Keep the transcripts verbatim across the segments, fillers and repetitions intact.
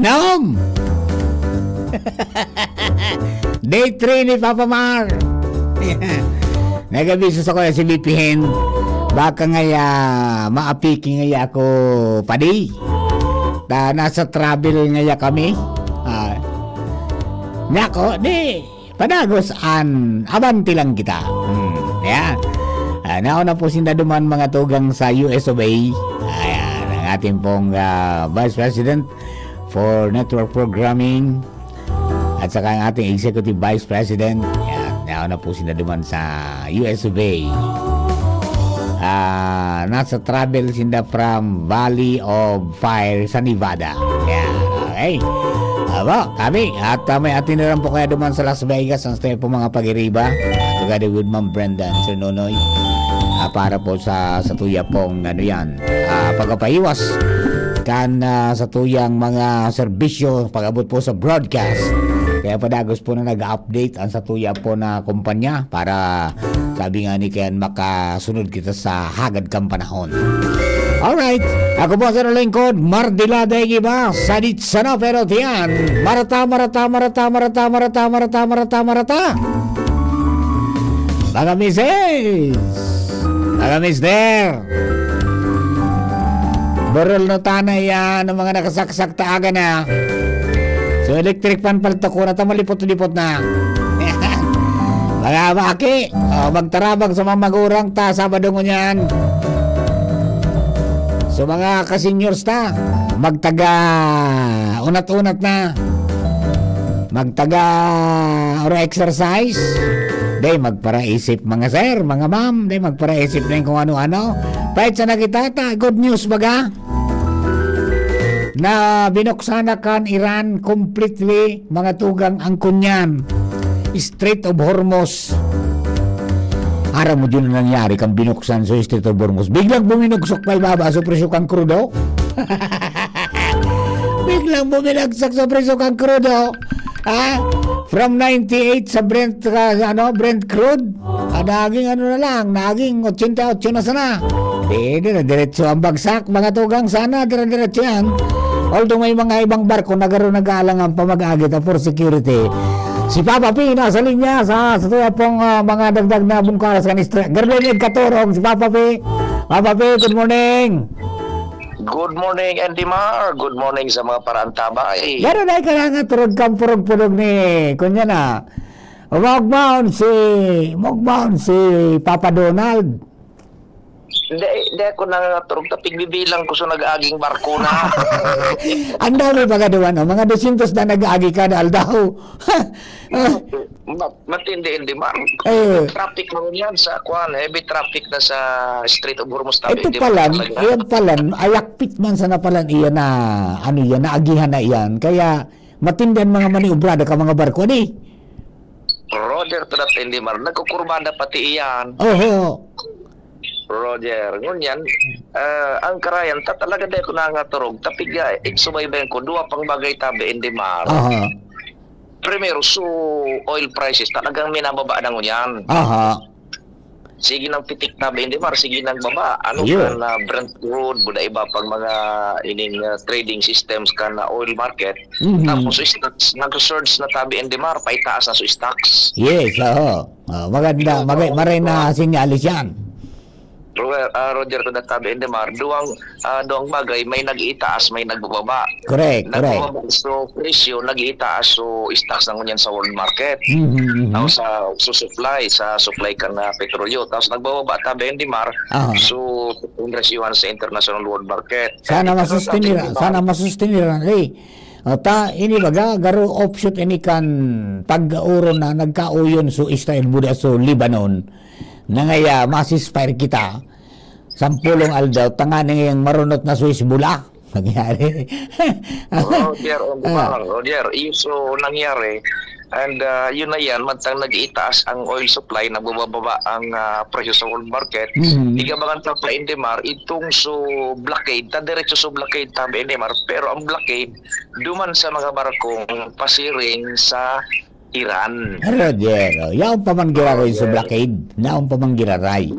Naom! Day three ni Papa Mar. Nagabiso sa kuya si Bipihin. Baka ngaya maapiki ngaya ako padi. Ta nasa travel ngaya kami. Ah. Nako, di. Padagos an abante lang kita. Hmm, yeah. Ah, nauna po sinda duman mga tugang sa U S of A. Ayan, ang ating pong ah, Vice President for Network Programming at saka ang ating Executive Vice President. Ayan, nauna po sinda duman sa U S of A. Ah, nasa travel sinda from Valley of Fire sa Nevada. Ayan, okay. Aba, kami, at ah, may atiniran po kaya duman sa Las Vegas, ang po mga pag-iriba, together with Ma'am Brenda and Sir Nonoy, ah, para po sa, sa tuya pong, ano yan, ah, pagpapahiwas kan ah, sa tuyang mga serbisyo pag-abot po sa broadcast. Kaya padagos po na nag-update ang sa tuya po na kumpanya para sabi nga ni Ken, makasunod kita sa hagad kang panahon. Alright, ako po sa lingkod, Mardila Daig Iba, sadit sana pero tiyan. Marata, marata, marata, marata, marata, marata, marata, marata. Mga misis, mga mister, burol na tanay yan ang mga nakasaksak ta aga na. So, electric fan paltok ko na ta malipot-lipot na. Mga baki, oh, magtarabag sa mga magurang ta, Sabado ngunyan. So, mga ka-seniors ta, magtaga unat-unat na. Magtaga or exercise. Day magparaisip, mga sir, mga ma'am, day magparaisip na yung kung ano-ano. Pahit sa nakita ta, good news baga. Na binuksan na kan Iran completely, mga tugang, ang kunyan, Strait of Hormuz. Aram mo yun na nangyari kan binuksan sa Strait of Hormuz. Biglang buminugsok pa ibaba sa presyo kang krudo. Biglang bumilagsak sa presyo kang krudo. Ha? From ninety-eight sa Brent, ah, ano, Brent crude, ah, naging ano na lang, naging ochenta y ocho na sana. Di, dire-diretso ang bagsak, mga tugang, sana dire-diretso yan. Although may mga ibang barko na garo nag-aalangan pa mag-agi ta for security. Si Papa P nasa linya sa, sa tuya pong, ah, mga dagdag na bungkalas kan istorya. Garlene Katurong, si Papa P. Papa P, good morning. Good morning, Andy Mar. Good morning sa mga paraantabay. Garo na ikaw nga turog kang purog-purog ni, kunya na. Magmaon si, magmaon si Papa Donald. Hindi, hindi ako nangangaturog. Tapigbibilang ko sa nag-aging barko na. Ang dami baga duman, oh. Mga dosyentos na nag-aagi kada aldaw. Ma-, matindi, hindi, ma'am. Eh. Traffic mo yan sa, kwan, heavy traffic na sa Strait of Hormuz, tabi, Ito hindi mo palan, talaga. Iyan palan, ayakpit man sana palan iyan na, ano iyan, naagihan na iyan. Kaya, matindi ang mga maniobrada ka mga barko, di? Roger, tadat, hindi, ma'am. Nagkukurbada pati iyan. Oho. Roger, ngunyan, ah, ang karayan, ta-, talaga di ako nangaturog. Tapig, ah, subaybayan ko, duwa pang bagay tabi, hindi, ma'am. Aha. Primero, so, oil prices, talagang minababa na ngunyan. Aha. Sige nang pitik tabi, hindi, ma'am. Sige nang baba. Ano Iyo. Kan, ah, Brent crude, buda iba pang mga ining, ah, trading systems kan, ah, oil market. Mhm. Tapos, so, stocks, nag-surge na tabi, hindi, ma'am. Paitaas na so stocks. Yes, oo. Ah, maganda, Yung magay-, maray na mga sinyalis yan. Ro-, ah, Roger, kung natabi, hindi, Mar, duwang, ah, duwang bagay, may nag-iitaas, may nagbababa. Correct, correct. Nagbababa, so, presyo, nag-iitaas, so, stocks na ngunyan sa world market. Mhm, mhm. Tapos sa, sa supply, sa supply kan, ah, petrolyo. Tapos nagbababa, tabi, hindi, Mar, Aha. so, ang presyohan sa international world market. Sana Kaya, masustinira, ano, sana masustinira, eh. O, ta, ini baga, garo offshoot ini kan pag-uron na nagkauyon so Israel buda so Lebanon. Nangaya, ma-ceasefire kita. Sampulong aldaw, tanganing marunot na so Hezbollah. Nangyari. Oo, Roger, oo, Ah. Mar, Roger, iyo so nangyari. And, ah, yun na yan, mantang nag-iitaas ang oil supply, nagbababa ang, ah, presyo sa world market. Mhm. Igabangan pa pa, Indemar, itong so blockade, ta diretso so blockade, tabi, Indemar, pero ang blockade, duman sa mga barkong pasiring sa Iran. Roger, oh, yaon pa man giraray sa Roger. Blockade. Yaon pa man giraray.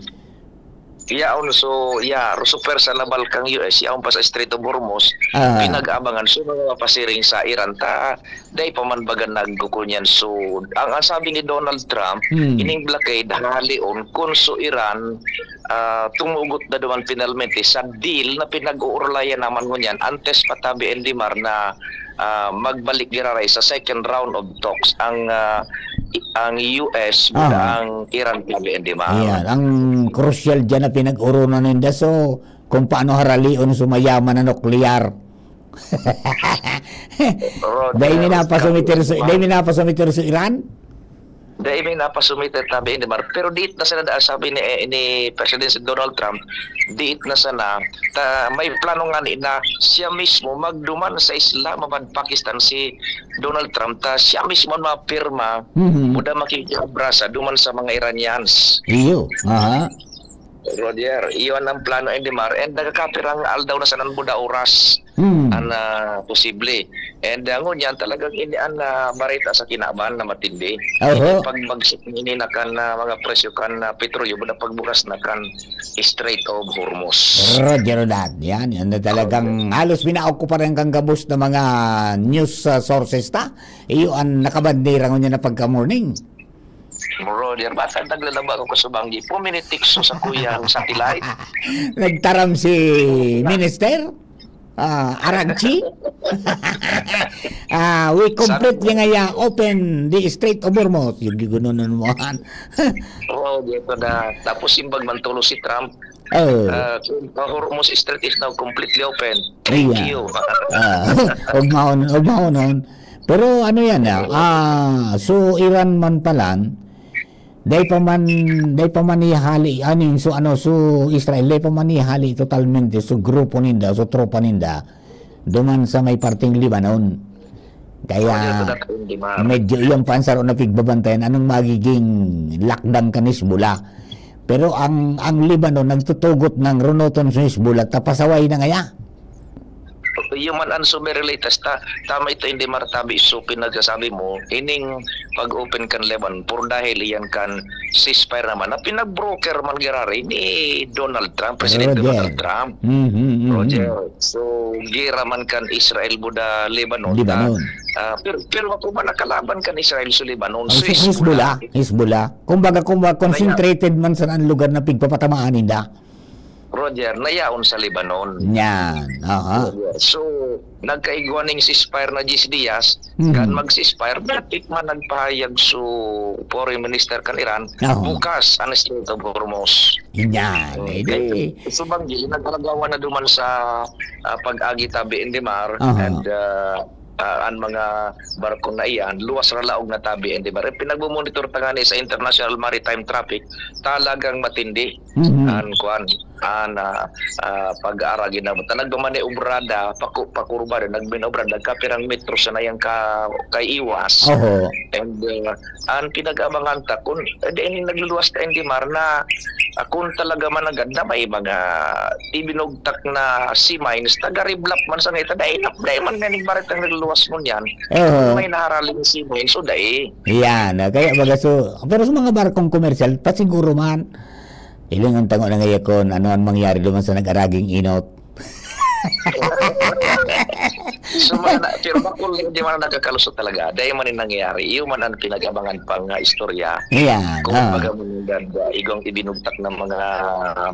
Yaon, so, ya, so pwersa naval kan U S, yaon pa sa Strait of Hormuz, Ah. pinag-abangan. So, mga pasiring sa Iran, ta, dai pa man baga nagkukunyan. So, ang, ang sabi ni Donald Trump, Hmm. ining blockade, halion, kun so Iran, ah, tumugot na duman finalmente sa deal na pinag-uurlayan naman ngunyan, antes pa tabi, Endimar, na ah, magbalik giraray sa second round of talks ang, ah, i-, ang U S, Aha. ang Iran, sabi, di ba? Ayan. Ang crucial dyan na pinag-urunan ninda, so, kung paano haralion so mayaman na nuklear. Roger, Dahil minapasumiter sa, Roger. Dahil minapasumiter sa Iran? Dai mi napasumiter, tabi ni Mar-, pero diit na sana daa, sabi ni, ni President Donald Trump, diit na sana, ta, may plano nga ni na siya mismo magduman sa Islamabad, Pakistan, si Donald Trump, ta siya mismo ang mapirma, Mhm. muda makikiabrasa duman sa mga Iranians. Iyo, aha. Roger, iyon ang plano, Endimar, and nagkakapirang aldaw na sana muda oras. Hmm. An, ah, posible. And, ah, ngunyan talagang ini an, ah, bareta sa kinaban na matindi. Oho. Ini pagbagsak ini na kan, ah, mga presyo kan, ah, petrolyo, buda pagbukas na kan Strait of Hormuz. Roger that. Yan, yan na talagang Okay. halos pinaokuparan kan gabos na mga news, ah, sources ta. Iyo an nakabandera ngunyan na pagka-morning. Brother, basta naglalaba ako sa banggi. Puminitiks sa kuyang satellite. Nagtaram si Minister, ah, Aragchi. Ah, we complete Sabi niya nga ya, open the Strait of Hormuz. Yung gigunonon mo, han. Oo, dito na. Tapos simbag man tulo si Trump. Oh. Ah, Hormuz Strait is now completely open. Thank Iya. you. Ah, ugmaon, ugmaon. Pero ano yan, ah, ah, so Iran man palan, dai pa man, dai pa man ihali, ano yun, so ano, so Israel, dai pa man ihali totalmente, so grupo ninda, so tropa ninda, duman sa may parteng Lebanon. Kaya, Ano yun, Kuya Tony, di ba? medyo iyang pansaro na pigbabantayan, anong magiging lakdang kan Hezbollah? Pero ang, ang Lebanon nagtutugot ng runoton sa Hezbollah, tapasaway na ngaya. Human an summary latest ta, tama ito, hindi maratabi. So, pinagsasabi mo, ining pag-open kan Lebanon, por dahil iyan kan ceasefire naman, na pinag-broker man girari ni Donald Trump, Presidente Roger. Donald Trump. Mhm, mhm. Roger. So, gera man kan Israel buda Lebanon. Lebanon. Ah, pero, pero ako man nakalaban kan Israel sa Lebanon. Ang So, sa Hezbollah, Hezbollah. Hezbollah. Kumbaga, kumbaga, Kaya concentrated man sa ang lugar na pigpapatamaan ninda. Roger, nayaon sa Lebanon. Yan, aha. Roger. So, nagkaigwa ning ceasefire na diyes dias, Mhm. kan mag-ceasefire, dapit man nagpahayag so foreign minister kan Iran, Aha. bukas ang Strait of Hormuz. Yan, Oh, eh, di. kaya so, banggi, nagkalagawan na duman sa, ah, pag-agi tabi in the mar, Aha. and, ah, ah, an mga barko na iyan, luwas ra laog na tabi, eh, di ba? Pinagmumonitor ta ngani sa International Maritime Traffic, talagang matindi Mhm. an, kuwan, an, ah, ah, pag-aaragi na. Ta nagmamaniobra da, paku-, pakurba da, nagmaniobra da, kapirang metro sana yang ka-, kaiwas. Oho. And, ah, an pinag-abangan ta, kun, eh, di, nagluluwas ta, hindi mar na, ah, kun talaga managad na may mga ibinugtak na sea mines, taga-reblap man sa ngita, dai na, dai man nga nagbarit ang nagluwas mo niyan. Oo. May naharaling sea mines, o dai. Yan, ah, kaya baga so, pero sa mga barkong komersyal, pasiguro man, ilingon tango na ngayon kung ano ang mangyari naman sa nag-araging inot. So, man, pero bakul, hindi man nakakalusot talaga. Dahil man yung nangyayari, yun man ang pinag-abangan pang, ah, istorya. Ayan, Kung ah. baga mo nung ganda, igong ibinugtak ng mga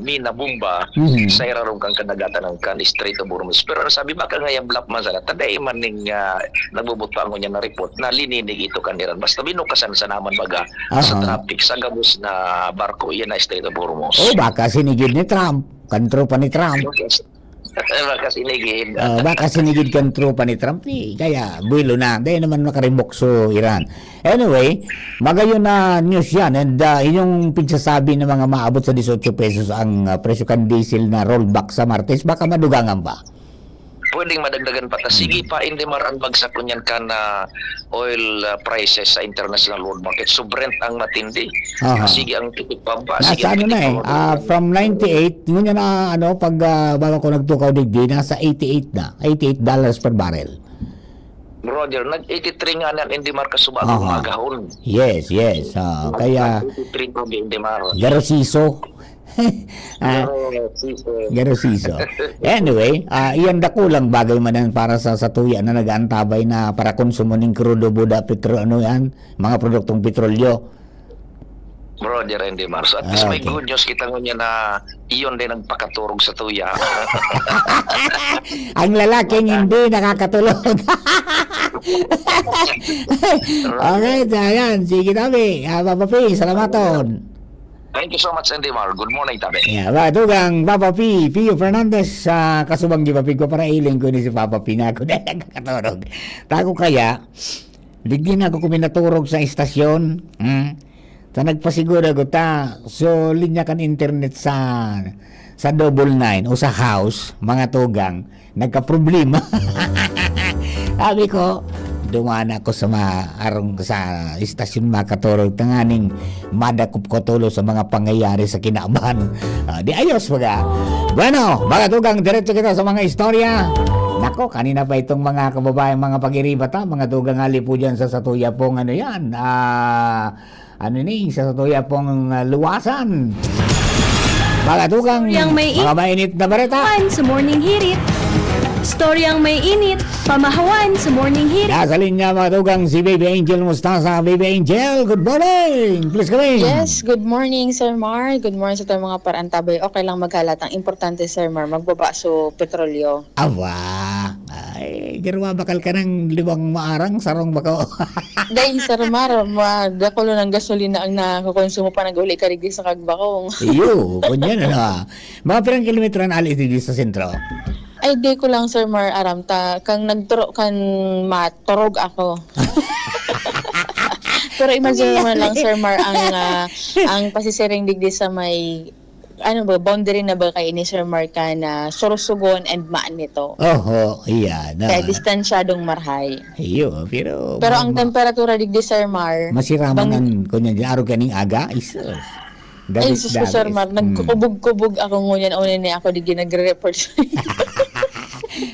mina bomba Mhm. sa irarom kang kadagatan ng kan Strait of Hormuz. Pero ang sabi, baka nga yung black man sana, taday man ning, ah, nagbubuto ang niya na report na lininig ito kan Iran. Basta binukasan sa naman baga sa Aha. traffic, sa gabos na barko, yan na Strait of Hormuz. Oh, baka sinigid ni Trump, kan tropa ni Trump. Baka sinigid. Ah, baka sinigid kan tropa ni Trump, eh. Kaya, buwelo na. Dahil naman makaribok so Iran. Anyway, magayon na news yan. And, ah, inyong pigsasabi ng mga maabot sa dieciocho pesos ang, ah, presyo kan diesel na rollback sa Martes, baka madugangan pa. Pwedeng madagdagan pa ta. Sige Hmm. pa, hindi maran bagsak ko niyan kan, ah, oil, ah, prices sa international world market. So, Brent ang matindi. Aha. Sige ang tipid pababa, Nasa sige ang ano tipid na eh, pababa. ah, from ninety-eight, ngunyan na, ano, pag, ah, bago ko nagtukaw digdi, nasa eighty-eight na. Eighty-eight dollars per barrel. Roger, nag-eighty-three nga na, hindi marka subago Aha. umagahon. Yes, yes. Ah, Nag-, kaya nag-eighty-three pa, hindi mar. Garosiso. Ah, Pero, si, eh, Garosiso. Anyway, ah, iyan dakulang bagay man yan para sa, sa tuya na nag-aantabay na para konsumo ning crudo, buda, petro, ano yan, mga produktong petrolyo. Brother Andy Mar. So, at least may Okay. good news kita ngunyan na iyon din nagpakaturog sa tuya. Ang lalaking hindi nakakatulog. Alright, ayan. Sige, tabi. Ah, Papa P, salamaton. Thank you so much, Andy Mar. Good morning, tabi. Yeah, ba, tugang Papa P, Pio Fernandez, sa kasubang di ba, pigpaparailing ko ni si Papa P na ako dahil nagkakaturog. Tako kaya, digdi na ako kuminaturog sa istasyon. Hmm? Ta nagpasiguro ako ta, so, linya kan internet sa, sa double nine o sa house, mga tugang, nagkaproblema. Sabi ko, duman ako sa ma-, arong sa istasyon makaturog, tanganing madakop ko tulo sa mga pangyayari sa kinaban. Ah, di ayos, baga. Bueno, mga tugang, diretso kita sa mga istorya. Nako, kanina pa itong mga kababayan, mga pag-iriba ta, mga tugang, ali po dyan sa, sa tuya pong ano yan, ah, ano ni, sa, sa tuya pong, ah, luwasan. Mga tugang, Yang may mga mainit na bareta. Pamahawan sa Morning Hirit. Storyang may init, pamahawan sa Morning Hirit. Nasa linya, mga tugang, si Baby Angel Mostaza. Baby Angel, good morning. Please come in. Yes, good morning, Sir Mar. Good morning sa tayong mga parantabay. Okay lang maghalat. Ang importante, Sir Mar, magbaba so petrolyo. Awa. Ay, garwa bakal ka ng limang maarang, sarong bako. Dai, Sir Mar, ma-, dakulo ng gasolina ang nakokonsumo pa nag-uli ka digdi sa Kagbakong. Iyo, kunyan, ano, ah. Mga pirang kilometro ang alis digdi sa sentro? Ay, di ko lang, Sir Mar, aram ta. Kang nagturo-, kan maturog ako. Pero imagine mo na lang, Sir Mar, ang, ah, ang pasisiring digdi sa may, ano ba, boundary na ba kayo ni Sir Mar kan Sorsogon and Manito? Oho, iya, na. Kaya distansyadong marahay. Iyo, pero Pero ma-, ang ma- temperatura digdi, Sir Mar, masiraman bang- ang, kunyan, arog kaning aga, isus. Ay, Dalit, sus ko, Sir dalis. Mar, Hmm. nagkukubog-kubog ako ngunyan, una ni ako digdi nagre-report.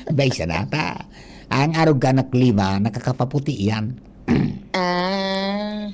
Bay, sa nata. Ang arog ka na klima, nakakapaputi yan. Ah.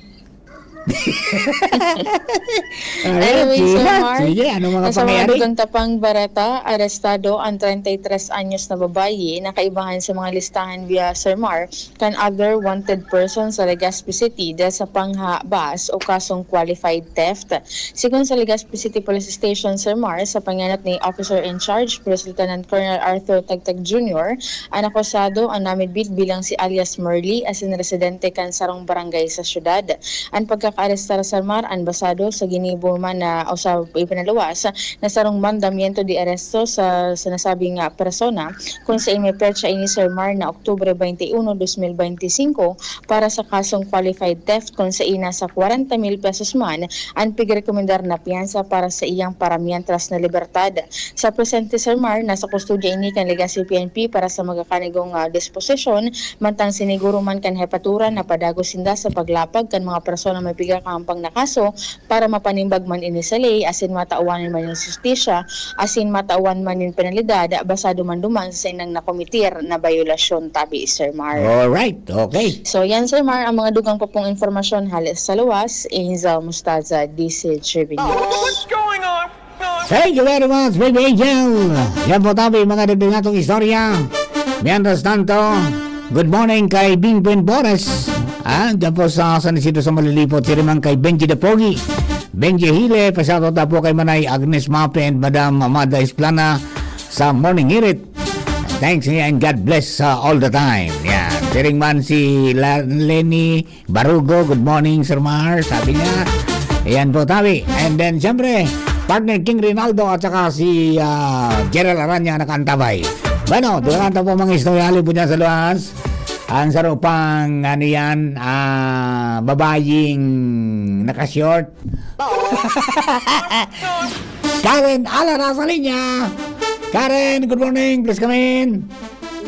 Ayan, Anyway, Sir Gina, Mar, sige, ano mga sa mga pangyayari? Dugang tapang bareta, arestado ang treinta y tres anyos na babayi na kaibahan sa mga listahan via Sir Mar kan other wanted person sa Legazpi City dahil sa panghabas o kasong qualified theft. Sigon sa Legazpi City Police Station, Sir Mar, sa panganat ni Officer in Charge, First Lieutenant Colonel Arthur Tagtag Junior, an akusado an namidbid bilang si alias Merly, asin residente kan sarong barangay sa syudad. An pagkakaarestar, Sir Mar, an basado sa ginibo man na o sa ipinaluwas na sarong mandamiento de aresto sa, sa nasabing, ah, persona, kung sa may petsa ini, Sir Mar, na Oktubre twenty-one, dos mil bente y cinco, para sa kasong qualified theft, kung sa ina sa kwarenta mil pesos man an pigrekomendar na piyansa para sa iyang para mientras na libertad. Sa presente, Sir Mar, nasa kustodya ini kan Legazpi P N P para sa magakanigong, ah, disposisyon, mantang siniguro man kan hepatura na padagos sinda sa paglapag kan mga persona may pigkakahampang na kaso para mapanimbag man ini sa ley asin matawan man nin hustisya asin matawan man nin penalidad basado man duman sa saindang nakometer na bayolasyon, tabi, Sir Mar. Alright, okay. So, yan, Sir Mar, ang mga dugang pa pong impormasyon hale sa luwas. Angel Mostaza, D C G B News. Thank you very much, Baby Angel. Yan po, tabi, mga dagdag natong istorya. Mientras tanto, good morning kay Bing Buen Bores. Ah, dyan po sa San Isidro sa Malilipot, siring man kay Benji the Pogi. Benji Hile, pa-shoutout na po kay Manay Agnes Mape and Madam Amada Esplana sa Morning Hirit. Thanks and God bless, uh, all the time. Yan. Siring man si La-, Lenny Barugo, good morning, Sir Mar, sabi niya. Ayan po, tabi. And then, siyempre, partner King Rinaldo at saka si, ah, Gerald Aranya nakaantabay. Bueno, durante po mga istorya, halin po dyan sa luwas. Ang sarong pang, ano yan, ah, babaying naka-short. Karen Ala, nasa linya. Karen, good morning. Please come in.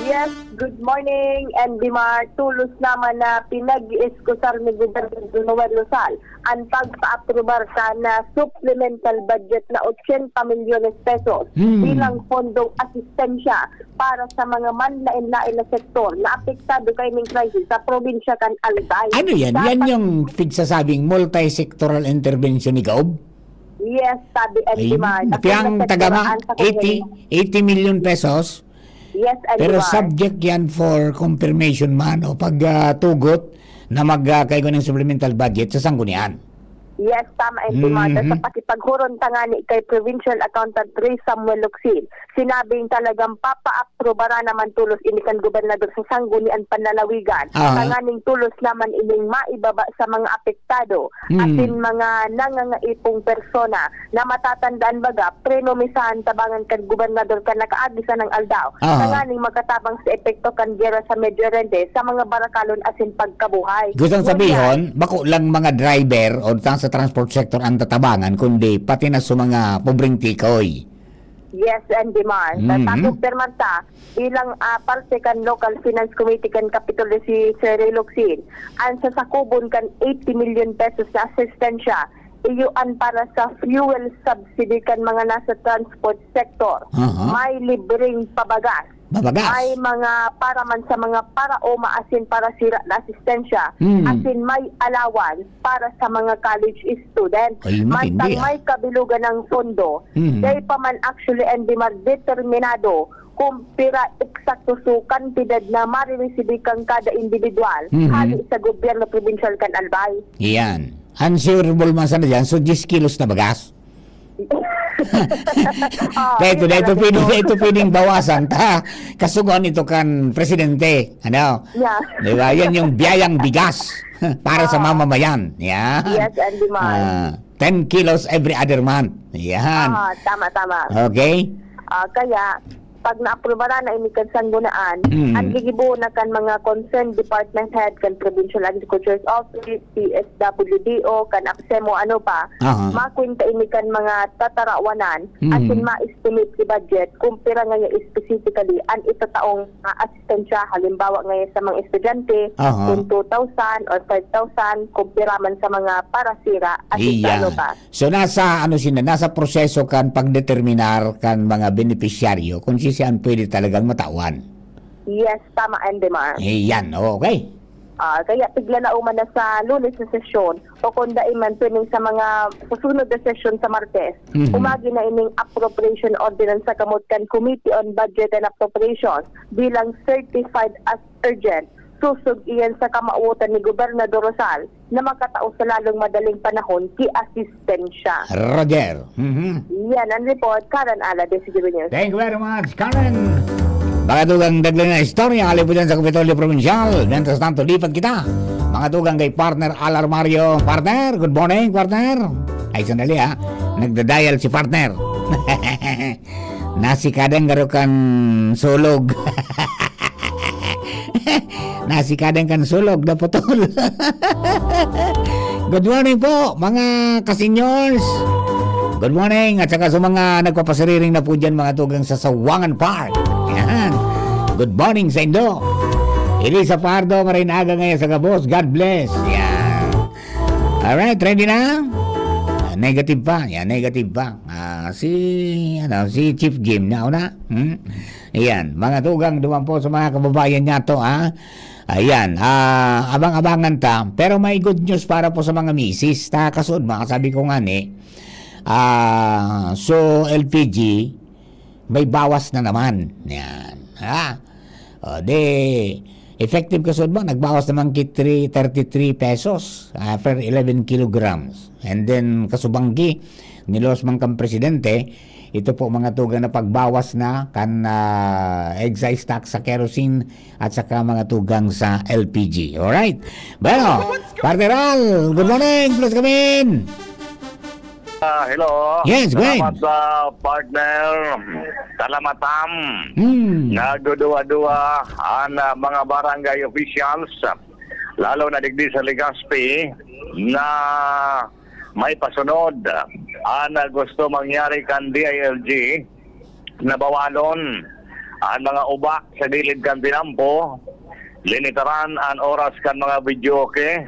Yes, good morning, Andy Mar. Tulos naman na pinag-iiskusar ni Gobernador Noel Rosal an pagpa-aprobar sa na supplemental budget na ochenta milyones pesos Hmm. bilang pondong asistensya para sa mga manlaen-laen na sektor na apektado kaining krisis sa probinsya kan Albay. Ano yan? Sa Yan pag- yung pigsasabing multi-sectoral intervention ni Gaob? Yes, sabi and Ay, demand. Ako piang na sa tagama, Quiraan sa eighty, Quiraan. eighty million pesos. Yes, and Pero demand. Subject yan for confirmation man o pagtugot na magkaigo ng supplemental budget sa sanggunian. Yes, tama and demand. Mhm. Sa pakipaghuron tangani kay Provincial Accountant Ray Samuel Locsin, sinabing talagang papaaprobara naman tulos ini kan gobernador sa sanggunian panlalawigan. Ah. Tanganing tulos naman ining maibaba sa mga apektado, Hmm. asin mga nangangaipong persona na matatandaan baga, prenomesahan tabangan kan gobernador kan nakaagi sanang aldaw. Ah. Tanganing makatabang sa epekto kan gera sa Medio Oriente sa mga barakalon asin pagkabuhay. Gustong Ngunyan, sabihon, bako lang mga driver o ta sa transport sector ang tatabangan, kundi pati na sa mga pobreng tikoy. Yes, and demand. Mhm. Sa kumpirmar ta, bilang ah, parte kan Local Finance Committee kan Kapitolyo si Sir Ray Locsin, ang sasakubon kan eighty million pesos na asistensya, iyo an para sa fuel subsidy kan mga nasa transport sector. Aha. May libreng pabagas. Babagas. May mga para man sa mga paraoma asin parasira na asistensya, Hmm. asin may allowance para sa mga college student. Ay, matindi, Mantang ah. May kabilugan ng pondo, Hmm. dai pa man actually and di magdeterminado kung pira eksakto su kantidad na mariresibi kan kada individual Mhm. hali sa gobyerno probinsyal kan Albay. Yan. Ang sure ball man sana dyan, so diyes kilos na bagas. Ah, Dahil ito, yun dahil ito, talaga pwede, yun. Dahil ito pwedeng bawasan ta. Kasugoan ito kan presidente. Ano? Yeah. Di ba? Yan yung biyayang bigas para sa Ah. mamamayan. Yan. Yes, and demand. Ah, ten kilos every other month. Yan. Ah, tama, tama. Okay? Ah, kaya, pag naaprubaran na ini kan sanggunian, Mm. ang gigibo na kan mga concerned department head kan Provincial Agriculture's Office, P S W D O, kan ACSEMO, ano pa, Aha. makwenta ini kan mga tatarawanan, Mm. asin ma-estimate si budget kung pira ngaya specifically ang itataong mga asistensya, halimbawa ngaya sa mga estudyante, Aha. kung two thousand or five thousand, kung pira man sa mga parasira, asin sa Iya. ano pa. So nasa ano sila, nasa proseso kan pagdeterminar kan mga benepisyaryo kung si siya ang pwede talagang matawan. Yes, tama, Endemar. Iyan, okay. Ah, kaya tiglalao man na sa Lunes na sesyon o kung dai man tuning sa mga susunod na sesyon sa Martes, Mhm. umagi na ining appropriation ordinance sa kamot kan Committee on Budget and Appropriations bilang certified as urgent. Susog iyan sa kamawotan ni Gobernador Rosal na makatao sa lalong madaling panahon ki asistensya. Roger. Mhm. Yan ang report, Karen Ala, D C G B News. Thank you very much, Karen. Mga tugang dagdag na istorya, aliputan sa Kapitolyo Provincial. Mientras tanto, lipat kita. Mga tugang kay partner Alar Mario. Partner, good morning, partner. Ay, sandali ha. Nagda-dial si partner. Nasikadan garo kan sulog. Nasikadan kan sulog, naputol. Good morning po, mga ka-seniors. Good morning, at saka sa mga nagpapasariring na po dyan, mga tugang sa Sawangan Park. Yan. Good morning sa indo. Elisa Pardo, maray na aga ngayon sa gabos. God bless. Yan. Alright, ready na? Ah, negative pa. Yan, negative pa. Ah, si, ano, si Chief Jim, nauna. Hmm? Ayan, mga tugang duman po sa mga kababayan niya to, ha? Ayan, ah, abang-abangan ta. Pero may good news para po sa mga misis. Ta, kasud, mga sabi ko nga ni, ah, so, L P G, may bawas na naman. Yan, ha? O, di, effective kasud mo, nagbawas naman ki three, thirty-three pesos, ah, per eleven kilograms. And then, kasubanggi, nilos man kan presidente, ito po mga tugang na pagbawas na kan, ah, excise tax sa kerosene at saka mga tugang sa L P G. Alright? Bueno, Partner Al, good morning, please come in. Ah, hello. Yes, go ahead. Salamat sa partner. Salamat, Tam. Hmm. Nagduduwa-duwa ang ah, mga barangay officials, lalo na digdi sa Legazpi, na may pasunod ang ah, gusto mangyari kan D I L G na bawalon ang mga uba sa gilid kan tinampo, limitaran an oras kan mga videoke,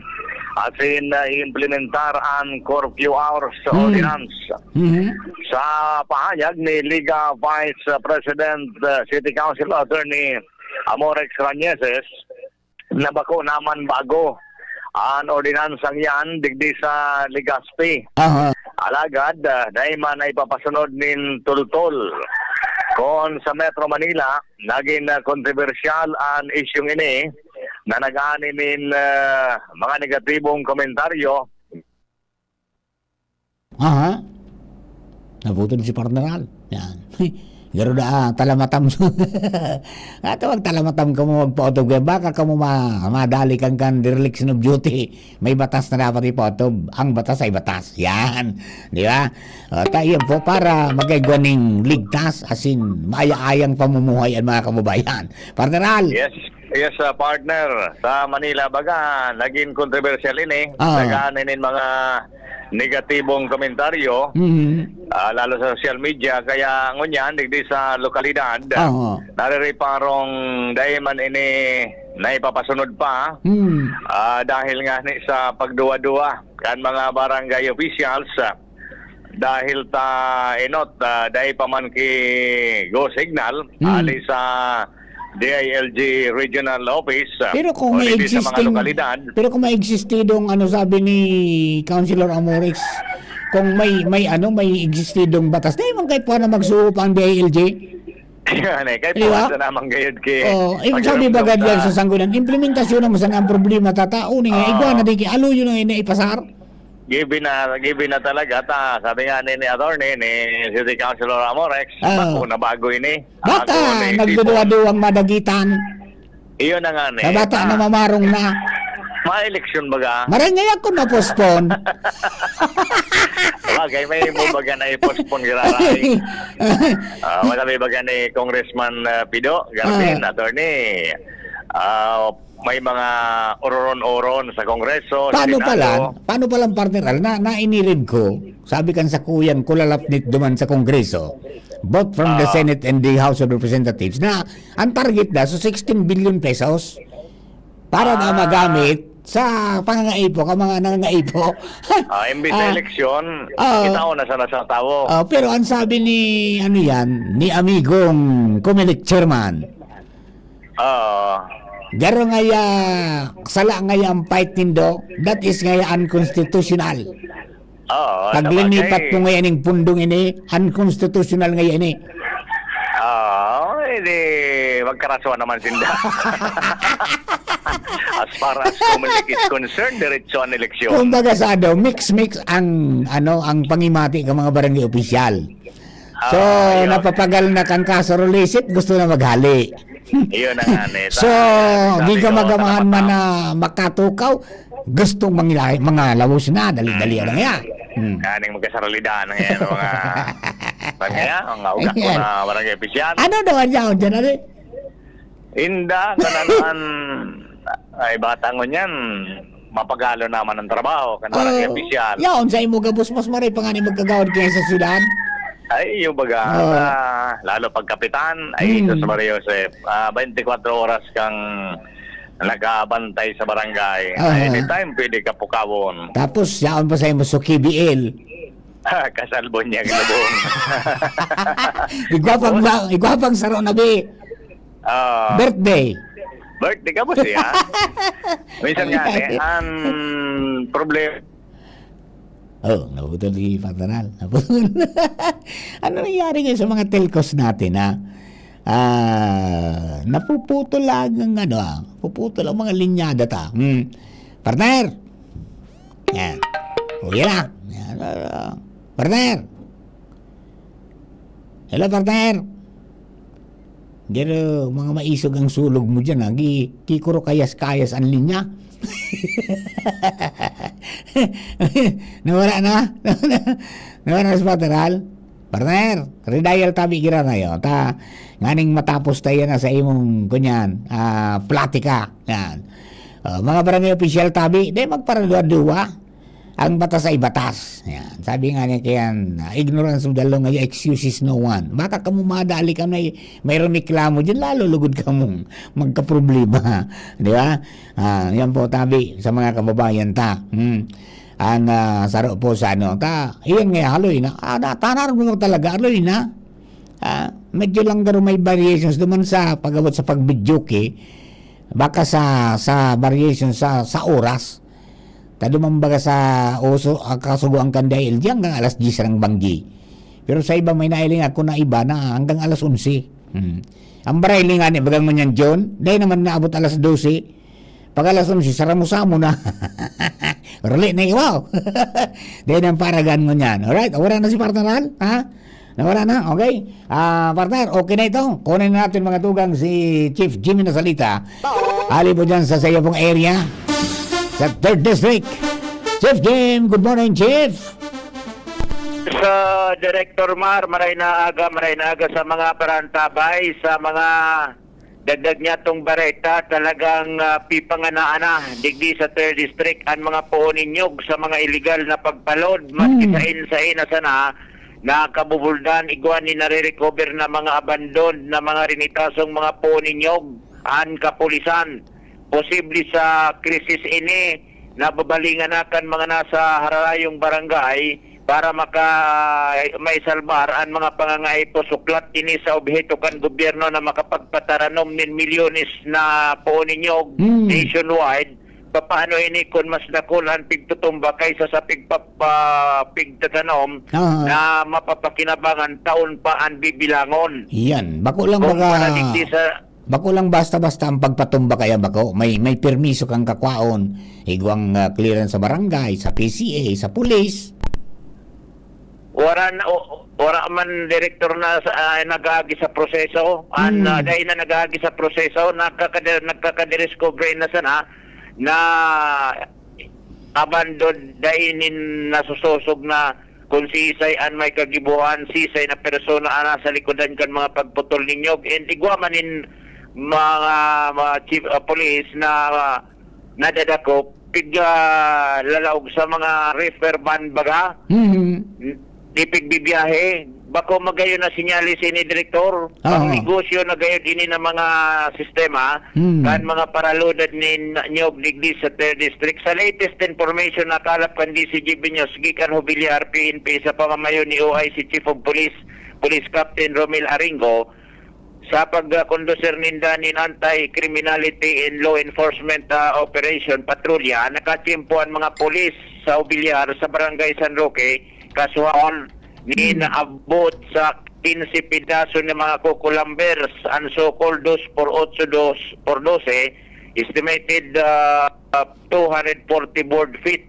asin ah, i-implementar an curfew hours Hmm. ordinance. Mhm. Sa pahayag ni Liga Vice President ah, City Council Attorney Amorex Rañeses, na bako naman bago an ordinansang yan digdi sa Legazpi. Aha. Alagad, ah, dai man na ipapasunod nin tultol. Kon sa Metro Manila, nagin, ah, kontrobersyal an isyung ini na nag-ani nin, ah, mga negatibong komentaryo. Aha. Naputol si Partner Al. Yan. Garo na, ah, talamatam. Ato, magtalamatam kamo, magpaotob kaya baka kamo ma-, madali kan, kan dereliction of duty. May batas na dapat ipaotob. Ang batas ay batas. Yan. Di ba? O, ta, yan po, para magkaigwa ning ligtas, asin maaya-ayang pamumuhay ang mga kababayan. Partner Al. Yes. Yes, ah, partner. Sa Manila, baga, naging kontrobersyal ini. Ah. Nag-aani nin mga negatibong komentaryo, Mhm. ah, lalo sa social media. Kaya ngunyan, digdi sa lokalidad, Oo. naririparong dai man ini naipapasunod pa, Hmm. ah, dahil nga ni sa pagduwa-duwa kan mga barangay officials, ah, dahil ta enot, ah, dai pa man ki go signal Hmm. hali sa D I L G Regional Office, ah, Pero kung o may digdi sa mga existing, lokalidad. pero kung may existidong, ano sabi ni Councilor Amores, kung may, may ano, may existidong batas, di man kahit paano magsuo pa ang D I L G. Yan eh, kahit Di ba? paano naman gayud ki Oo, ibig sabi, pakiramdam bagad yan sa sa sanggunian. Implementasyon naman sana ang problema, tatao ni nga, Oo. igwa na di ki, alo yun ang ina ipasar. Given na, given na talaga ta, sabi nga ni, ni attorney, ni City Councilor Amorex, Ah. bako na bago ini. Baka Ako, naisipan. nagduduwa-duwang madagitan. Iyon na nga ni. Sa bata Ah. na mamarong na. Mga eleksyon baga. Maray nga ako na-postpone. Bagay, may mo baga na i-postpone, giraray. Ah, wala may baga ni Congressman, ah, Pido, Garbin, Ah. attorney. Ah, may mga oron-oron sa Kongreso, sa Paano Senado. pala? Paano palang, partner Al? Na, nainirib ko, sabi kan sa kuyang kulalapnit duman sa Kongreso, both from the Ah. Senate and the House of Representatives, na ang target na, so sixteen billion pesos para na Ah. magamit sa pangangaipo, ka mga nangangaipo. Ah, imbis sa Ah. eleksyon, Ah. itao na sana sa tawo. Ah, pero ang sabi ni, ano yan, ni amigong Comelec chairman, Oo. Garo ngaya, sala ngaya ang fight nindo, that is ngaya unconstitutional. Oo, Paglinipat sabagay. mo ngaya ning pundong ini, unconstitutional ngaya ini. Oo, eh, di, magkarasuhan naman sinda. As far as Comelec is concerned, diretso ang eleksyon. Kumbaga sa ano, mix-mix ang, ano, ang pangimati ka mga barangay opisyal. So, Ah, yun. napapagal na kan kaso, Rolesit, gusto na maghali. Iyon na nga, ne. So, Sa, di sabi ka ko, magamahan man na nakapatap- makatukaw, gustong mangila-, mga lawos na, dali-dali Mm. lang yan. Hmm. Yan, yung magkasaralidahan na yan, mga, mga, mga ugat ko Ayan. na barangay opisyal. Ano daw ang yaon dyan, ano? Inda, kananuan, ay, bata ngunyan, mapagalo naman ang trabaho, kan barangay Oh, opisyal. yaon sa imo gabos, mas maray pa nga ni magkagawad kaya sa syudad. Ay, iyo baga, Oh. ah, lalo pag kapitan, ay, Hmm. Jesus Maria Joseph, ah, twenty-four oras kang nag-aabantay sa barangay. Ah. Anytime, pwede ka pukawon. Tapos, yaon pa sa imo, so K B L. Kasalbo niya, ginabong. Igwa pang Tapos? ba-, igwa pang saro na, bi. Ah. Birthday. Birthday ka ba siya? Minsan nga, Ay. eh, ang problem- Oh, naputol si Partner Al. Naputol. Ano nangyari ngayon sa mga telcos natin, ha? Ah, napuputol lang ang ano, ah. Puputol ang mga linyada ta. Hmm. Partner! Yan. O, yan na. Yan, ah, partner! Hello, partner. Pero mga maisog ang sulog mo dyan, ha? Gi-, kikuro kayas-kayas ang linya. Nawala na? Nawala na si Partner Al? Partner, redial tabi gira na yun. Ta, nganing matapos tayo na sa imong, kunyan, ah, platika. Yan. Ah, mga barangay official tabi, di magparaduwa-duwa. Ang batas ay batas. Yan. Sabi nga niya kaya, "Ignorance of the law, ngaya excuses no one." Baka kamo madali ka may, may rumiklamo dyan, lalo lugod kamong magkaproblema. Di ba? Ah, yan po, tabi sa mga kababayan ta. Hmm. Ang, ah, saro po sa ano, ta, iyan nga, haloy na, ah, na, tanaron mo talaga, haloy na. Ah, medyo lang garo may variations duman sa pag-abot sa pag-videoke, baka sa, sa variation sa, sa oras. Ta duman baga sa uso, ah, kasugoan kan D I L G hanggang alas diyes lang banggi. Pero sa iba may nailing ako na iba na hanggang alas onse. Hmm. Ang barayli ngani, baga ngunyan, John, dai naman naabot alas dose. Pag alas onse, saramo-samo na. Rali na iwaw. Dai nang paragan ngunyan. Alright, wala na si partner Al, ha? Nawala na, okay? Ah, partner, okay na ito. Kunin na natin mga tugang si Chief Jimmy Nasalita. Ali po dyan sa sayo pong area. Sa third District. Chief Jim, good morning, Chief. Sa Director Mar, maray na aga, maray na aga sa mga parantabay, sa mga dagdag niya tong bareta, talagang, ah, pipanganaan na digdi sa third District an mga poon nin nyog sa mga iligal na pagpalod, maski Hmm. sain-sain na sana, nakabubuldan, igwa ni nare-recover na mga abandon na mga rinitasong mga poon nin nyog, an kapulisan. Posible sa krisis ini, nababalingan na kan mga nasa hararayong barangay para maka-, maisalbar an mga pangangaipo suklat ini sa obheto kan gobyerno na makapagpataranom nin milyones na poon nin nyog Hmm. nationwide. Papaano ini kun mas dakul an pigtutumba kaysa sa pigpapa-, pigtatanom Ah. na mapapakinabangan taon pa an bibilangon? Yan. Bako lang Kung baga para digdi sa Bako lang basta-basta ang pagpatumba kaya bako. May, may permiso kang kakwaon. Igwang, ah, clearance sa barangay, sa P C A, sa pulis. Wala na, o, wala man direktor na sa, ah, nag-aagi sa proseso. An, Hmm. ah, dahil na nag-aagi sa proseso, nagkakade-, nagkakadiscover na sana na abandon, dai nin nasusosog na kun siisay an may kagibohan, siisay na persona an nasa likodan kan mga pagputol nin nyog. And igwa man nin mga, mga chief, ah, police na, ah, nadadakop, pig, ah, lalaog sa mga reefer van baga. Mhm. N-, di pigbibiyahe. Bako magayon na sinyales ini, Direktor. Oo. Pangnegosyo na gayod ini na mga sistema, Hmm. kan mga paraludad nin nyog digdi sa third District. Sa latest information na kalap kan D C G B News, gikan Hobilyar, P N P, sa pamamayo ni O I C Chief of Police, Police Captain Romel Aringo, sa pagkondusir ninda nin anti-criminality and law enforcement, ah, operation, patrolya, nakatiyempo an mga pulis sa Hobilyar, sa Barangay San Roque, Casual, nin Hmm. abot sa quince pedaso na mga Coco Lumbers, an sukol dos por ocho, dos por doce, estimated, ah, two hundred forty board feet.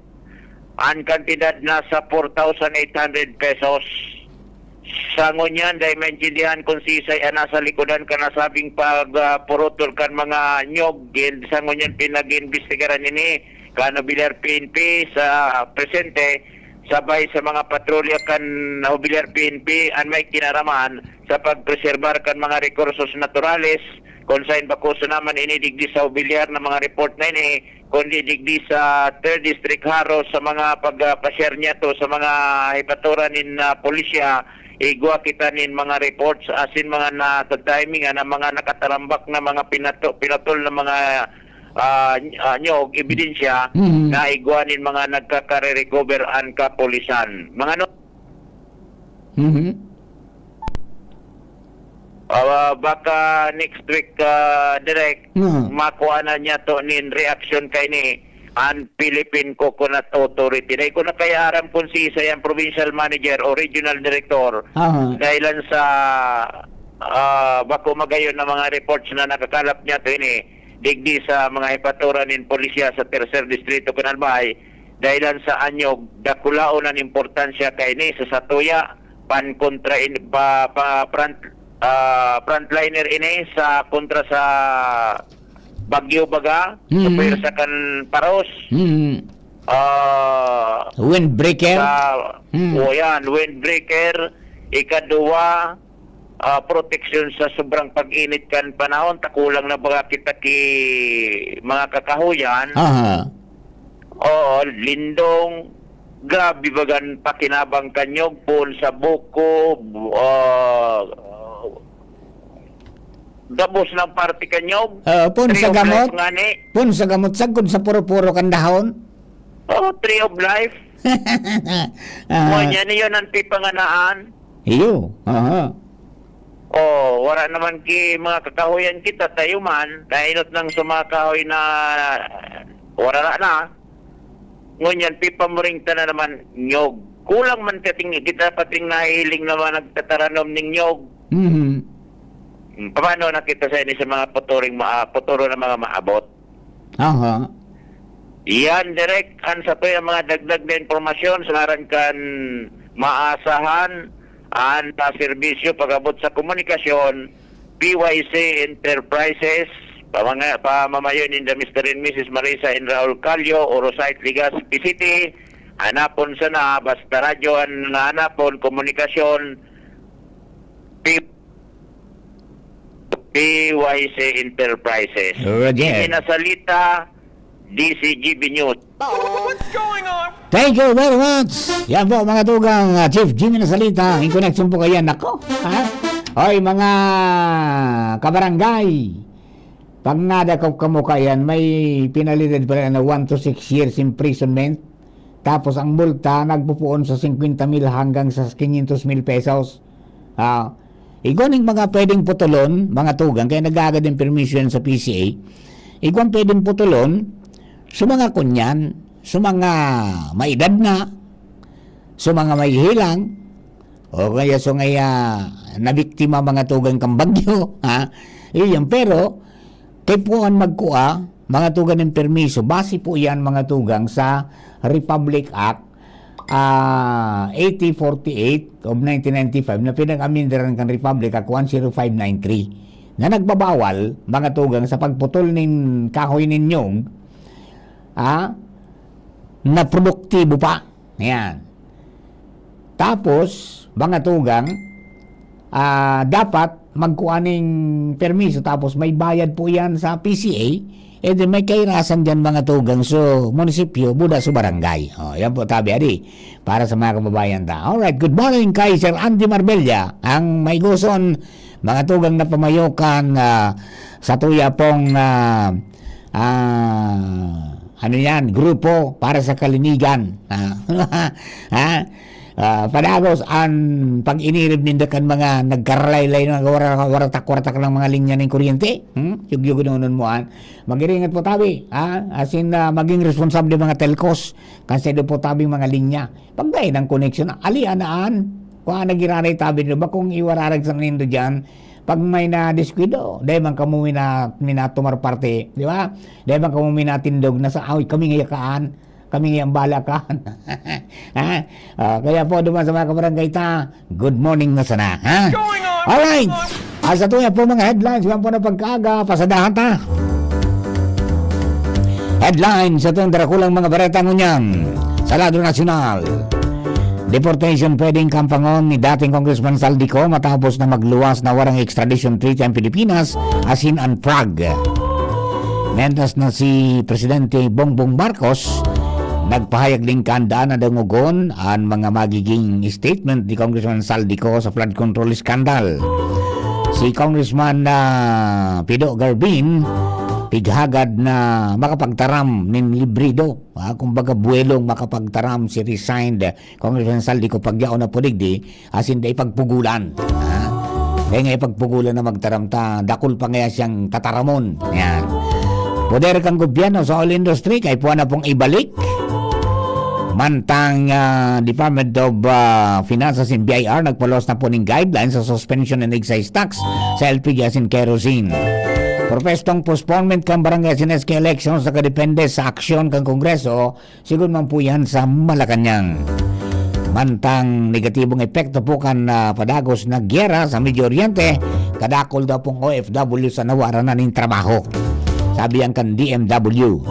An kantidad nasa four thousand eight hundred pesos. Sa ngunyan, dai maintindihan kung sisay an nasa likodan kan nasabing pag, ah, purutol kan mga nyog. Gin-, sa ngunyan, pinag-iimbestigaran ini kan Hobilyar P N P sa presente, sabay sa mga patrolya kan Hobilyar P N P an may kinaraman sa pagpreserbar kan mga rekursos naturales, kun sain bako sa naman ini digdi sa Hobilyar na mga report na ini, kundi digdi sa third District Jaro sa mga pagpasyar niya to sa mga hepatoran nin, ah, pulisya, igwa kita nin mga reports asin mga nasa timing na mga nakatarambak na mga pinato-, pinatol na mga, ah, ny-, ah, nyog, ebidensya Mhm. na igwa nin mga nagkakare-recover an kapulisan. Mga no- Mhm. Ah, baka next week, ah, Direk, Mhm. makuha na niya to nin reaction kay ni an Philippine Coconut Authority. Dai ko na kaya aram kung si isa yang provincial manager o regional director. Aha. Dahilan sa, ah, bako magayon na mga reports na nakakalap niya to ini, digdi sa mga hepatoran nin polisya sa Tercer Distrito kan Albay, dahilan sa anyog, dakulaon an importansya kaini sa satuya, pan kontra in, pa, pa front, ah, frontliner ini sa kontra sa bagyo baga, sa Mhm. pwersa kan Paros. Mhm. Ah, Windbreaker? Sa, Hmm. o yan, windbreaker. Ikaduwa, ah, proteksyon sa sobrang pag-init kan panahon, ta kulang na baga kita ki mga kakahoyan. Aha. Oo, lindong, grabe bagan pakinabang kan nyog, poon sa buko, bu-, ah, gabos ng parte kan nyog. Ah, poon sa Tree of gamot? Life ngani. Poon sa gamot, sagkod sa puro-puro kan dahon? Oh, Tree of Life. Ah. Mo, yan yun ang pipanganaan. Iyo, aha. Oh, wala naman ki mga kakahoyan kita, tayo man, nainot nang sa mga kahoy na wala na. Ngunyan, pipamuring ta na naman nyog. Kulang man ta ting-, kita pa ting nahihiling na mga nagtataranom ning nyog. Mhm. Hmm, paano na kita sa ini sa mga puturing ma-, puturo na mga maabot? Aha. Yan, Direk, an sa to yung mga dagdag na impormasyon sa ngaran kan maasahan an, ah, serbisyo pag-abot sa komunikasyon, P Y C Enterprises, pamanga-, pamamayo ninda Mister and Missus Marisa and Raul Calio, Orosite, Legazpi City. Hanapon sana, basta radyo an hanapon, komunikasyon, P-, P Y C Enterprises. Roger. Jimmy Nasalita, D C G B News. Thank you very much. Yan po, mga tugang, ah, Chief Jimmy Nasalita, in connection po kayan. Nako, ha? Oy, mga kabarangay, pag nadakop kamo kayan, may penalidad pala na one to six years imprisonment. Tapos ang multa nagpupuon sa singkwenta mil hanggang sa quinientos mil pesos. Ah, igwa ning mga pwedeng putulon, mga tugang, kaya nag-aagad ng permisyon sa P C A. Igwang pwedeng putulon, sa mga kunyan, sa mga maedad na, sa mga mahihilang, o kaya sa mga nabiktima, mga tugang, kan bagyo, ha? Iyon, pero, kay puan magkua, mga tugang, ng permiso, base po yan, mga tugang, sa Republic Act, ah, eighty forty-eight of nineteen ninety-five na pinag-amendaran kan Republic Act one zero five nine three na nagbabawal, mga tugang, sa pagputol nin kahoy nin nyog, ah, na produktibo pa. Ayan. Tapos, mga tugang, ah, dapat magkuha ning permiso, tapos may bayad po yan sa P C A, eh di may kairasan dyan, mga tugang, so munisipyo, buda sa barangay. O, yan po, tabi, adi, para sa mga kababayan ta. Alright, good morning kay Sir Andy Marbella, ang maiguson, mga tugang, na pamayokan, ah, sa tuya pong, ah, ah, ano yan, grupo para sa kalinigan. Ah, ha? Ah, padagos an pag-inirib ninda kan mga nagkaralaylay na wara-, waratak-waratak ng mga linya ning kuryente. Hmm? Yugyugon mo an. Mag-iringat po tabi, ha? Asin, ah, maging responsable mga telcos. Kasi do po tabi mga linya. Pag dahil ng koneksyon, alian na an. Kung ang nagiraray tabi do, bakong iwararag sa nindo dyan, pag may nadiskuido, dahil man kamo mina-, minatumar parte, di ba? Dahil man kamo minatindog, nasa awit kami ngayakaan, kami ngayang balakan. Ha? Ah, kaya po, duman sa mga kabarangay ta, good morning na sana, ha? Alright! At sa tuya po mga headlines, yan po na pagkaaga, pasadahan ta. Headlines sa itong darakulang mga bareta ngunyan sa lado nasyonal. Deportation pwedeng kampangon ni dating Congressman Saldico matapos na magluwas na warang extradition treaty ang Pilipinas asin an Prague. Mientras na si Presidente Bongbong Marcos nagpahayag nin kahandaan na dangogon an mga magiging statement ni Congressman Saldico sa flood control scandal. Si Congressman, ah, Pido Garbin, pighagad na makapagtaram nin libre do, ah, kumbaga buwelong makapagtaram si resigned Congressman Saldico pag yaon na po digdi, asin dai pagpugulan. Ha? Dai nga ipagpugulan na magtaram ta, dakul pa ngaya siyang tataramon. Yan. Poder kan gobyerno sa oil industry, kaipuhan na pong ibalik. Mantang, ah, Department of, ah, Finances and B I R, nagpaluwas na po ning guidelines sa suspension and excise tax sa L P G asin kerosene. Propestong postponement kan barangay asin S K elections nakadepende sa aksyon kan Kongreso, sigon man po yan sa Malacañang. Mantang negatibong epekto po kan, ah, padagos na giyera sa Medio Oriente, kadakul daw pong O F W sa nawaran na nin trabaho. Sabi yan kan D M W.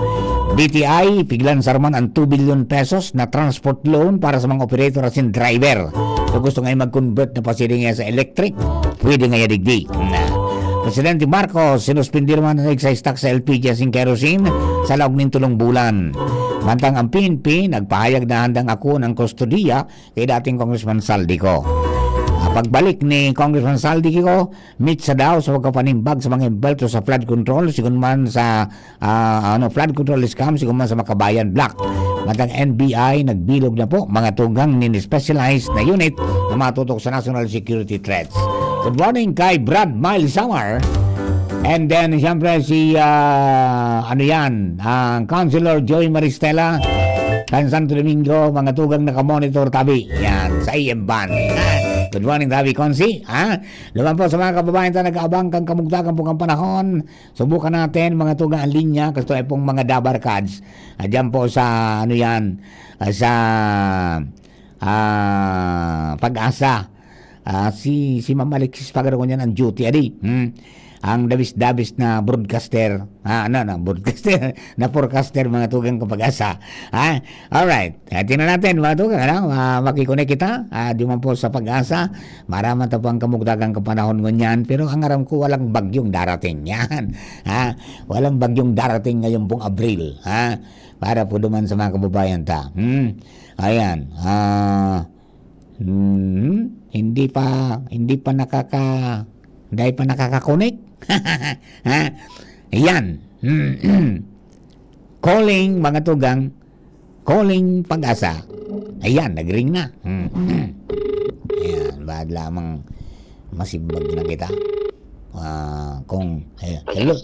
D T I, piglansar man an two billion pesos na transport loan para sa mga operator asin driver. So gusto nga mag-convert na pa sila nga sa electric, pwede nga digdi. Na. Presidente Marcos, sinuspindi naman ang excise tax sa L P G asin kerosene sa laog nin tulong bulan. Mantang ang P N P nagpahayag na handang ako ng kustodiya kay dating Congressman Saldico. Ah, pagbalik ni Congressman Saldico, mitsa daw sa pagkapanimbag sa mga embelto sa flood control, sigon man sa, ah, ano, flood control scam, sigon man sa Makabayan Block. Mantang N B I, nagbilog na po mga tugang nin specialized na unit na matutok sa national security threats. Good morning kay Brad Miles Samar. And then, siyempre, si, ah, ano yan, ang Councilor Joey Maristella. Kan Santo Domingo, mga tugang nakamonitor tabi. Yan, sa A M band. Ha? Good morning, tabi, Consi. Ha? Duman po sa mga kababayan ta nag-aabang kan kamugtakan po kan panahon. Subukan natin, mga tugang, ang linya. Gusto ay pong mga dabarkads. Ah, dyan po sa, ano yan, ah, sa, ah, Pag-asa. Ah, si, si Ma'am Alexis Pagaro niyan ang duty, adi. Hmm. Ang dabis-dabis na broadcaster. Ah, ano, na broadcaster, na forecaster, mga tugang kan Pag-asa. Ha? Alright. Ah, tingnan natin, mga tugang, ano? Ah, makikonek kita. Ah, duman po sa Pag-asa. Maraman ta po ang kamugtakan kan panahon ngunyan. Pero ang aram ko, walang bagyong darating. Yan. Ha? Walang bagyong darating ngayon pong Abril. Ha? Para po duman sa mga kababayan ta. Hmm? Ayan. Ah, hmm, hindi pa, hindi pa nakaka-, dahil pa nakaka-connect. Ha? Ayan. Hmm. Calling, mga tugang. Calling Pag-asa. Ayan, nag-ring na. Hmm. Ayan, bad lamang masimbag na kita. Ah, kung, eh, hello.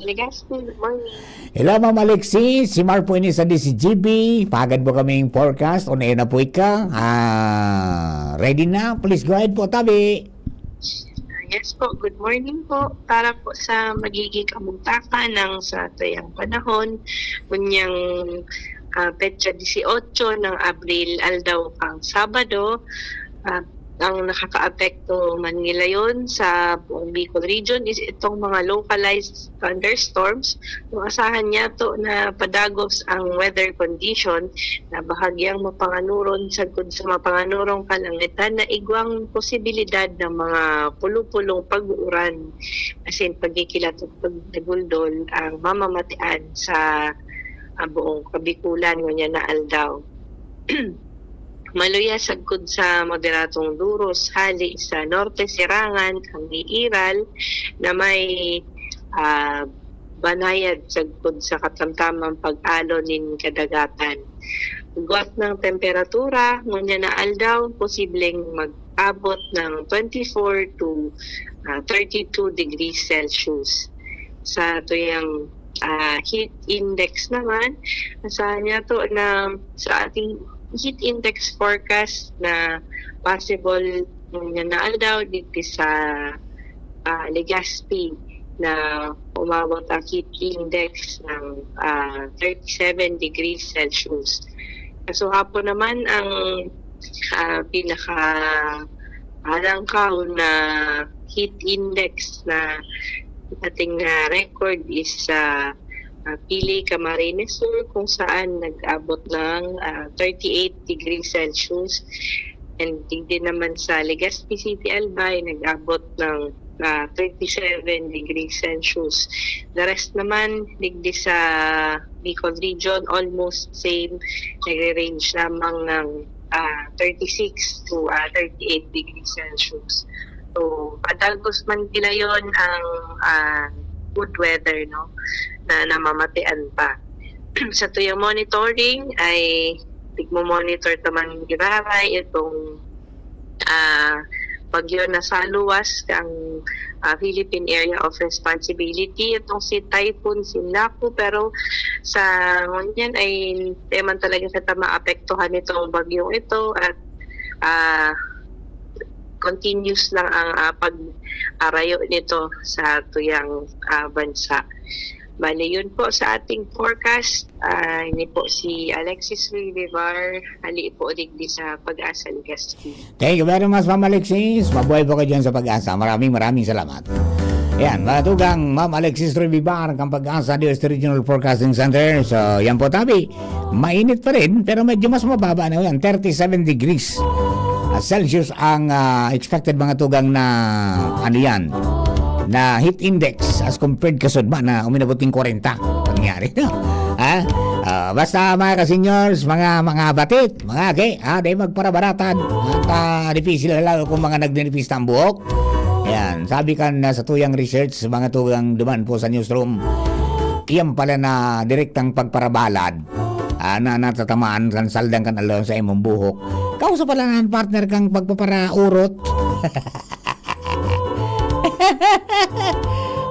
Hello, Ma'am Alexis. Si Mar po ini sa D C G B. Pagad po kaming forecast. On air na po ika. Ah, ready na? Please go ahead po, tabi. Ah, yes po, good morning po. Para po sa magiging kamugtakan ng sa tuyang panahon, kunyang, ah, petsa dieciocho ng Abril, aldaw pang Sabado, ah, ang nakakaapekto man ngayon sa buong Bicol Region is itong mga localized thunderstorms. Maasahan niyato na padagos ang weather condition na bahagyang mapanganuron sagkod sa mapanganurong kalangitan na igwang posibilidad ng mga pulo-pulong pag-uuran, as in pagkikilat at pagdaguldol ang mamamatean sa, ah, buong Kabikulan ngunyan na aldaw. Maluya sagkod sa moderadong duros hali sa norte, Sirangan, Angiiral, na may, ah, banayad sagkod sa katamtamang pag-alo nin kadagatan. Gwat ng temperatura, ngunyan na aldaw, posibleng mag-abot ng twenty-four to, ah, thirty-two degrees Celsius. Sa tuyang, ah, heat index naman, asahan niyato na sa ating heat index forecast na possible ngunyan na aldaw digdi sa, ah, Legazpi na umabot ang heat index ng, ah, thirty-seven degrees Celsius. Kaso hapon naman ang, ah, pinaka alangkaw na heat index na ating, ah, record is sa, ah, Pili, Camarines Sur, kung saan nag-abot ng, ah, thirty-eight degrees Celsius. And digdi naman sa Legazpi City, Albay, nag-abot ng, ah, twenty-seven degrees Celsius. The rest naman, digdi sa Bicol Region, almost same. Nagre-range lamang ng, ah, thirty-six to, ah, thirty-eight degrees Celsius. So, padagos man sila yon ang, ah, good weather, no, na namamatean pa. Sa tuyang monitoring ay tigmo-monitor ta man giraray itong, ah, bagyo na sa luwas kang, ah, Philippine Area of Responsibility, itong si Typhoon Sinlaku. Pero sa ngunyan ay di man talaga kita maapektuhan nitong bagyong ito at, ah, continuous lang ang, ah, pag-arayo nito sa tuyang, ah, bansa. Bale, yun po sa ating forecast. Ah, ini po si Alexis Rivivar, hali po digdi sa Pag-asa, Legazpi. Thank you very much, Ma'am Alexis. Mabuhay po kayo dyan sa Pag-asa. Maraming, maraming salamat. Yan, mga tugang, Ma'am Alexis Rivivar, kang Pag-asa, D S T Regional Forecasting Center. So, yan po, tabi. Mainit pa rin, pero medyo mas mababa na yan. Thirty-seven degrees, ah, Celsius ang, ah, expected, mga tugang, na, ano yan, na heat index as compared kasudma na uminabot ng kwarenta. Pangyari, no? Ha? Ah, basta, mga ka-seniors, mga, mga batit, mga agi, ha, di magparabaratan. At, ah, difícil lalo kung mga nagninipista ang buhok. Yan, sabi kan, ah, sa tuyang research, mga tugang duman po sa newsroom, iyan pala na direktang pagparabalad, ah, na natatamaan kan saldan kan aldaw sa imong buhok. Kausa pala na partner kang pagpaparaurot.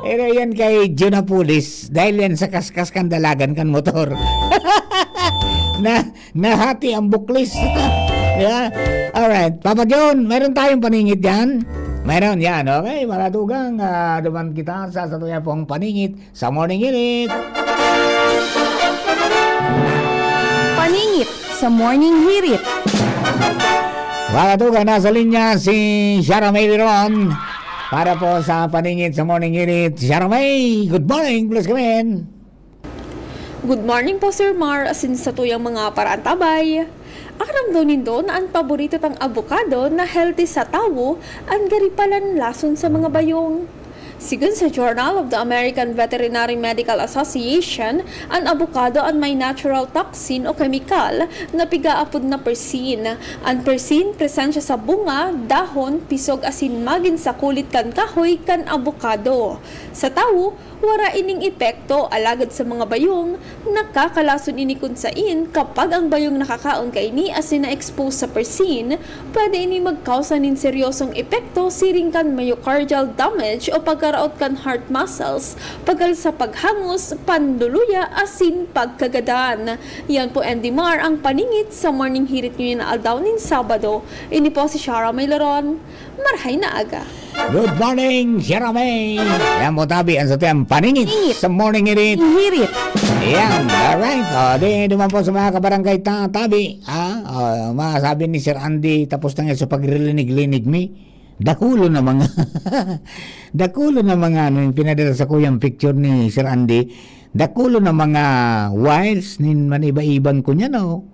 Pero yan kay Jonapolis, dahil yan sa kaskas kan dalagan kan motor. Na, nahati ang buklis. Di ba? Alright. Papa John, meron tayong paningit dyan? Meron yan. Okay, mga tugang, ah, duman kita sa satuya pong paningit sa Morning Hirit. Paningit sa Morning Hirit. Mga tugang, nasa linya si Shara May Liron para po sa paningit sa Morning Hirit. Shara May, good morning, please come in. Good morning po, Sir Mar, asin sa tuyang mga paraantabay. Aram daw nindo na an paborito tang abokado na healthy sa tawo, an gari palan lason sa mga bayong. Sigon sa Journal of the American Veterinary Medical Association, an abokado an may natural toxin o kemikal na pigaapod na persin. An persin presensya sa bunga, dahon, pisog asin magin sa kulit kan kahoy kan abokado. Sa tawo, wara ining epekto, alagad sa mga bayong, nakakalason ini kun sain kapag ang bayong nakakaon kaini asin na-expose sa persin, pwede ini magkausa nin seryosong epekto siring kan myocardial damage o pagkaraot kan heart muscles, pagal sa paghangos, panluluya asin pagkagadan. Yan po, Andy Mar, ang paningit sa Morning Hirit ngayon na aldaw nin Sabado. Ini po si Shara Maylaron. Marhay na aga. Good morning, Shara May. Yan po tabi ang satuyang paningit Paningit. Sa Morning Hirit. Hirit. Yan, alright. O, di naman po sa mga kabarangay ta tabi. Ha? O, masabi ni Sir Andy, tapos na nga sa pagrilinig-linig mi. Dakulo na mga, dakulo na mga ano, yung pinadala sa kuyang picture ni Sir Andy. Dakulo na mga wires nin maniba-iban ko niya, no?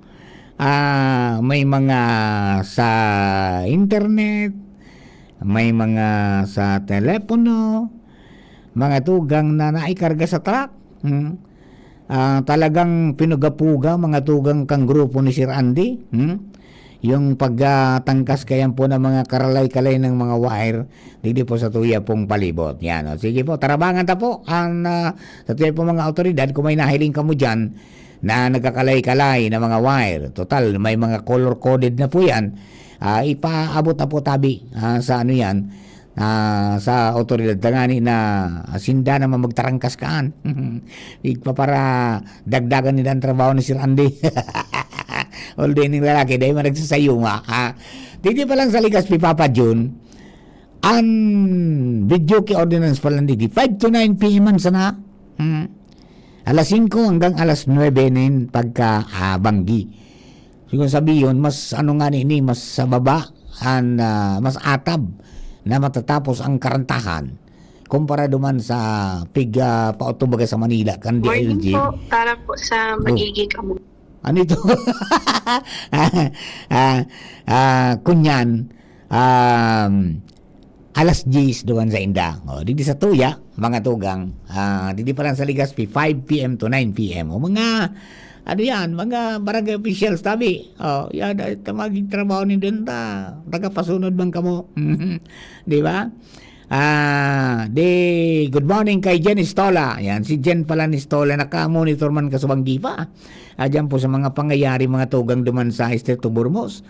Ah, may mga sa internet, may mga sa telepono, mga tugang na naikarga sa truck. Hmm? Ah, talagang pinugapuga mga tugang kang grupo ni Sir Andy. Hmm? Yung pagtangkas kayan po ng mga karalay-kalay ng mga wire, dito po sa tuya pong palibot. Yan, o. Sige po, tarabangan ta po ang ah, sa tuya po mga autoridad kung may nahiling kamo dyan na nagkakalay-kalay na mga wire. Total, may mga color-coded na po yan. Ah, ipaabot na po tabi ah, sa ano yan, ah, sa otoridad tangani na sinda naman magtarangkas kaan. Igpapara dagdagan nila ang trabaho ni Sir Andy. Although yung lalaki, dahil man nagsasayuma. Ha? Dito pa lang sa Legazpi, Papa Jun, ang video ki ordinance pa lang dito, five to nine P M man sana. Hmm. Alas singko hanggang alas nuwebe nin pagka ah, banggi. Siguro sabi yun, mas ano nga ni ini, mas sa baba, and, ah, mas atab na matatapos ang karantahan kumpara duman sa pig ah, pautubag sa Manila kan Morning D I L G. Po, para po sa magiging amo. Ano ito? ah, ah, kunyan, um, alas diyes duman sa inda. O, digdi sa tuya, mga tugang. Ah, digdi pa lang sa Legazpi, five P M to nine P M. O, mga, ano yan, mga barangay officials, tabi. O, yan, ay, ta- maging trabaho ni dyan ta. Tagapasunod man kamo. Di ba? Ah, di, good morning kay Jen Estola. Yan, si Jen pala ni Estola, naka-monitor man kasubanggi pa. Ah, dyan po sa mga pangyayari, mga tugang duman sa Estreto Burmos.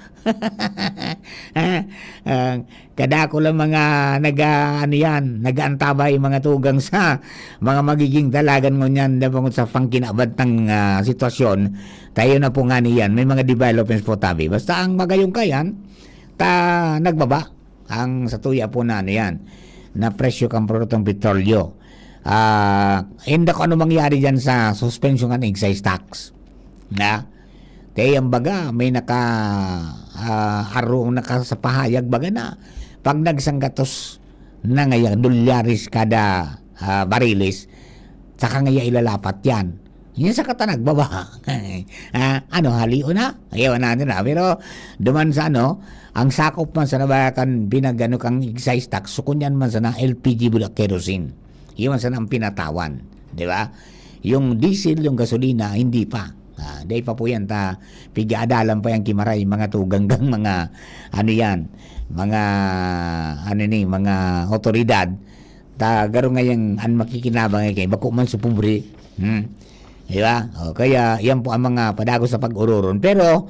Ah, ah, kadako lang mga naga, ano yan, nag-aantabay mga tugang sa mga magiging dalagan ngunyan na bangod sa pangkinabantang ah, sitwasyon. Tayo na po nga niyan, may mga developments po tabi. Basta ang magayong kayan, ta nagbaba ang sa tuya po na ano yan, na presyo kang produktong petrolyo. Ah, hindi ko ano mangyari dyan sa suspension ng excise tax. Na? Kaya yung baga, may naka, ah, aro, naka sa pahayag baga na pag nagsanggatos na ngayon, dolyares kada ah, bariles, saka ngayon ilalapat yan. Yan sa kata nagbaba. ah, ano, halio na? Ayaw na, ano na. Pero, duman sa ano, ang sakop man sa nabayakan, pinagano kang excise tax, so kunyan man sana L P G bulak kerosene. Yun man sana ang pinatawan. Di ba? Yung diesel, yung gasolina, hindi pa. Ah, di pa po yan. Ta, pigaadalan pa yan kimaray, mga tuganggang mga, ano yan, mga, ano ni, mga otoridad. Ta, garo ngayon, ang makikinabang ay kay bako man sa pobre. Hmm. Di ba? O, kaya, yan po ang mga padagos sa pag-ururon. Pero,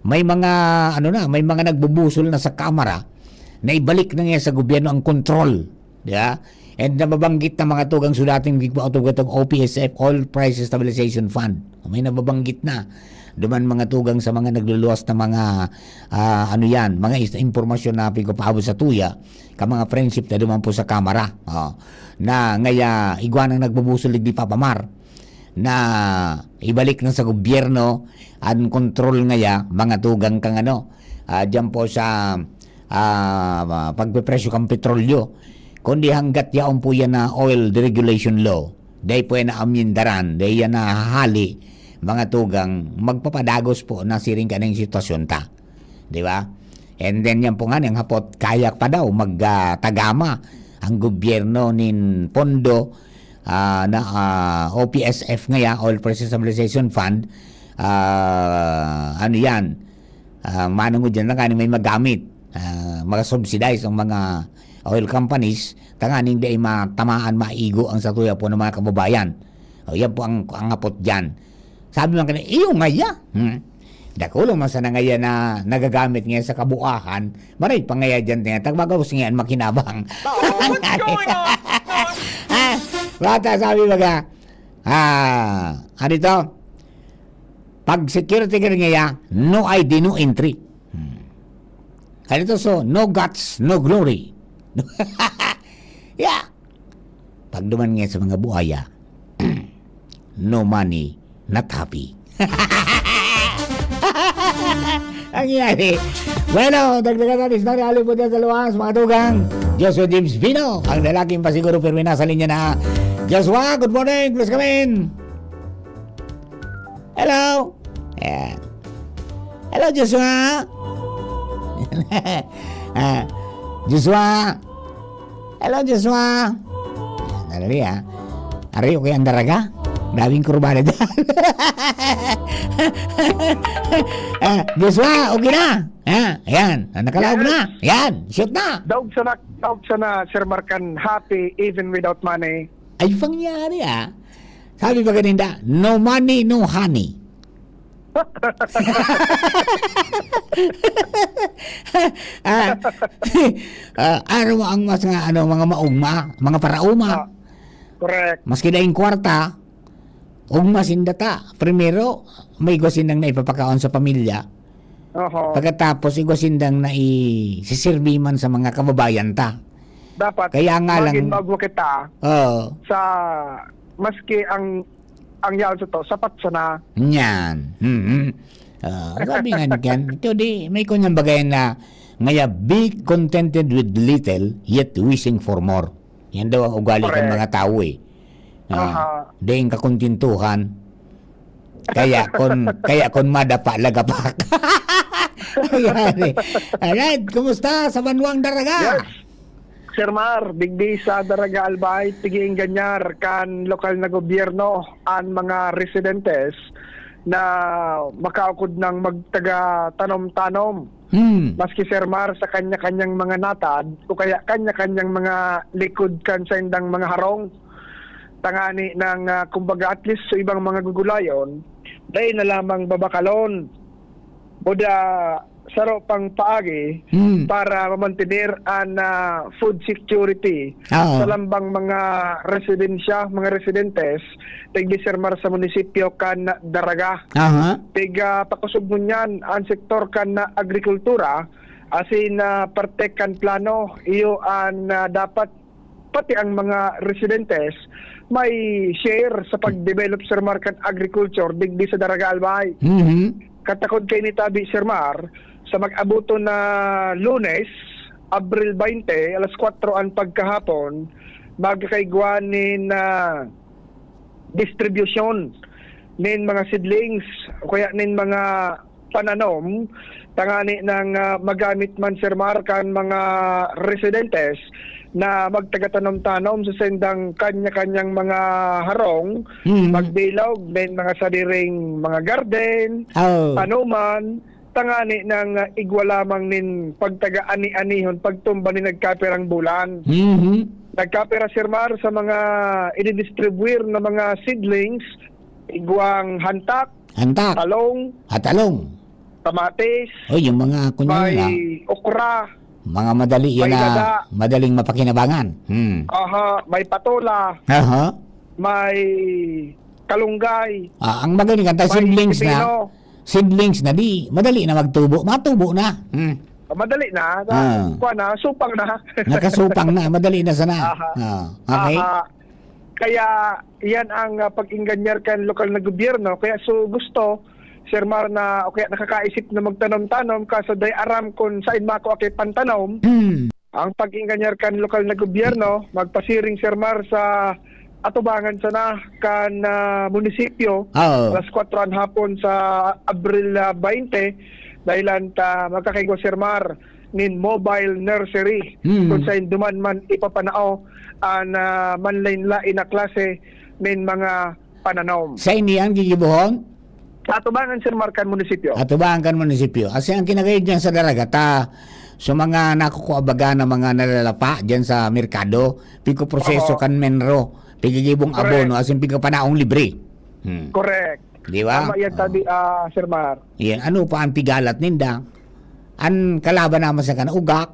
may mga, ano na, may mga nagbubusol na sa kamara na ibalik na ngayon sa gobyerno ang kontrol Di ba? And nababanggit na mga tugang sudating gigwa o tugatong O P S F, Oil Price Stabilization Fund. May nababanggit na. Duman mga tugang sa mga nagluluwas na mga, ah, ano yan, mga is-, impormasyon na pigpapaabot sa tuya, ka mga friendship na duman po sa Kamara. Oh. Na ngaya, igwa nang nagbubusulig di papamar. Na ibalik na sa gobyerno an kontrol ngaya, mga tugang kang ano, ah, diyan po sa, ah, pagpepresyo kang petrolyo. Kundi hanggat yaon po yan na oil deregulation law, dai po yan naamyendaran, dai yan nahahali, mga tugang, magpapadagos po na siring ka na yung sitwasyon ta. Di ba? And then yan po nga, ang hapot, kaya pa daw magtagama ang gobyerno nin pondo, ah, na, ah, O P S F ngaya, Oil Price Stabilization Fund, ah, ano yan, ah, manungod yan lang kani may magamit, ah, mga subsidize ang mga oil companies, tanganing di ay matamaan, maigo ang satuya po ng mga kababayan. O, yan po ang, ang hapot dyan. Sabi man kanina, "Iyo ngaya." Hmm. Dakulo man sana ngaya na nagagamit ngaya sa kabuahan, maray pa ngaya dyan, tinatag, baga gusto ngaya makinabang. Oh, what's going on? Ah, bata, sabi baga, ah, ano ito? Pag security guard ngaya, no I D, no entry. Hmm. Ano ito? So, no guts, no glory. Yeah. Pagduman ngaya sa mga buaya, no money, not happy. Ang nangyari. Bueno, dagdagan natin istorya, alipod yan sa luwas, mga tugang. Joshua James Vino, ang lalaking pasiguro, pero nasa linya na. Joshua, good morning, please come in. Hello. Ayan. Hello, Joshua. Ah, Joshua. Hello, Joshua. Dali, ah. Ari, okay ang daraga? Grabing kurbada dyan. Ah, Joshua, okay na? Ah, ayan. Ah, nakalaog Yes. na. Ayan, shoot na. Daog sana, daog sana, Sir Markan, happy even without money. Ay, pangyari, ah. Sabi pa ganinda, "No money, no honey." Ah, ah, ano ang mas nga, ano, mga maugma, mga parauma? Ah, correct. Maski daing kwarta, ugma sinda ta. Primero, may igwa sindang naipapakaon sa pamilya. Oho. Pagkatapos, igwa sindang naisisirbi man sa mga kababayan ta. Dapat Kaya nga maging lang magwa kita Oo. sa, maski ang, ang yaon sa to, sapat sana. Yan. Mhm. Ah, sabi nga ni Ken, ito di, may kunyang bagay na, ngaya, "Be contented with little, yet wishing for more." Yan daw ang ugali ng Correct. mga tao, eh. Ah, Aha. daing kakuntintuhan. Kaya kun, kaya kun madapa, lagapak. Ayan, eh. Alright, kumusta sa Banwang Daraga? Yes. Sir Mar, digdi sa Daraga Albay, pig-iinganyar kan lokal na gobyerno an mga residentes na makaukod nang magtaga tanom-tanom. Hmm. Maski, Sir Mar, sa kanya-kanyang mga natad o kaya kanya-kanyang mga likod kan saindang mga harong. Tangani ng, ah, kumbaga, at least sa ibang mga gugulayon, dai na lamang babakalon. Buda, saro pang paagi Hmm. para mamantener an, ah, food security Oo. sa lambang mga residensya, mga residentes, digdi, Sir Mar, sa munisipyo kan Daraga. Aha. Tig, ah, pakosog ngunyan an sektor kan agrikultura, asin, ah, parte kan plano, iyo an, ah, dapat pati ang mga residentes may share sa pag-develop, Sir Mar, kan agriculture digdi sa Daraga Albay. Mhm. Katakod kaini tabi, Sir Mar, sa mag-aboton na Lunes, Abril twenty, alas kwatro an pagkahapon, magkakaigwa nin, ah, distribusyon nin mga seedlings o kaya nin mga pananom, tangani nang, ah, magamit man, Sir Mar, kan mga residentes na magtagatanom-tanom sa sendang kanya-kanyang mga harong, Hmm. magbilog nin mga sadiring mga garden, Oh. tanuman, tangani nang, ah, igwa lamang nin pagtaga-ani-anihon, pagtumba nin nagkapirang bulan. Mhm. Nagkapira, Sir Mar, sa mga ididistribuir na mga seedlings, igwang hantak, Hantak. talong, Ah, talong. kamatis, Oh, yung mga kunyang may lang. okra, Mga madali yan May na daga. madaling mapakinabangan. Hmm. Aha, may patola, Aha. may kalunggay, Ah, ang magaling kan ta, may seedlings na. pipino. Seedlings na di, madali na magtubo. Matubo na. Hmm. Ah, madali na. Na, Ah. kuwan na, supang na. Nakasupang na, madali na sana. Aha. Ah, okay. Aha. Kaya, yan ang, ah, pag-engganyar kan lokal na gobyerno. Kaya, so, gusto, Sir Mar, na, o kaya nakakaisip na magtanom-tanom, kaso dai aram kung saan makua ki pantanom. Hmm. Ang pag-engganyar kan lokal na gobyerno, magpasiring, Sir Mar, sa atubangan sana kan, ah, munisipyo, Oo. alas kwatro an hapon sa Abril, ah, baynte, dahilan ta magkakaigwa, Sir Mar, nin mobile nursery, Hmm. kung sain duman man ipapanao an, ah, manlain-lain na klase nin mga pananom. Sa ini ang gigibohon? Sa atubangan, Sir Mar, kan munisipyo. Atubangan kan munisipyo. Kasi ang kinagayod niyan sa dalaga, ta, sa mga nakukuha baga na mga nalalapa diyan sa merkado, pigpoproseso Oho. kan menro, pigigibong Correct. abono, asin pigpapanaong libre. Hmm. Correct. Di ba? Tama yan, Oh. tabi, ah, Sir Mar. Yan. Ano pa ang pigalat ninda? An kalaban naman sa kan ugak.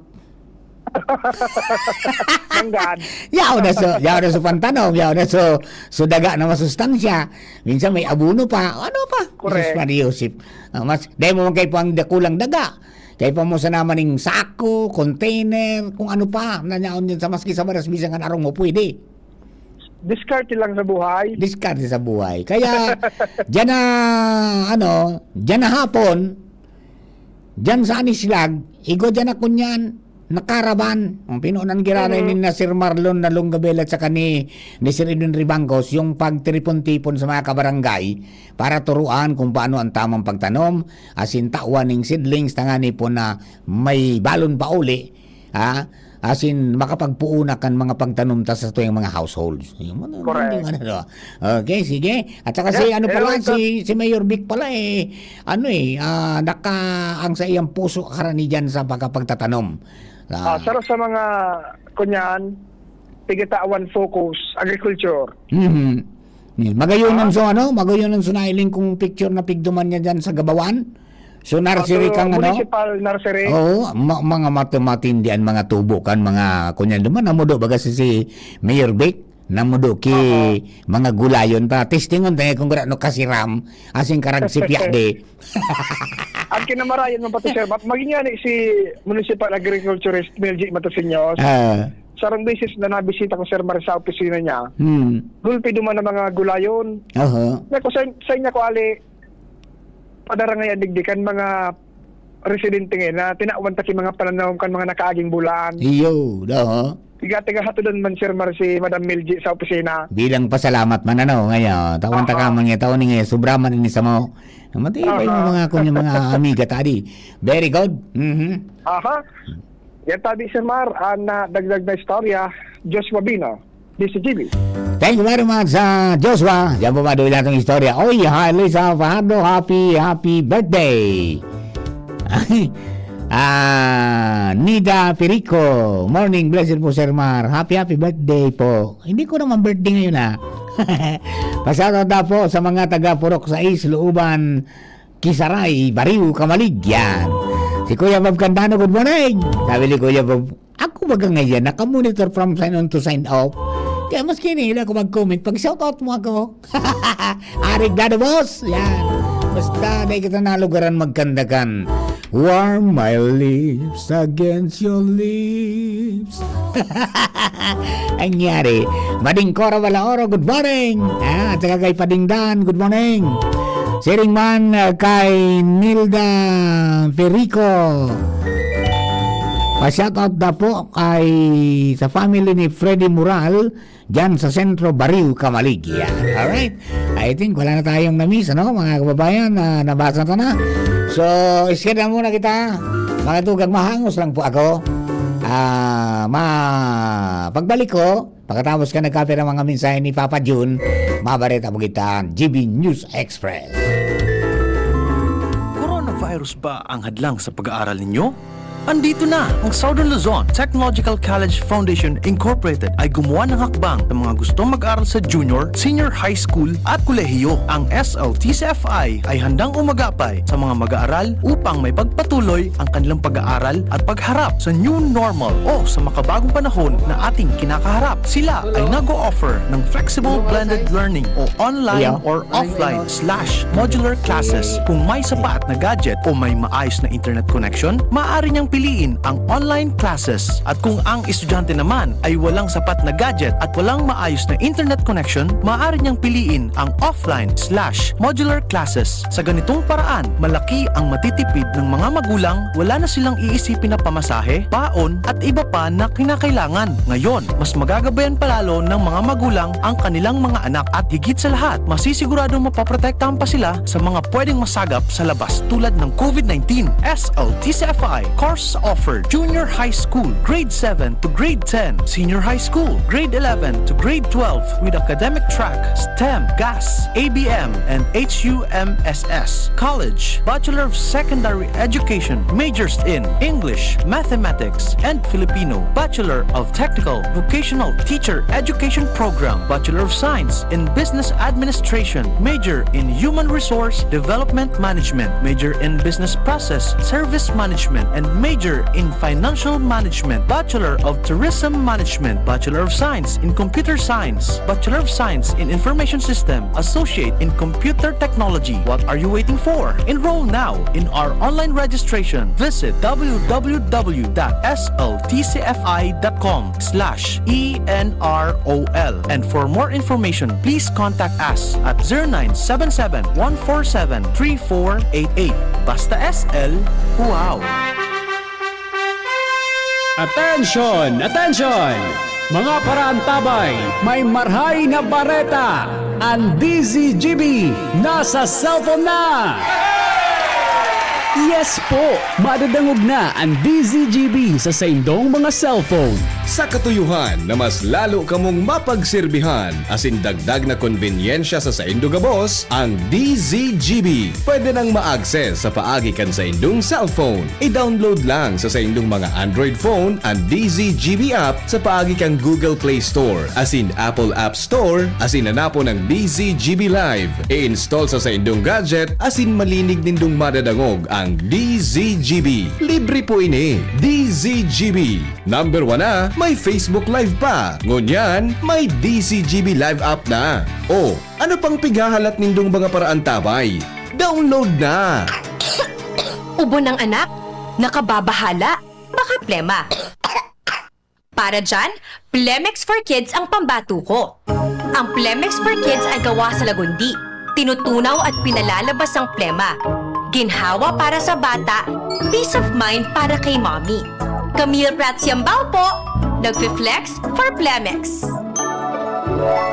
Manggad. Yaw na so, yaw na so pantanom, yaw na so, so daga na masustansya. Minsan may abono pa. Ano pa? Correct. Jesus Maria Joseph. Ah, mas, dahil mo man kayo pang dakulang daga. Kayo pa mo sa naman ning sako, container, kung ano pa, na nyaon din sa maski sa baras, bisan kan arong mo pwede. Diskarte lang sa buhay. Diskarte sa buhay. Kaya, diyan na, ano, diyan na hapon, diyan sa Anislag, igwa diyan na kunyan, nakaraban. Ang pinunan giraray Mhm. ni na Sir Marlon na Lunggabel at saka ni, ni Sir Edwin Ribangcos, yung pagtiripon-tipon sa mga kabarangay para turuan kung paano ang tamang pagtanom, asin tawan ning seedlings, tangani po na may balon pa uli, ha? Asin makapagpuuna kan mga pagtanom ta sa tuyang mga households. Yung mga, Correct. yung ano, no? Okay, sige. At saka si Yeah, ano pala, anyway, si, si Mayor Vic pala, eh, ano, eh, ah, naka, ang sa iyang puso karani dyan sa pagkapagtatanom. Ah, Ah. saro sa mga, kunyan, tigitawan focus, agriculture. Mhm. Yan. Magayon Ah. ang so, ano, magayon ang so nailing kong picture na pigduman niya dyan sa Gabawan. So, nursery Ato, kang, ano? Municipal nursery. Oo, ma-, mga matu-, matindihan, mga tubo kan, mga kunyan duman. Namudo baga si, si Mayor Vic, namudo ki Oo. mga gulayon pa. Testingon tayo kung gura no kasiram, asing karag si Piade. Ang kinamarayan mo pati, sir, ma-, maging nga ni si Municipal Agriculturist Mel G Matasiños. Ah. Sarong beses na nabisita ko, Sir Mar, sa opisina niya. Hmm. Gulpi duman ang mga gulayon. Aha. Nga ko, sa, sa inya ko, ali, padara nga yan, digdi kan mga residente ngayon na tinawan ta ki mga pananaw kan mga nakaaging bulan. Iyo, daw. Tiga-tiga hatodan man, Sir Mar, si Madam Milji sa opisina. Bilang pasalamat man, ano, ngayon, tawan ta Aha. ka man ngayon, tawan ni ngayon, sobra man ini sa mo. Namatay pa yung Aha. mga, kung yung mga amiga tadi. Very good. Mhm. Aha. Yan tabi, Sir Mar, ang, ah, dagdag na istorya, Joshua Bino, D C G B. Thank you very much, ah, Joshua. Diyan po maduwi natin ang istorya. Oy, hi, Lisa Fajardo, happy, happy birthday. Ay, ah, Nida Perico, morning, blessed po, Sir Mar. Happy, happy birthday po. Hindi ko naman birthday ngayon, ah. Pa-shoutout daw po sa mga taga Purok sais, Looban, Kisaray, Bariw, Camalig, yan. Si Kuya Bob Candano, good morning. Sabi ni Kuya Bob, "Ako baga ngayon, naka-monitor from sign on to sign off. Kaya maski hindi ako mag-comment, pag-shoutout mo ako." Arig dado, boss. Yan. Basta, dahil kita nalugaran magkandakan. Warm my lips against your lips. Ang nangyari, Mading Cora Balaoro, good morning. Ah, at saka kay Pading Dan, good morning. Siring man, ah, kay Nilda Perico. Pa-shoutout na po kay, sa family ni Freddy Moral, diyan sa Sentro, Bariw, Camalig. Yan. Alright. I think wala na tayong na-miss, ano, mga kababayan, na nabasa ta na. So, schedule muna kita. Mga tugang, mahangos lang po ako. Ah, ma-, pagbalik ko, pagkatapos ka nagkape ng mga mensahe ni Papa Jun, mabareta po kita, G B News Express. Coronavirus ba ang hadlang sa pag-aaral ninyo? Andito na ang Southern Luzon Technological College Foundation Incorporated ay gumawa ng hakbang sa mga gustong mag-aral sa junior, senior high school at kolehiyo. Ang S L T C F I ay handang umagapay sa mga mag-aaral upang may pagpatuloy ang kanilang pag-aaral at pagharap sa new normal o sa makabagong panahon na ating kinakaharap. Sila ay nag-o-offer ng flexible blended learning o online or offline slash modular classes. Kung may sapat na gadget o may maayos na internet connection, maaari niyang piliin ang online classes. At kung ang estudyante naman ay walang sapat na gadget at walang maayos na internet connection, maaari niyang piliin ang offline slash modular classes. Sa ganitong paraan, malaki ang matitipid ng mga magulang, wala na silang iisipin na pamasahe, baon, at iba pa na kinakailangan. Ngayon, mas magagabayan palalo ng mga magulang ang kanilang mga anak at higit sa lahat, masisiguradong mapoprotektahan pa sila sa mga pwedeng masagap sa labas tulad ng COVID nineteen. S L T C F I course offered: Junior High School, Grade seven to Grade ten, Senior High School, Grade eleven to Grade twelve, with academic track, STEM, GAS, A B M, and H U M S S. College, Bachelor of Secondary Education, majors in English, Mathematics, and Filipino, Bachelor of Technical Vocational Teacher Education Program, Bachelor of Science in Business Administration, major in Human Resource Development Management, major in Business Process Service Management, and major in Financial Management, Bachelor of Tourism Management, Bachelor of Science in Computer Science, Bachelor of Science in Information System, Associate in Computer Technology. What are you waiting for? Enroll now in our online registration. Visit w w w dot s l t c f i dot com slash e n r o l. And for more information, please contact us at zero nine seven seven, one four seven, three four eight eight. Basta S L, wow! Attention! Attention! Mga paraantabay, may marhay na bareta! Ang D Z G B nasa cellphone na! Yes po! Madadangog na ang D Z G B sa saindong mga cellphone. Sa katuyohan na mas lalo kamong mapagserbihan asin dagdag na konbenyensya sa saindo gabos, ang D Z G B pwede nang ma-access sa paagi kan saindong cellphone. I-download lang sa saindong mga Android phone an D Z G B app sa paagi kan Google Play Store asin Apple App Store asin hanapon an D Z G B Live. I-install sa saindong gadget asin malinig nindong madadangog ang D Z G B. Libre po ini. D Z G B. Number one na, may Facebook Live pa. Ngunyan, may D Z G B Live app na. O, ano pang pighahalat nindong mga paraantabay? Download na! Ubo ng anak? Nakababahala? Baka plema. Para dyan, Plemex for Kids ang pambato ko. Ang Plemex for Kids ay gawa sa lagundi. Tinutunaw at pinalalabas ang plema. Ginhawa para sa bata, peace of mind para kay mommy. Camille Prats Yambao po, nagfi-flex for Plemex.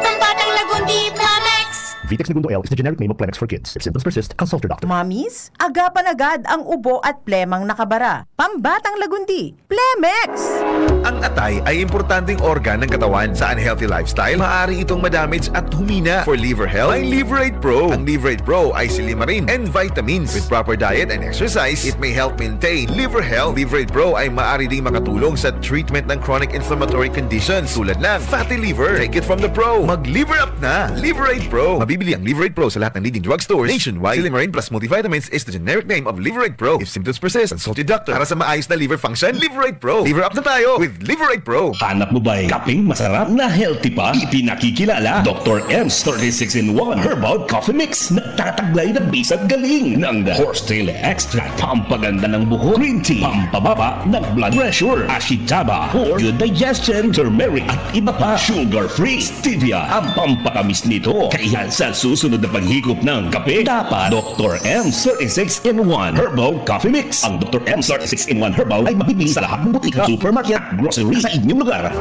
Pambatang lagundi, Plemex! Vitex Negundo L is the generic name of Plemex for Kids. If symptoms persist, consult your doctor. Mommies, agapan agad ang ubo at plemang nakabara. Pambatang lagundi, Plemex! Ang atay ay importanteng organ ng katawan. Sa unhealthy lifestyle, maaari itong madamage at humina. For liver health, may Liverate Pro. Ang Liverate Pro ay silimarin and vitamins. With proper diet and exercise, it may help maintain liver health. Liverate Pro ay maaari ding makatulong sa treatment ng chronic inflammatory conditions tulad ng fatty liver. Take it from the pro. Mag-liver up na! Liverate Pro. Mabibili ang Liverate Pro sa lahat ng leading drugstores nationwide. Silimarin plus multivitamins is the generic name of Liverate Pro. If symptoms persist, consult your doctor. Para sa maayos na liver function, Liverate Pro. Liver up na tayo with Liverate Pro. Hanap mo ba'y kapeng masarap na healthy pa? Ipinakikilala, Doktor M's thirty-six in one Herbal Coffee Mix. Nagtataglay ng bisag galing ng horsetail extract, pampaganda ng buhok, green tea, pampababa ng blood pressure, ashitaba for good digestion, turmeric at iba pa. Sugar-free, stevia ang pampatamis nito. Kaya sa susunod na paghikop ng kape, dapat Doktor M thirty-six in one Herbal Coffee Mix. Ang Doktor M thirty-six in one Herbal ay mabibili sa lahat ng butika, supermarket at grocery sa inyong lugar.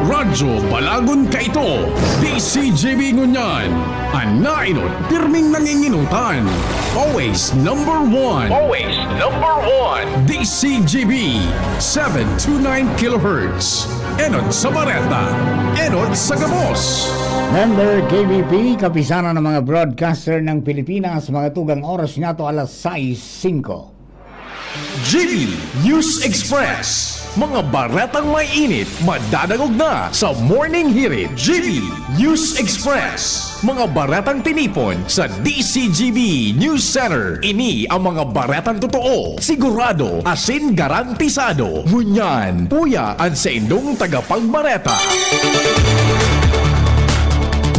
Radyo Balagon kaito, D C G B ngunyan. An naenot, pirming nanginginutan. Always number one. Always number one. D C G B, seven two nine kilohertz. Enot sa bareta, enot sa gabos. Member K B P, Kapisanan ng mga Broadcaster ng Pilipinas, mga tugang oras niyato alas sais singko. G B News Express. Mga baretang may init, madadangog na sa Morning Hirit. G B News Express. Mga baretang tinipon sa D C G B News Center. Ini ang mga baretang totoo, sigurado, asin garantisado. Ngunyan, uya an saindong tagapagbareta.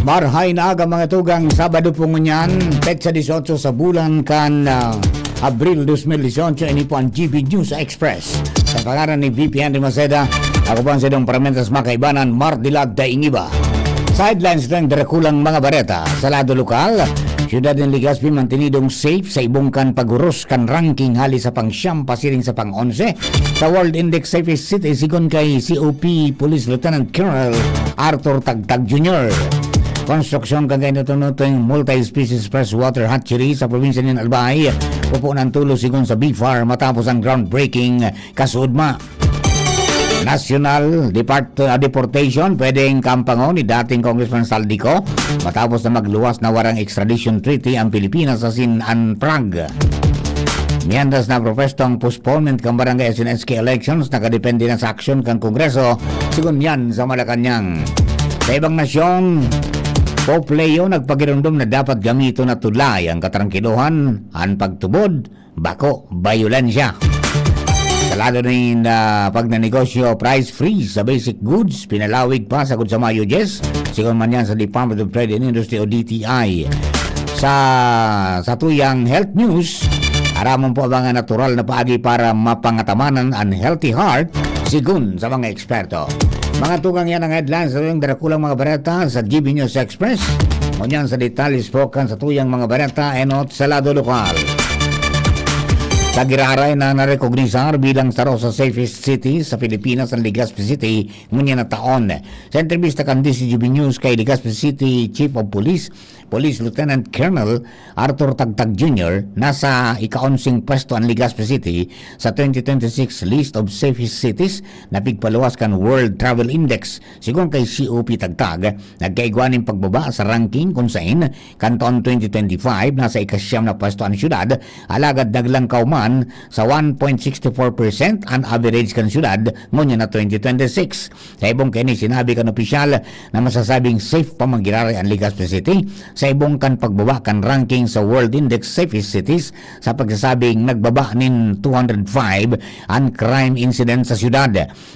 Marhay na aga, mga tugang, Sabado po ngunyan, petsa dieciocho sa bulan kan, ah, Abril dos mil dieciocho. Ini po ang G B News Express. Sa pangalan ni V P Henry Maceda, ako po ang saindong paramentas makaibanan, Mardilag Daingiba. Sa headlines ng darakulang mga bareta, sa lado lokal, siyudad ng Legazpi mantinidong safe sa ibong kan paghuros kan ranking hali sa pang-siyam pasiring sa pang-onse sa World Index Safest City, sigon kay C O P Police Lieutenant Colonel Arthur Tagtag Junior. Konstruksyon kan kainutong multi-species freshwater hatchery sa probinsya nin Albay, pupunan tulos sigon sa BFAR matapos ang groundbreaking kasuodma. National depart-, ah, deportation pwedeng kampangon ni dating Congressman Saldico matapos na magluwas na warang extradition treaty ang Pilipinas asin an Prague. Mientras na propwesto ang postponement kan barangay asin S K elections, nakadepende na sa aksyon kan Kongreso, sigon yan sa Malacañang. Sa ibang nasyon, Pope Leo nagpagiromdom na dapat gamiton na tulay ang katrangkilohan, an pagtubod, bako bayolensya. Sa lado nin, ah, pagnanegosyo, price freeze sa basic goods, pinalawig pa sagkod sa Mayo diyes, sigon man yan sa Department of Trade and Industry o D T I. Sa, sa tuyang health news, aramon po ang mga natural na paagi para mapangatamanan an healthy heart, sigon sa mga eksperto. Mga tugang, yan ang headlines sa tuyang darakulang mga bareta sa G B News Express. Ngunyan sa detalye po kan sa tuyang mga bareta enot sa lado lokal. Sa giraray na narekognisar bilang saro sa safest city sa Pilipinas ang Legazpi City ngunyan na taon. Sa entrebista kan D C G B News kay Legazpi City Chief of Police, Police Lieutenant Colonel Arthur Tagtag Junior, nasa ika-onseng pwesto ang Legazpi City sa twenty twenty-six list of safest cities na pigpaluwas kan World Travel Index. Sigon kay C O P Tagtag, nagkaigwa nin pagbaba sa ranking kun sain kan taon twenty twenty-five, nasa ikasyam na pwesto an syudad, alagad naglangkaw man sa one point six four percent an average kan syudad ngunyan na twenty twenty-six. Sa ibong kaini, sinabi kan opisyal na masasabing safe pa man giraray an Legazpi City sa ibong kan pagbaba kan ranking sa World Index Safest Cities, sa pagsasabing nagbaba nin two hundred five an crime incident sa syudad.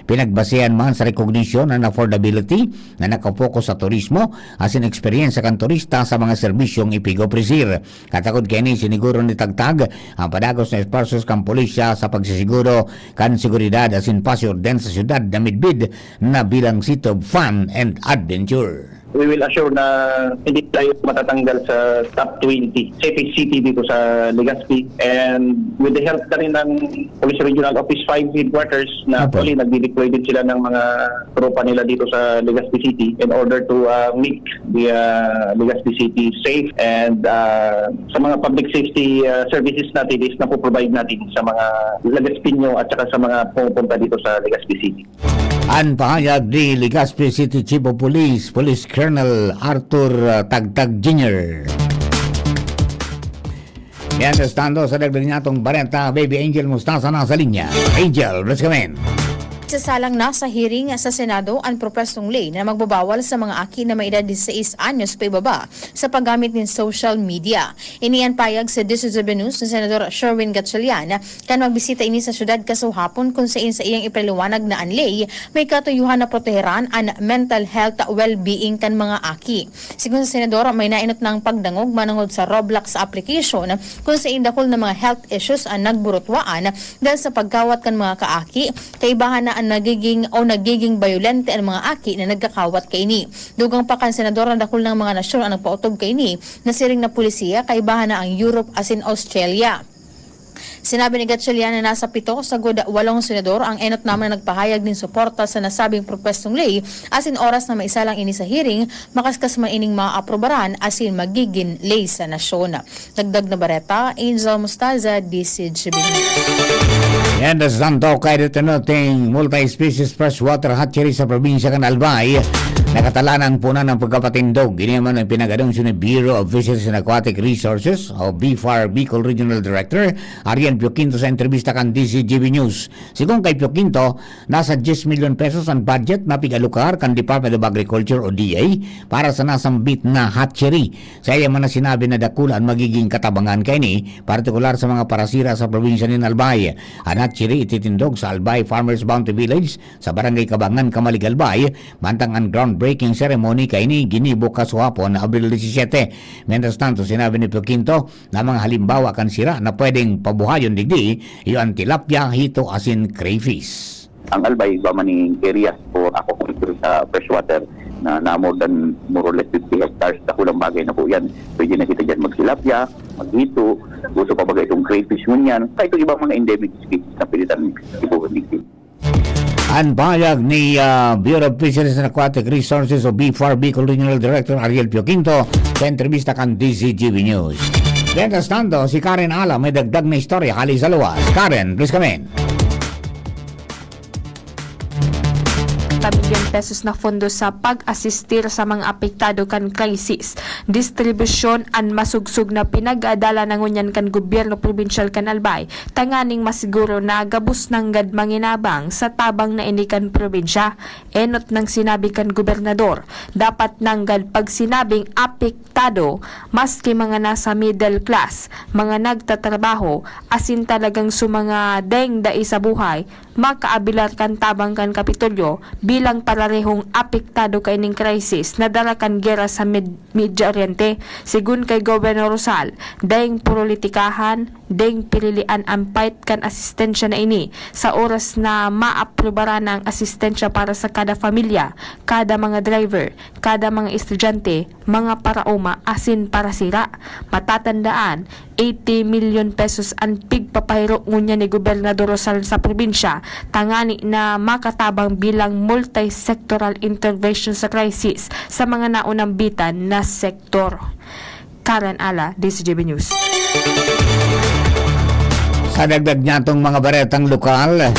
Pinagbasehan man sa rekognisyon an affordability na nakapokus sa turismo asin eksperyensya kan turista sa mga serbisyong ipig-opresir. Katakod kaini, siniguro ni Tagtag ang padagos na esfuerzos kan pulisya sa pagsisiguro kan seguridad asin pasiorden sa syudad na midbid na bilang city of fun and adventure. We will assure na hindi tayo matatanggal sa top twenty safest city dito sa Legazpi. And with the help na rin ng Police Regional Office five headquarters na Apo. Actually, nagdi-deploy din sila ng mga tropa nila dito sa Legazpi City in order to, uh, make the, uh, Legazpi City safe and, uh, sa mga public safety, uh, services natin is napoprovide natin sa mga Legazpino at saka sa mga pumupunta dito sa Legazpi City. An pahayag ni Legazpi City Chief of Police, Police Colonel Arthur, uh, Tagtag Junior. Mientras tanto, sa dagdag niya itong bareta, Baby Angel Mostaza nasa linya. Angel, please come in. Isasalang na sa hearing sa Senado an propwestong ley na magbabawal sa mga aki na may edad dieciséis anyos paibaba sa paggamit nin social media. Ini an payag sa D C G B News ni Senador Sherwin Gatchalian kan magbisita ini sa syudad kasuhapon, kun sain sa iyang ipaliwanag na an ley may katuyuhan na proteheran an mental health well-being kan mga aki. Sigon sa senador, may naenot nang pagdangog manongod sa Roblox application, kun sain dakul na mga health issues an nagburutwaan dahil sa pagkawat kan mga kaaki, kaibahan na an nagiging o nagiging bayolente an mga aki na nagkakawat kaini. Dugang pa kan senador na dakul nang mga nasyon an nagpaotob kaini na siring na polisiya, kaibahan na ang Europe asin Australia. Sinabi ni Gatchalian na nasa pito sagod walong senador ang enot naman na nagpahayag nin suporta sa nasabing propwestong ley, asin oras na maisalang ini sa hearing, makaskas man ining maaaprobaran asin magigin ley sa nasyon. Dagdag na bareta, Angel Mostaza, D C G B News. Yan, sa Santo, kaya dito nating multi-species freshwater hatchery sa probinsya kan Albay. Nakatala na ang puna ng pagkapatindog. Ini naman ang pinag-anunsyo ni Bureau of Fisheries and Aquatic Resources o B F A R Bicol Regional Director Ariel Pio Quinto sa entrebista kan D Z G B News. Sigon kay Pio Quinto, nasa diyes milyon pesos ang budget na pig-alokar kan Department of Agriculture o D A para sa nasambit na hatchery. Sa iya man na sinabi na dakula an magiging katabangan kaini, partikular sa mga parasira sa probinsya nin Albay. An hatchery ititindog sa Albay Farmers Bounty Village sa Barangay Kabangan, Camalig, Albay, mantang an groundbreaking ceremony kaini ginibo kasuhapon, Abril disisiete. Mientras tanto, sinabi ni Pio Quinto na mga halimbawa kan sira na pwedeng pabuhayon digdi, iyo an tilapia, hito asin crayfish. Ang Albay, iba man ning areas for aquaculture sa freshwater na, na more than, more or less fifty hectares. Dakulang bagay na po yan. Pwede na kita dyan magtilapia, maghito, gusto pa baga itong crayfish ngunyan. Kahit itong ibang mga endemic species na pwede tayong ibuhon digdi. An pahayag ni, ah, Bureau of Fisheries and Aquatic Resources o B F A R Bicol Regional Director Ariel Pio Quinto sa entrebista kan D Z G B News. Mientras tanto, si Karen Ala may dagdag na istorya hali sa luwas. Karen, please come in. Tabigan pesos na fondo sa pag-asistir sa mga apektado kan krisis. Distribusyon an masugsog na pinag-aadala na ngunyan kan gobyerno probinsyal kan Albay, tanganing masiguro na gabos nanggad manginabang sa tabang na ini kan probinsya. Enot nang sinabi kan gobernador, dapat nanggad pag sinabing apektado, maski mga nasa middle class, mga nagtatrabaho, asin talagang sa mga deng dai sa buhay, makaabilar kan tabang kan Kapitolyo bilang pararehong apektado kaining krisis na dara kan gera sa Med-, Medio Oriente. Sigun kay Gobernador Rosal, daing politikahan, daing pirilian an pait kan asistensya na ini sa oras na maaprubaran na ang asistensya para sa kada pamilya, kada mga driver, kada mga estudyante, mga paraoma asin parasira. Matatandaan, eighty milyon pesos an pigpapairo ngunyan ni Gobernador Rosal sa probinsya tangani na makatabang bilang multi-sectoral intervention sa crisis sa mga naunambitan na sektor. Karen Ala, D Z G B News. Sa dagdag niyatong mga baretang lokal,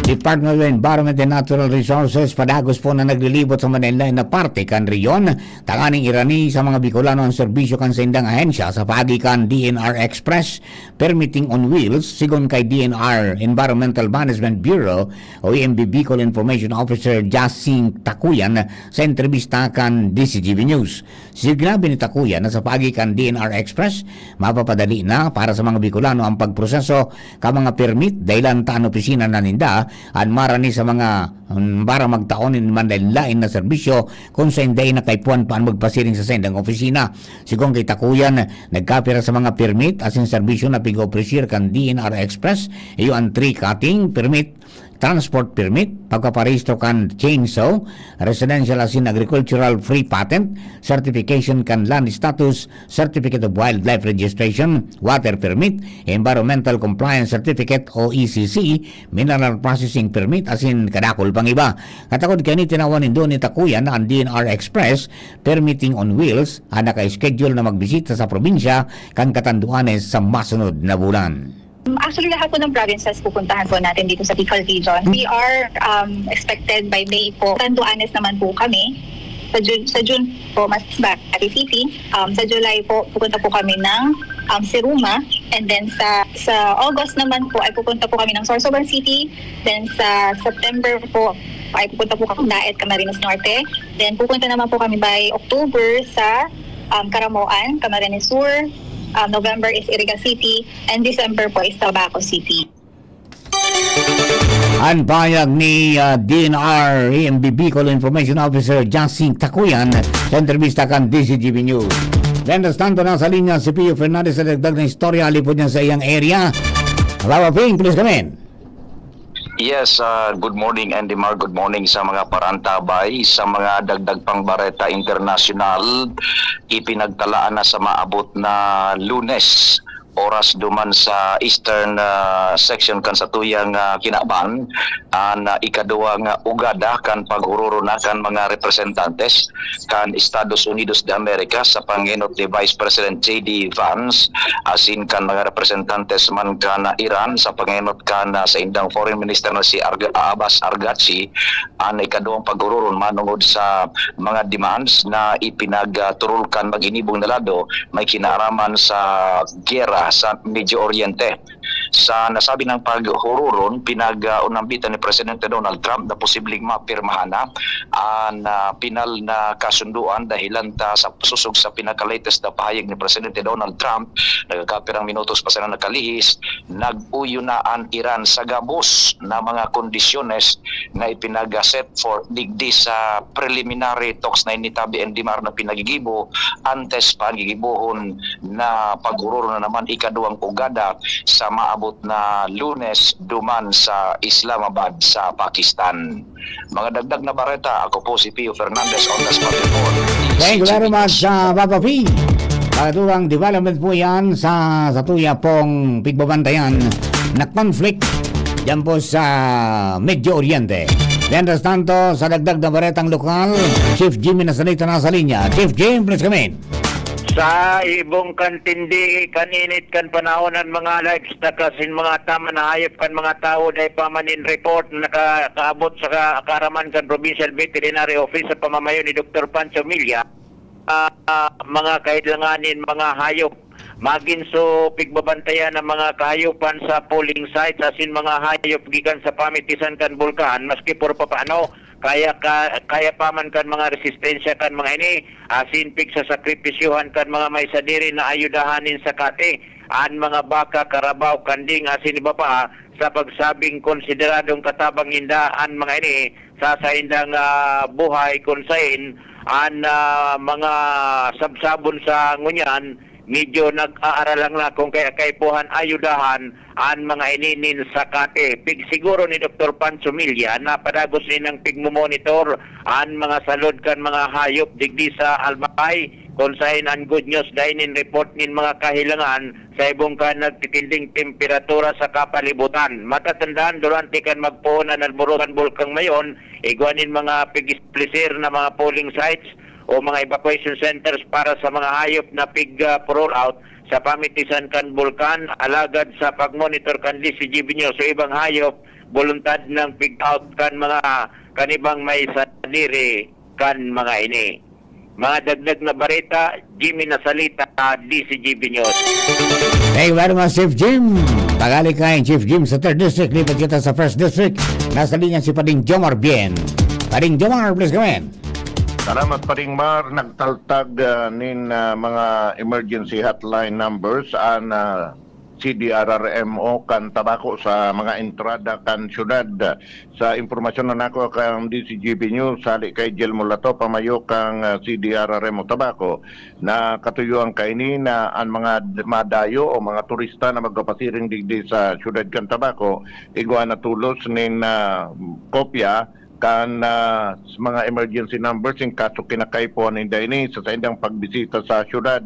Department of Environment and Natural Resources padagos po na naglilibot sa manlaen-laen na parte kan rehiyon, tanganing irani sa mga Bicolano ang serbisyo kan saindang ahensya sa paagi kan D N R Express, Permitting on Wheels. Sigon kay D N R Environmental Management Bureau o E M B Bicol Information Officer Jasing Takuyan sa entrebista kan D Z G B News. Sinabi ni Takuyan na sa paagi kan D N R Express, mapapadali na para sa mga Bicolano ang pagproseso ka mga permit, dahilan ta an opisina na ninda an marani sa mga, um, para magtao nin manlaen-laen na serbisyo kun saen dai na kaipuhan pa an magpasiring sa saindang opisina. Sigon kay Takuyan, nagkapira sa mga permit asin serbisyo na pig-opresir kan D N R Express, iyo an tree cutting permit, transport permit, pagpaparehistro kan chainsaw, residential asin agricultural free patent, certification kan land status, certificate of wildlife registration, water permit, environmental compliance certificate o E C C, mineral processing permit, asin kadakul pang iba. Katakod kaini, tinawan nindo ni Takuyan na an D N R Express, Permitting on Wheels, an naka-schedule na magbisita sa probinsya kan Catanduanes sa masunod na bulan. Um, actually, lahat po ng provinces pupuntahan po natin dito sa Bicol Region. We are, um, expected by May po. Catanduanes naman po kami. Sa June, sa June po, Masbate City. Um, sa July po, pupunta po kami ng, um, Siruma. And then sa, sa August naman po, ay pupunta po kami ng Sorsogon City. Then sa September po, ay pupunta po kami ng Daet, Camarines Norte. Then pupunta naman po kami by October sa, um, Caramoan, Camarines Sur. Um, November is Iriga City. And December po is Tabaco City. An pahayag ni, ah, D N R E M B Bicol Information Officer Jassing Takuyan sa entrebista kan D Z G B News. Mientras tanto, nasa linya si Pio Fernandez sa dagdag na istorya, alipod niya sa iyang area. Papa Ping, please come in. Yes, ah, good morning, Andy Mar. Good morning sa mga parantabay. Sa mga dagdag pang bareta internasyonal, ipinagtalaan na sa maabot na Lunes oras duman sa eastern, ah, section kan satuyang, ah, kinaban, an, ah, ikaduwang, ah, ugada kan paghururon na kan mga representantes kan Estados Unidos de America sa pangenot ni Vice President J D Vance, asin kan mga representantes man kan Iran sa pangenot kan, ah, saindang Foreign Minister na si Arga-, Abbas Arghachi, an ikaduwang paghururon manongod sa mga demands na ipinagturul kan maghinibong na lado may kinaaraman sa giyera sa Medio Oriente. Sa nasabi nang paghururon, pinag-unambitan ni Presidente Donald Trump na posibleng mapirmahan na an, ah, pinal na kasunduan dahilan ta sa sosog sa pinaka-latest na pahayag ni Presidente Donald Trump, nagkakapirang minutos pa sana nakalihis, nag-uyo na an Iran sa gabos na mga kondisyones na ipinag-set for digdi sa preliminary talks na initabi and dimar na pinagigibo antes pa an gigibohon na paghururon na naman ikaduwang ugada sa maabot na Lunes duman sa Islamabad sa Pakistan. Mga dagdag na bareta, ako po si Pio Fernandez on the spot report. Thank you very much, uh, Papa P. Pagkatuwang development po yan sa, sa tuya pong pigbabantayan na conflict dyan po sa Medio Oriente. Mientras tanto, sa dagdag na baretang lokal, Chief Jimmy Nasalita nasa linya. Chief Jim, please come in. Sa ibong kan tindi, kan init kan panahon, an mga livestock asin mga taman na hayop kan mga tawo dai pa man in report na naka, kaabot sa ka, kaaraman kan Provincial Veterinary Office sa pamamayo ni Doktor Pancho Milla. Ah, ah, mga kahilangan nin mga hayop. Magin so pigbabantayan ang mga kahayopan sa polling sites asin mga hayop gikan sa pamitisan kan bulkan, maski por papaano, kaya ka, kaya pa man kan mga resistensya kan mga ini, asin pigsasakripisyohan kan mga may sadiri na ayudahan nin sakati an mga baka, karabaw, kanding asin iba pa, sa pagsabing konsideradong katabang ninda an mga ini sa saindang, ah, buhay, kun sain an, ah, mga sabsabon sa ngunyan medyo nag-aaralang na kung kaya kaipuhan ayudahan an mga ini nin sakati. Pigsiguro ni Doktor Pancho Milla na padagos ninang pigmomonitor an mga salud kan mga hayop digdi sa Albay, kun sain an good news dai nin report nin mga kahilangan sa ibong kan nagtitinding temperatura sa kapalibutan. Matatandaan, durante kan magpoon an alboroto kan Bulkang Mayon, igwa nin mga pig-splisir na mga polling sites o mga evacuation centers para sa mga hayop na pig, ah, roll out sa pamitisan kan bulkan, alagad sa pagmonitor kan D C G B News o ibang hayop, boluntad ng pig out kan mga kanibang may sadiri kan mga ini. Mga dagdag na bareta, Jimmy Nasalita, D C G B News. Thank you very much, Chief Jim. Tagali kain, Chief Jim, sa third District. Lipat kita sa first District. Nasa linya si Pading Jomar Bien. Pading Jomar, please go ahead. Salamat, Pading Mar. Nagtaltag, ah, nin, ah, mga emergency hotline numbers an, ah, C D R R M O kan Tabaco sa mga entrada kan syudad. Sa impormasyon na nako kan D C G B News, hali kay Jel Mulato, pamayo kan, ah, C D R R M O Tabaco, na katuyoan kaini na an mga d-, madayo o mga turista na magpapasiring digdi sa syudad kan Tabaco, igwa na tolos nin, ah, kopya kan, ah, s-, mga emergency numbers in kaso kinakaipuhan ninda ini sa saindang pagbisita sa syudad.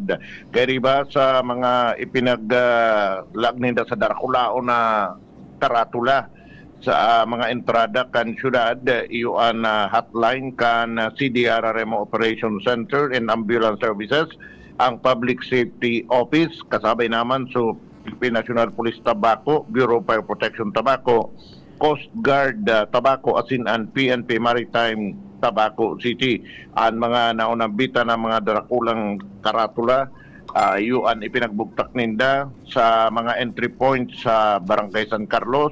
Kay riba sa mga ipinag, ah, lag ninda sa darakulaon na karatula sa, ah, mga entrada kan syudad, iyo an, ah, hotline kan, ah, C D R R M Operation Center and Ambulance Services, ang Public Safety Office, kasabay naman so Philippine National Police Tabaco, Bureau of Fire Protection Tabaco, Coast Guard, ah, Tabaco, asin an P N P Maritime Tabaco City. An mga naunambitan na mga darakulang karatula, ah, iyo an ipinagbugtak ninda sa mga entry points sa Barangay San Carlos,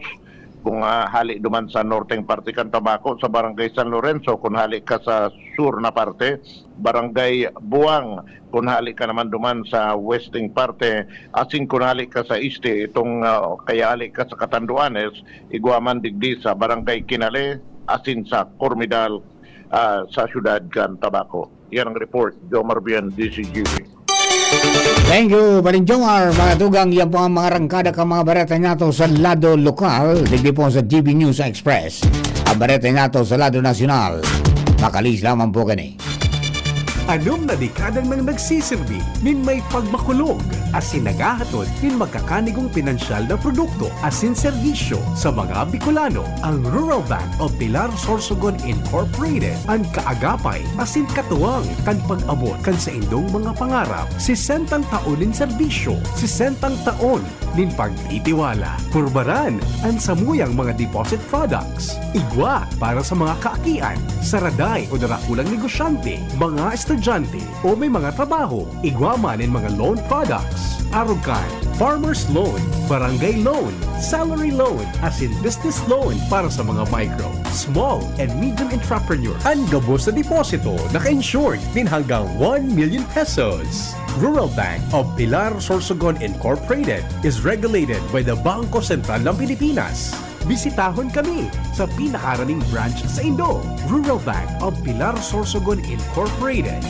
kung, ah, hali duman sa norteng parte kan Tabaco, sa Barangay San Lorenzo, kung hali ka sa sur na parte, Barangay Buang, kung hali ka naman duman sa westeng parte, asin kung hali ka sa este, itong, ah, kaya hali ka sa Catanduanes, igwa man digdi sa Barangay Kinale, asin sa Cormidal, ah, sa siyudad kan Tabaco. Yan ang report, Jomar Bien, D C G B. Thank you, Paring Jomar. Mga tugang, yan po ang mga rangkada kan mga bareta nato sa lado lokal. Digdi po sa G B News Express. Ang bareta nato sa lado nasyonal. Makalis lamang po kani. Anom na dekada nang nagsisirbi nin may pagmakulog, asin naghahatod nin magkakanigong pinansyal na produkto asin serbisyo sa mga Bicolano. Ang Rural Bank of Pilar Sorsogon Incorporated, an kaagapay asin katuwang kan pag-abot kan saindong mga pangarap. Sesentang taon nin serbisyo, sesentang taon nin pagtitiwala. Purbaran an samuyang mga deposit products. Igwa para sa mga kaakian, saraday o darakulang negosyante, mga estudyante, o may mga trabaho. Igwa man nin mga loan products. Arog kan farmer's loan, barangay loan, salary loan, asin business loan para sa mga micro, small, and medium entrepreneur. An gabos na deposito naka-insured nin hanggang one million pesos. Rural Bank of Pilar Sorsogon Incorporated is regulated by the Bangko Sentral ng Pilipinas. Bisitahon kami sa pinakaraning branch saindo. Rural Bank of Pilar Sorsogon Incorporated.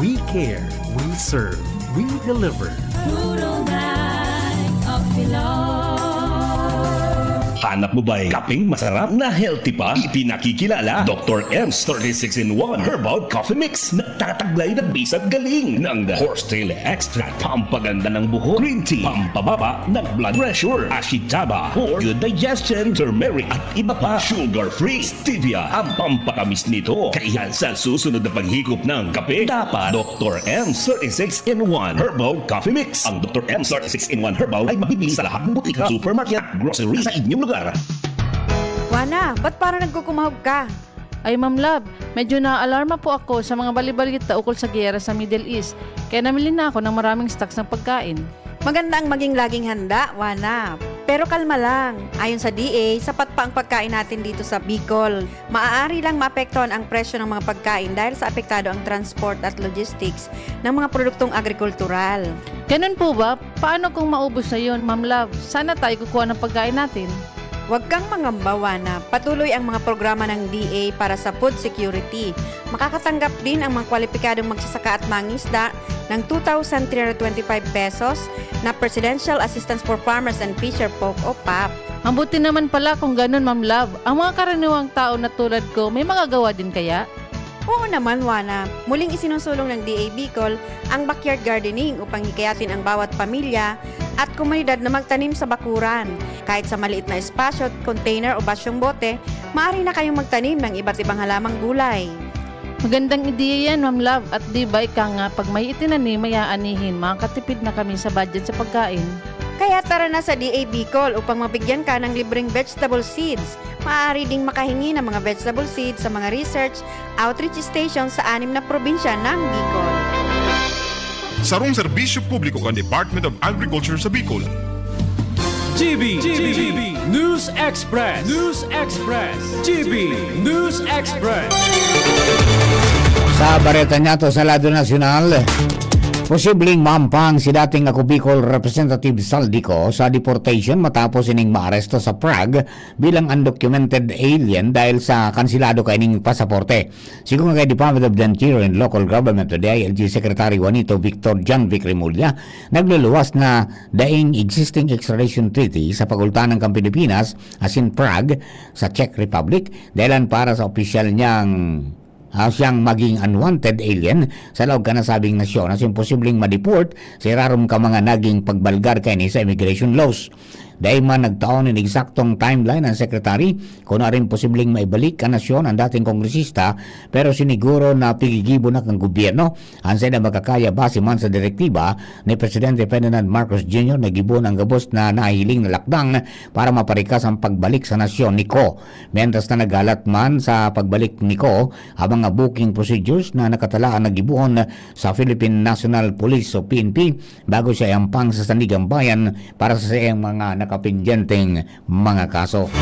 We care, we serve, we deliver. Rural Bank of Pilar. Hanap mo ba'y kapeng masarap na healthy pa? Ipinakikilala, Doktor M's thirty-six in one Herbal Coffee Mix. Nagtataglay ng bisa'g galing ng horsetail extract, pampaganda ng buhok, green tea, pampababa ng blood pressure, ashitaba, for good digestion, turmeric, at iba pa. Sugar-free, stevia ang pampatamis nito. Kaya sa susunod na paghigop ng kape, dapat Doktor M's thirty-six in one Herbal Coffee Mix. Ang Doktor M's thirty-six in one Herbal ay mabibili sa lahat ng butika, supermarket, at grocery sa inyong lugar. Juana, ba't parang nagkukumahog ka? Ay, Ma'am Love, medyo naaalarma po ako sa mga balibalita ukol sa giyera sa Middle East, kaya namili na ako ng maraming stocks ng pagkain. Maganda ang maging laging handa, Juana. Pero kalma lang. Ayon sa D A, sapat pa ang pagkain natin dito sa Bicol. Maaari lang maapektuhan ang presyo ng mga pagkain dahil sa apektado ang transport at logistics ng mga produktong agrikultural. Ganun po ba? Paano kung maubos na yun, Ma'am Love? Saan na tayo kukuha ng pagkain natin? Huwag kang mangamba, Juana. Patuloy ang mga programa ng D A para sa food security. Makakatanggap din ang mga kwalipikadong magsasaka at mangisda ng two thousand three hundred twenty-five pesos na Presidential Assistance for Farmers and Fisher Folk o pap. Mabuti naman pala kung ganun, Ma'am Love. Ang mga karaniwang tao na tulad ko, may magagawa din kaya? Oo naman, Juana. Muling isinusulong ng D A Bicol ang backyard gardening upang hikayatin ang bawat pamilya at komunidad na magtanim sa bakuran. Kahit sa maliit na espasyo, container o basyong bote, maaari na kayong magtanim ng iba't ibang halamang gulay. Magandang ideya yan, Ma'am Love. At di ba ika nga, pag may itinanim, may aanihin, makakatipid na kami sa budget sa pagkain. Kaya tara na sa D A Bicol upang mabigyan ka ng libreng vegetable seeds. Maaari ding makahingi ng mga vegetable seeds sa mga research outreach station sa anim na probinsya ng Bicol. Sarong serbisyo publiko kan Department of Agriculture sa Bicol. G B, G B, News Express, News Express, G B News Express. Sa bareta niya to sa lado nasyonal, posibleng maampang si dating Ako Bicol Representative Saldico sa deportation matapos ining maaresto sa Prague bilang undocumented alien dahil sa kansilado kaining pasaporte. Sigon kay Department of the Interior and Local Government o D I L G Secretary Juanito Victor John Vic Remulla, nagluluwas na daing existing extradition treaty sa pagultanan kan Pilipinas asin Prague sa Czech Republic dahilan para sa opisyal niyang ah, siyang maging unwanted alien sa laog kan nasabing nasyon asin posibleng ma-deport sa irarom kan mga naging pagbalgar kaini sa immigration laws. Dai man nagtao nin eksaktong timeline ang sekretary kun arin posibleng maibalik kan nasyon ang dating kongresista, pero siniguro na pigigibo na kan gobyerno an saindang makakaya base man sa direktiba ni Presidente Ferdinand Marcos Junior na gibohon ang gabos na nahihiling na lakdang para maparikas ang pagbalik sa nasyon ni Ko. Mientras na naghalat man sa pagbalik ni Ko ang mga booking procedures na nakatalaan na gibohon sa Philippine National Police o P N P bago siya iampang sa Sandiganbayan para sa saiyang mga nakapendyenteng mga kaso.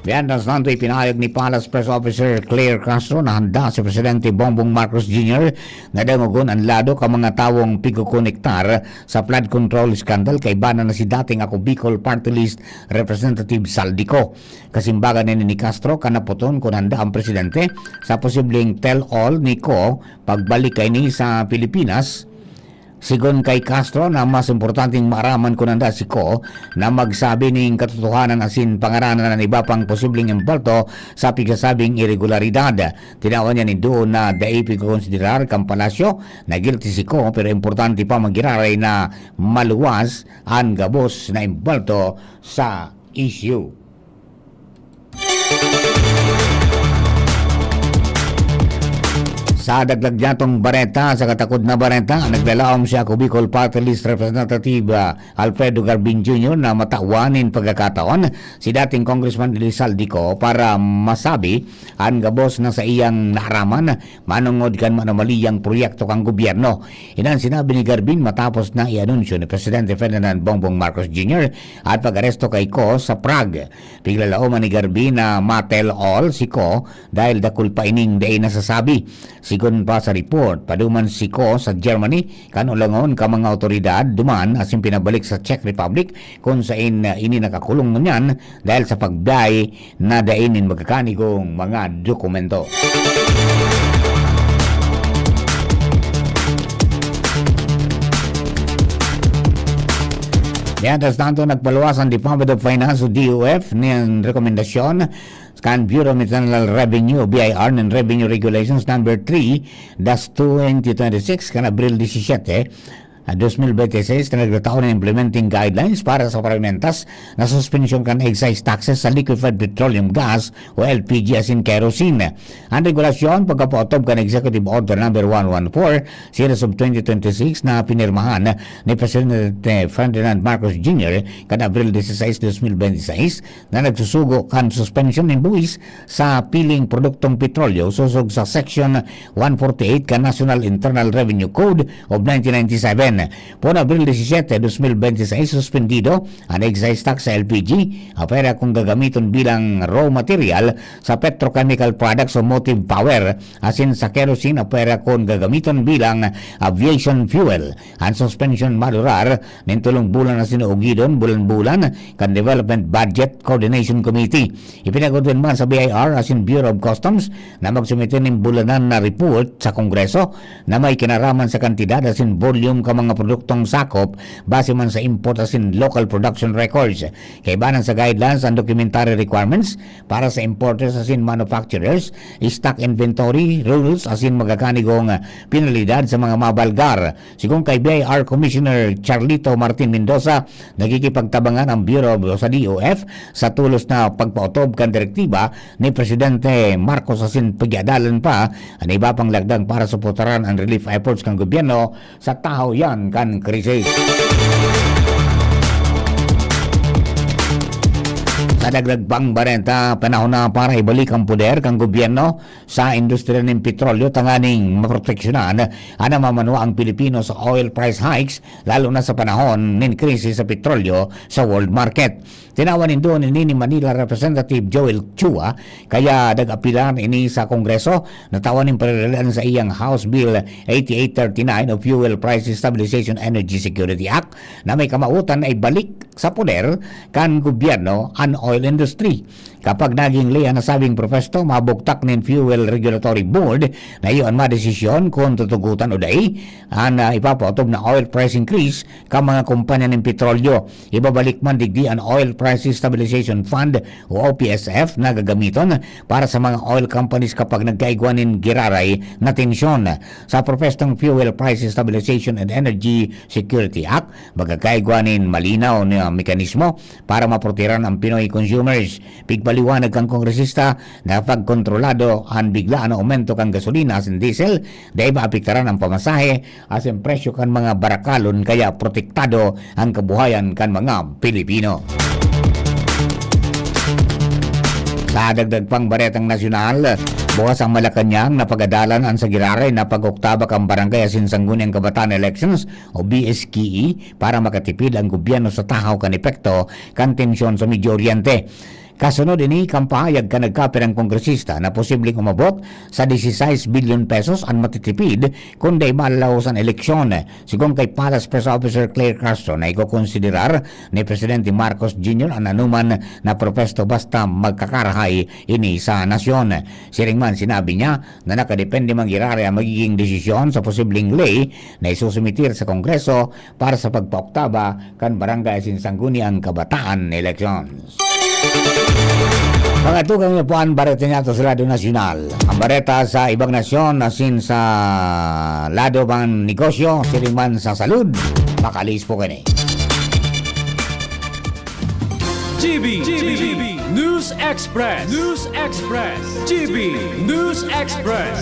Mientras tanto, ipinahayag ni Palace Press Officer Claire Castro na handa si Presidente Bongbong Marcos Junior na dangogon an lado kan mga tawong pigkokonektar sa flood control scandal kaiba na si dating Ako Bicol Party List Representative Saldico. Kasimbagan ini ni Castro kan napoton kun handa ang presidente sa posibleng tell-all ni Ko pagbalik kaini sa Pilipinas. Sigon kay Castro na mas importanteng maaraman kun anda si Kho na magsabi ning katotohanan asin pangaranan an iba pang posibleng embwelto sa pigsasabing iregularidad. Tinawan niya nin duon na dai pigkokonsiderar kan palasyo na guilty si Kho, pero importante pa man giraray na maluwas an gabos na embwelto sa issue. Sa dagdag niyatong bareta, sa katakod na bareta, naglalaom si Ako Bicol Party List Representative, ah, Alfredo Garbin Junior na matawan nin pagkakataon si dating Congressman Elizalde Co para masabi an gabos na saiyang naaraman manongod kan manomaliyang proyekto kan gobyerno. Iyan an sinabi ni Garbin matapos na i-anunsyo ni Presidente Ferdinand Bongbong Marcos Junior an pag-aresto kay Co sa Prague. Piglalaoman ni Garbin na ma-tell all si Co dahil dakul pa ining dai nasasabi. Sigon pa sa report, paduman si Co sa Germany kan ulangon kan mga awtoridad duman asin pinabalik sa Czech Republic, kun saen, ah, ini nakakulong ngunyan dahil sa pagbiyahe na dai nin magkakanigong mga dokumento. Mientras tanto, nagpaluwas ang Department of Finance o D O F nin rekomendasyon kan Bureau of Internal Revenue o B I R nin Revenue Regulations Number three dash twenty twenty-six kan Abril disisiete, ah, dos mil bente seis na nagtatao nin implementing guidelines para sa paramentas na suspensyon kan excise taxes sa liquefied petroleum gas o L P G asin kerosene. An regulasyon pagkapaotob kan Executive Order Number one one four, Series of twenty twenty-six na pinirmahan ni Presidente Ferdinand Marcos Junior kan Abril dieciséis, dos mil bente seis, na nagsusugo kan suspensyon nin buwis sa piling produktong petrolyo sosog sa Section one forty-eight kan National Internal Revenue Code of nineteen ninety-seven. Poon Abril diecisiete, dos mil bente seis, suspendido an excise tax sa L P G, apera kung gagamiton bilang raw material sa petrochemical products o motive power, asin sa kerosene, apera kung gagamiton bilang aviation fuel. An suspension madurar nin tolong bulan asin uugidon bulan-bulan kan Development Budget Coordination Committee. Ipinagurdan man sa B I R asin Bureau of Customs na magsumite nin bulanan na report sa Kongreso na may kinaraman sa kantidad asin volume kan mga produktong sakop base man sa import asin local production records. Kaibanan sa guidelines an documentary requirements para sa importers asin manufacturers, stock inventory rules asin magkakanigong penalidad sa mga mabalgar. Sigon kay B I R Commissioner Charlito Martin Mendoza, nagkikipagtabangan ang Bureau sa D O F sa tolos na pagpaotob kan direktiba ni Presidente Marcos asin pag-iadalan pa an iba pang lagdang para suportaran an relief efforts kan gobyerno sa tahaw iyan kan krisis. Sa dagdag pang bareta, panahon na para ibalik ang poder kan gobyerno sa industriya nin petrolyo tanganing maproteksyonan an namamanuang Pilipino sa oil price hikes, lalo na sa panahon nin krisis sa petrolyo sa world market. Tinawan nin duon ini ni Manila Representative Joel Chua, kaya nag-apilan ini sa Kongreso na tawan nin pariralian sa iyang House Bill eighty-eight thirty-nine o Fuel Price Stabilization Energy Security Act na may kamawotan na ibalik sa poder kan gobyerno an oil industry. Kapag naging ley an nasabing propesto, mabugtak nin Fuel Regulatory Board na iyo an madesisyon kun tutugotan o dai an, ah, ipapaotob na oil price increase kan mga kompanya nin petrolyo. Ibabalik man digdi an Oil Price Stabilization Fund o O P S F na gagamiton para sa mga oil companies kapag nagkaigwa nin giraray na tensyon. Sa propestong Fuel Price Stabilization and Energy Security Act, magkakaigwa nin malinaw na mekanismo para maprotehiran ang Pinoy consumers. Pigpaliwanag kan kongresista na kapag kontrolado an biglaan na aumento kan gasolina asin diesel, dai maapektaran ang pamasahe asin presyo kan mga barakalon, kaya protektado ang kabuhayan kan mga Pilipino. Sa dagdag pang baretang nasyonal, bukas ang Malacañang na pag-adalan an sa giraray na pag-oktaba kan Barangay asin Sangguniang Kabataan Elections o B S K E para makatipid ang gobyerno sa tahaw kan epekto kan tensyon sa Medio Oriente. Kasunod ini kan pahayag kan nagkapirang kongresista na posibleng umabot sa dieciséis bilyon pesos an matitipid kun dai malalaos an eleksyon. Sigon kay Palace Press Officer Claire Castro na ikokonsiderar ni Presidente Marcos Junior an anoman na propuesto basta magkakarahay ini sa nasyon. Siring man, sinabi niya na nakadepende man giraray an magiging desisyon sa posibleng ley na isusumitir sa Kongreso para sa pagpaoktaba kan Barangay asin Sangguniang Kabataan Elections. Mga tugang niyo po ang bareta niya sa Radyo Nasyonal. Ang bareta sa ibang nasyon asin sa lado man negosyo, siring man sa salud, makalis po kini. G B, G B, News Express, News Express, G B News Express.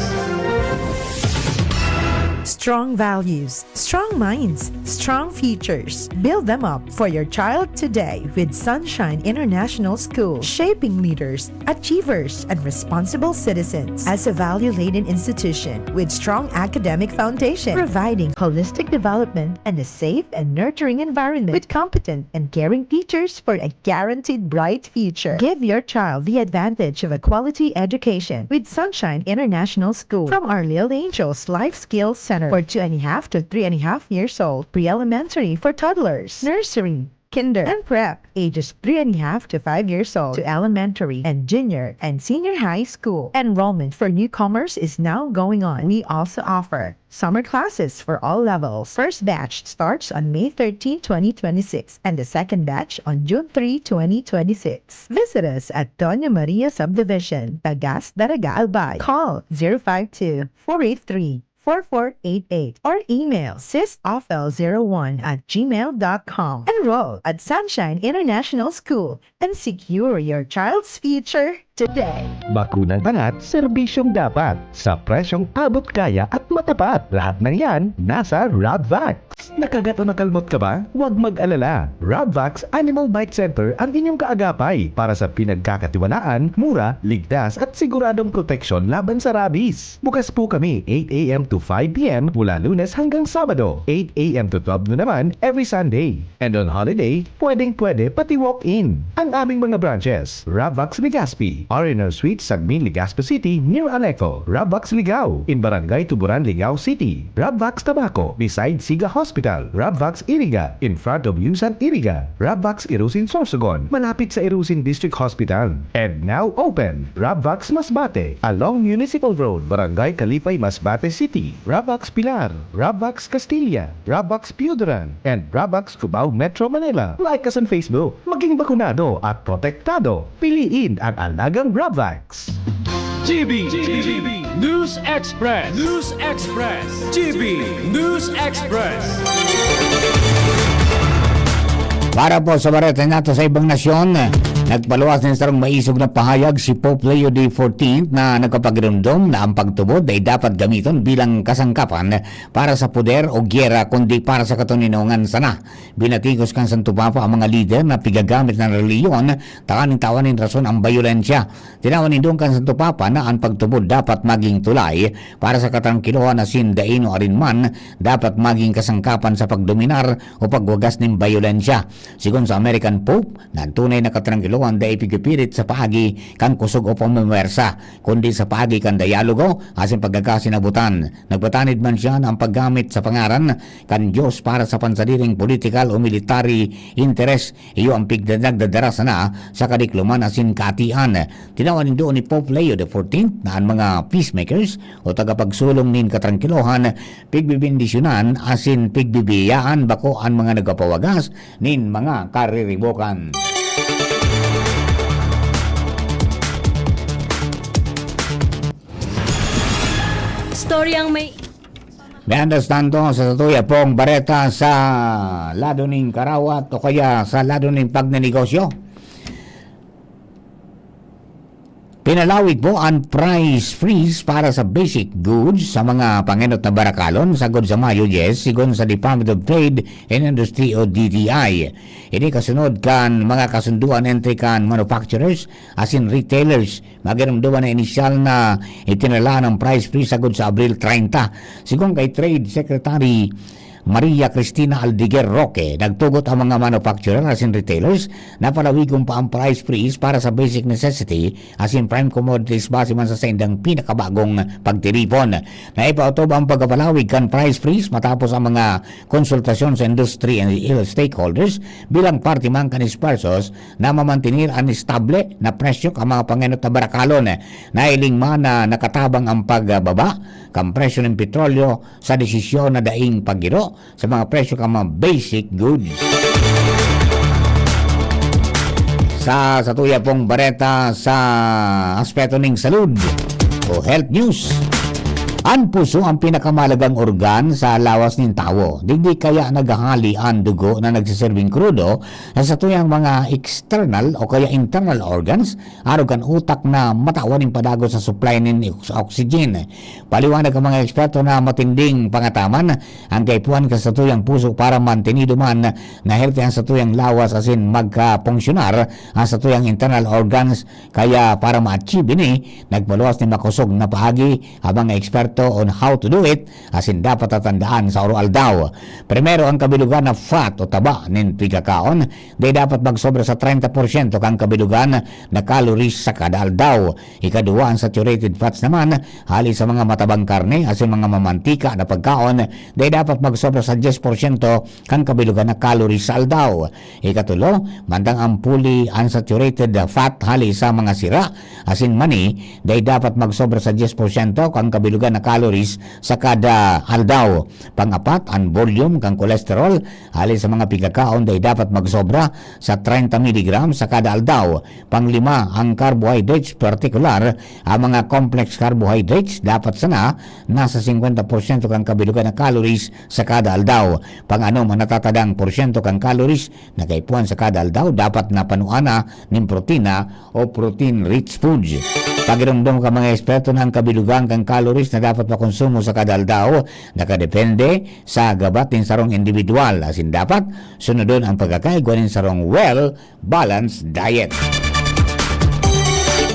Strong values, strong minds, strong futures. Build them up for your child today with Sunshine International School, shaping leaders, achievers, and responsible citizens. As a value-laden institution with strong academic foundation, providing holistic development and a safe and nurturing environment with competent and caring teachers for a guaranteed bright future. Give your child the advantage of a quality education with Sunshine International School. From our Little Angels Life Skills Center for two and a half to three and a half years old, pre-elementary for toddlers, nursery, kinder, and prep, ages three and a half to five years old, to elementary and junior and senior high school. Enrollment for newcomers is now going on. We also offer summer classes for all levels. First batch starts on May thirteen, twenty twenty-six, and the second batch on June three, twenty twenty-six. Visit us at Doña Maria Subdivision, Tagas, Daraga, Albay. Call zero five two, four eight three, four four eight eight or email sysofl zero one at gmail dot com. Enroll at Sunshine International School and secure your child's future today. Bakunang angat, serbisyong dapat, sa presyong abot kaya at matapat. Lahat ng yan nasa Radvax. Nakagat o nakalmot ka ba? Huwag mag-alala. Radvax Animal Bite Center ang inyong kaagapay para sa pinagkakatiwalaan, mura, ligtas at siguradong proteksyon laban sa rabies. Bukas po kami eight a.m. to five p.m. mula Lunes hanggang Sabado, eight a.m. to twelve noon naman every Sunday. And on holiday, pwedeng-pwede pati walk-in. Ang aming mga branches, Ravvax Legazpi, R and R Suite, Sagmin, Legazpi City, near Aleco, Ravvax Ligao, in Barangay Tuburan, Ligao City, Ravvax Tabaco, beside Siga Hospital, Ravvax Iriga, in front of Yusan Iriga, Ravvax Irusin Sorsogon, malapit sa Irusin District Hospital, and now open, Ravvax Masbate, along Municipal Road, Barangay Kalipay, Masbate City, Ravvax Pilar, Ravvax Castilla, Ravvax Pioduran, and Ravvax Cubao, Metro Manila. Like us on Facebook. Maging bakunado at protektado. Piliin ang alagang Ravvax. G B, G B, News Express, News Express, G B News Express. Para po sa bareta nato sa ibang nasyon, nagpaluwas nin sarong maisog na pahayag si Pope Leo the fourteenth na nagpapagiromdom na ang pagtubod ay dapat gamiton bilang kasangkapan para sa poder o giyera, kundi para sa katoninongan sana. Binatikos kan Santo Papa ang mga lider na pigagamit na relihiyon tanganing tawan nin rason ang bayolensya. Tinawan nindo kan Santo Papa na an pagtubod dapat magin tulay para sa katrangkilohan asin dai no arin man dapat magin kasangkapan sa pagdominar o pagwagas nin bayolensya. Sigon sa American Pope, na an tunay na katrangkilohan dai pigipirit sa paagi kan kusog o pamamwersa, kundi sa paagi kan dialogo asin pagkakasinabutan. Nagpatanid man siya na ang paggamit sa pangaran kan Dios para sa pansadiring political o military interes, iyo ang pigda-, nagdadara sana sa kadikloman asin kaatian. Tinawan nindo ni Pope Leo the fourteenth na an mga peacemakers o tagapagsulong nin katrangkilohan, pigbibindisyonan asin pigbibiyayaan, bako an mga nagpapawagas nin mga kariribokan. Storyang may Mientras tanto, sa satuya pong bareta sa lado nin karawat o kaya sa lado nin pagnenegosyo, pinalawig po ang price freeze para sa basic goods sa mga pangenot na barakalon sagod sa Mayo diyes, sigon sa Department of Trade and Industry o D T I. Ini kasunod kan mga kasunduan entre kan manufacturers asin retailers. Magiromdoman na inisyal na itinalahan ang price freeze sagod sa Abril treinta. Sigon kay Trade Secretary Maria Cristina Aldeguer Roque, nagtugot ang mga manufacturer asin retailers na palawigon pa ang price freeze para sa basic necessity asin prime commodities base man sa saindang pinakabagong pagtiripon. Naipautob ang pagkapalawig kan price freeze matapos ang mga konsultasyon sa industry and stakeholders bilang parte man kan esfuerzos na mamantener an estable na presyo kan mga pangenot na barakalon. Nahiling man na nakatabang ang pagbaba kan presyo nin petrolyo sa desisyon na daing paggiro sa mga presyo kan mga basic goods. Sa satuya pong bareta sa aspeto ning salud o health news, an puso ang pinakamahalagang organ sa lawas nin tawo. Digdi kaya naghahali an dugo na nagseserbing krudo sa satuyang mga external o kaya internal organs, arog kan utak na matawan nin padagos sa supply nin ox-, oxygen. Paliwanag kan mga eksperto na matinding pangataman ang kaipuhan kan satuyang puso para mantenido man na healthy ang satuyang lawas asin magkapunksyonar ang satuyang internal organs. Kaya para ma-achieve ini, nagpaluwas nin makosog na paagi ang mga eksperto on how to do it, asin dapat tatandaan sa oro-aldaw. Primero, ang kabilugan na fat o taba nin pigkakaon, dai dapat magsobra sa treinta porsyento kan kabilugan na calories sa kada aldaw. Ikaduwa, ang saturated fats naman, hali sa mga matabang karne asin mga mamantika na pagkaon, dai dapat magsobra sa diyes porsyento kan kabilugan na calories sa aldaw. Ikatulo, mantang ang polyunsaturated fat hali sa mga sira asin mani, dai dapat magsobra sa diyes porsyento kan kabilugan na calories sa kada aldaw. Pang-apat, an volume kan kolesterol hali sa mga pigkakaon dai dapat magsobra sa treinta miligram sa kada aldaw. Panglima, ang carbohydrates, partikular ang mga complex carbohydrates, dapat sana nasa singkwenta porsyento kan kabilugan na calories sa kada aldaw. Pang-anom, an natatadang porsyento kan calories na kaipuhan sa kada aldaw dapat na panuan na nin protina o protein-rich foods. Pagiromdom kan mga eksperto na ang kabilugan kan calories na dapat makonsumo sa kada aldaw nakadepende sa gabat nin sarong indibidwal, asin dapat sunodon ang pagkakaigwa nin sarong well-balanced diet.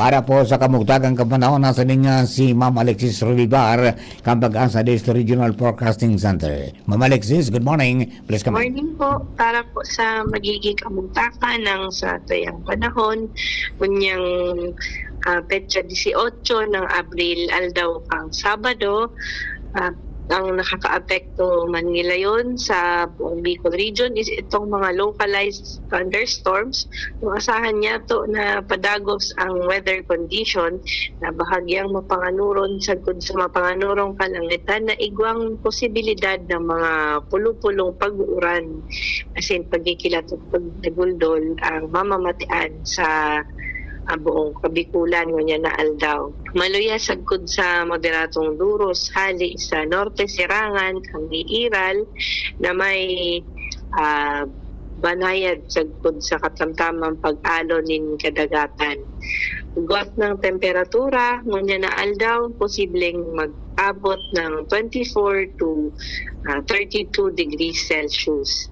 Para po sa kamugtagang kapanahon, nasa linya si Ma'am Alexis Rubibar, kan Pag-asa District Regional Forecasting Center. Ma'am Alexis, good morning. Please come in. Morning po. Para po sa magiging kamugtakan ng satuyang panahon, kunyang ah, petsa dieciocho ng Abril, aldaw pang Sabado, ah, ang nakakaapekto man nila yon sa buong Bicol Region is itong mga localized thunderstorms. Yung asahan niya to na padagos ang weather condition na bahagyang mapanganuron sagkod sa mapanganurong kalangitan na igwang posibilidad ng mga pulupulong pag-uuran, as in pagkikilat at pagdaguldol ang mamamatian sa ah, buong Kabikulan ngunyan na aldaw. Maluya sagkod sa moderadong duros hali sa Norte Sirangan kan may Iral na may ah, banayad sagkod sa katamtamang pag-alo nin kadagatan. Gwat ng temperatura ngunyan na aldaw, posibleng mag-abot ng twenty-four to ah, thirty-two degrees Celsius.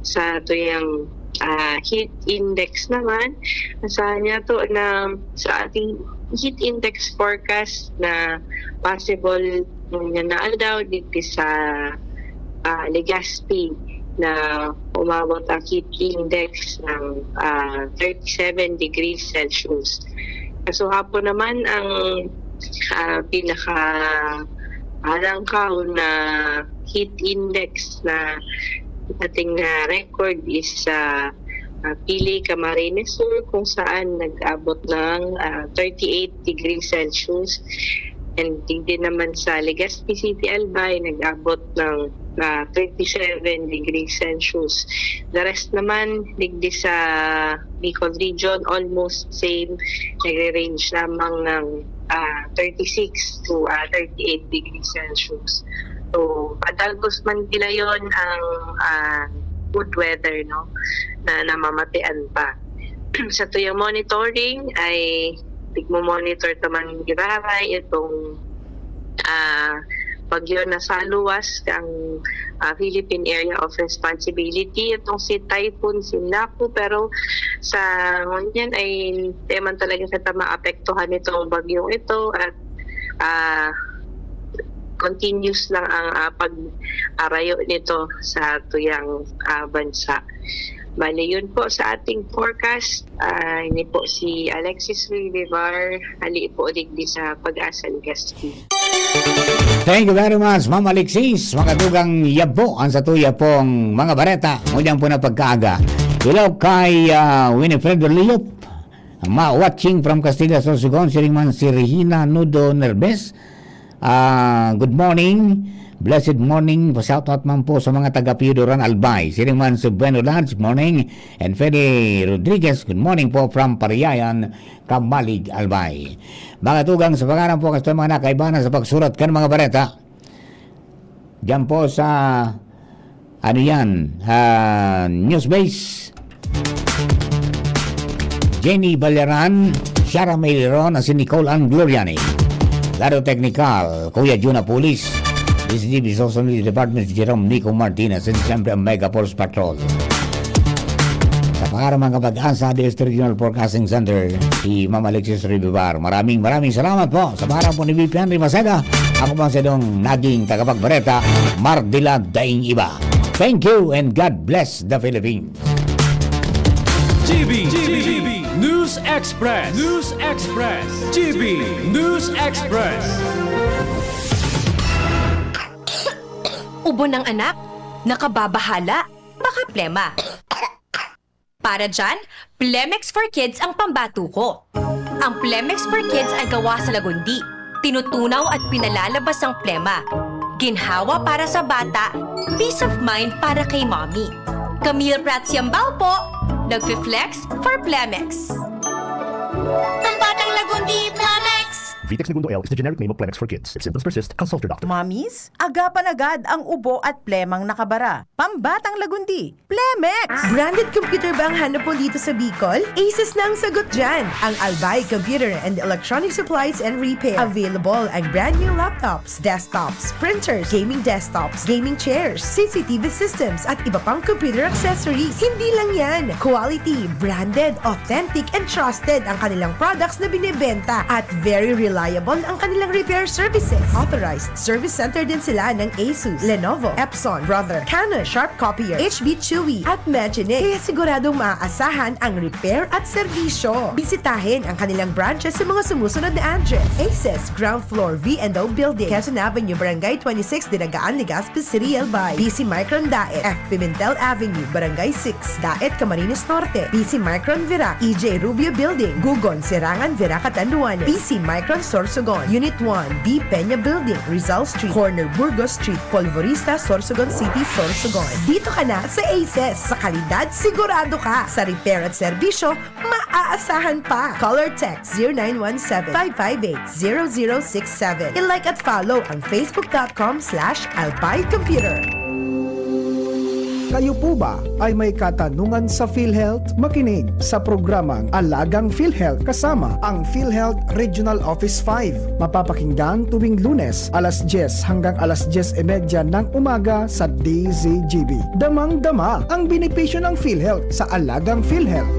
Sa tuyang ah, heat index naman, asahan niya to na sa ating heat index forecast na possible na naaldaw dito sa ah, Legazpi na umabot ang heat index ng ah, thirty-seven degrees Celsius. Kaso hapon naman ang ah, pinaka alangkaw na heat index na ating na record is sa ah, Pili, Camarines Sur, kung saan nag-abot ng ah, thirty-eight degrees Celsius. And din naman sa Legazpi City, Albay, nag-abot ng ah, thirty-seven degrees Celsius. The rest naman, digdi sa Bicol region, almost same, nagre-range lamang ng ah, thirty-six to ah, thirty-eight degrees Celsius. So, padagos man nila yon ang ah, good weather, no, na namamatian pa. Sa tuyang monitoring ay tigmo-monitor ta man giraray itong ah, bagyo na sa luwas kang ah, Philippine Area of Responsibility, itong si Typhoon Sinlaku. Pero sa ngunyan ay di man talaga kita maapektuhan nitong bagyong ito at ah, continuous lang ang, ah, pag-arayo nito sa tuyang, ah, bansa. Bale, yun po sa ating forecast. Ah, ini po si Alexis Rivivar, hali po digdi sa Pag-asa, Legazpi. Thank you very much, Ma'am Alexis. Mga dugang yabo ang sa tuya pong mga bareta. Ngunyan po na pagkaaga. Hello kay ah, Winifredo Liop. Ma watching from Castilla, Sorsogon, siring man si Regina Nudo Nerbes. Ah, good morning. Blessed morning. Shout out man po sa mga taga Piodoran Albay. Siring man si Bueno Lance, morning. And Fede Rodriguez, good morning po from Pariayan, Kamalig, Albay. Mga tugang sa pangaran po, kasto mga nakaibanan sa pagsurat kan mga bareta. Diyan po sa, ano yan, ah, Newsbase. Jenny Baleran, Shara Meliron, at si Nicole Ann Gloriani. Lado Technical, Kuya Jun Apulis. D C G B Social Media Department, si Jerome Nico Martinez, and siyempre ang Mega Force Patrol. Sa pangaran mga pag-asa, D S T Regional Forecasting Center, si Ma'am Alexis Ribibar. Maraming, maraming salamat po. Sa pangaran po ni V P Henry Maseda, ako po ang sa inyong naging tagapagbareta, Mardila Daing Iba. Thank you and God bless the Philippines. G B, G B, News Express, News Express, G B News Express. Ubo ng anak? Nakababahala? Baka plema. Para dyan, Plemex for Kids ang pambato ko. Ang Plemex for Kids ay gawa sa lagundi. Tinutunaw at pinalalabas ang plema. Ginhawa para sa bata, peace of mind para kay mommy. Camille Prats Yambao po, nagfi-flex for Plemex. Pambatang lagundi, Plemex! Vitex Negundo L is the generic name of Plemex for kids. If symptoms persist, consult your doctor. Mommies, agapan agad ang ubo at plemang nakabara. Pambatang lagundi, Plemex! Branded computer ba ang hanap mo dito sa Bicol? Asus na ang sagot dyan! Ang Albay Computer and Electronic Supplies and Repair. Available ang brand new laptops, desktops, printers, gaming desktops, gaming chairs, C C T V systems, at iba pang computer accessories. Hindi lang yan! Quality, branded, authentic, and trusted ang kanilang products na binebenta at very reliable ang kanilang repair services. Authorized service center din sila ng Asus, Lenovo, Epson, Brother, Canon, Sharp Copier, H B Chewy, at Magine. Kaya siguradong maaasahan ang repair at serbisyo. Bisitahin ang kanilang branches sa mga sumusunod na address: Aces, ground floor, V and O Building, Quezon Avenue, Barangay twenty-six, Dinagaan, Legazpi City, Albay. B C Micron Daet, F Pimentel Avenue, Barangay six, Daet, Camarines Norte. B C Micron Virac, E J Rubio Building, Gugon, Serangan, Virac, Catanduanes. B C Micron Sorsogon, Unit one, B Peña Building, Rizal Street, corner Burgos Street, Polvorista, Sorsogon City, Sorsogon. Dito ka na sa Aces. Sa kalidad, sigurado ka. Sa repair at serbisyo, maaasahan pa. Call or text zero nine one seven, five five eight, zero zero six seven. I-like at follow ang facebook dot com slash albay computer. Kayo po ba ay may katanungan sa PhilHealth? Makinig sa programang Alagang PhilHealth kasama ang PhilHealth Regional Office five. Mapapakinggan tuwing Lunes, alas diyes hanggang alas diyes y media ng umaga sa D Z G B. Damang-dama ang benepisyo ng PhilHealth sa Alagang PhilHealth.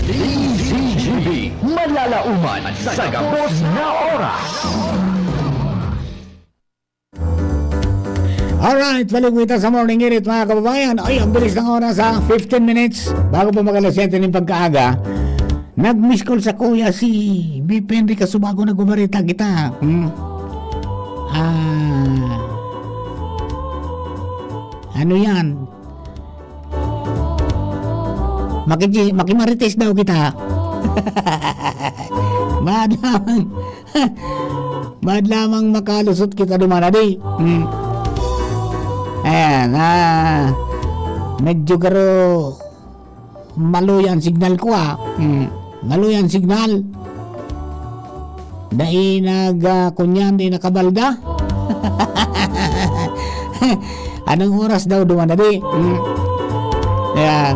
D Z G B, malalauman sa gabos na oras. Alright, balik kita sa Morning Init, mga kababayan. Ay, ang bilis ng oras, ha? Fifteen minutes bago pa mag-alas siyete ng pagkaaga. Nag-miss call sa kuya si V P Henry Kasubago, nagbabarita kita. Hmm? Ah, ano yan? Makiki-, makimarites daw kita. Madamang Maad lamang makalusot kita duman, adi. Hmm. Ayan, ah, medyo garo maluya ang signal ko, ah. Hmm. Maluya ang signal. Dai nag, ah, kunyan, dai nakabalda. Anong oras daw duman, adi? Hmm. Ayan.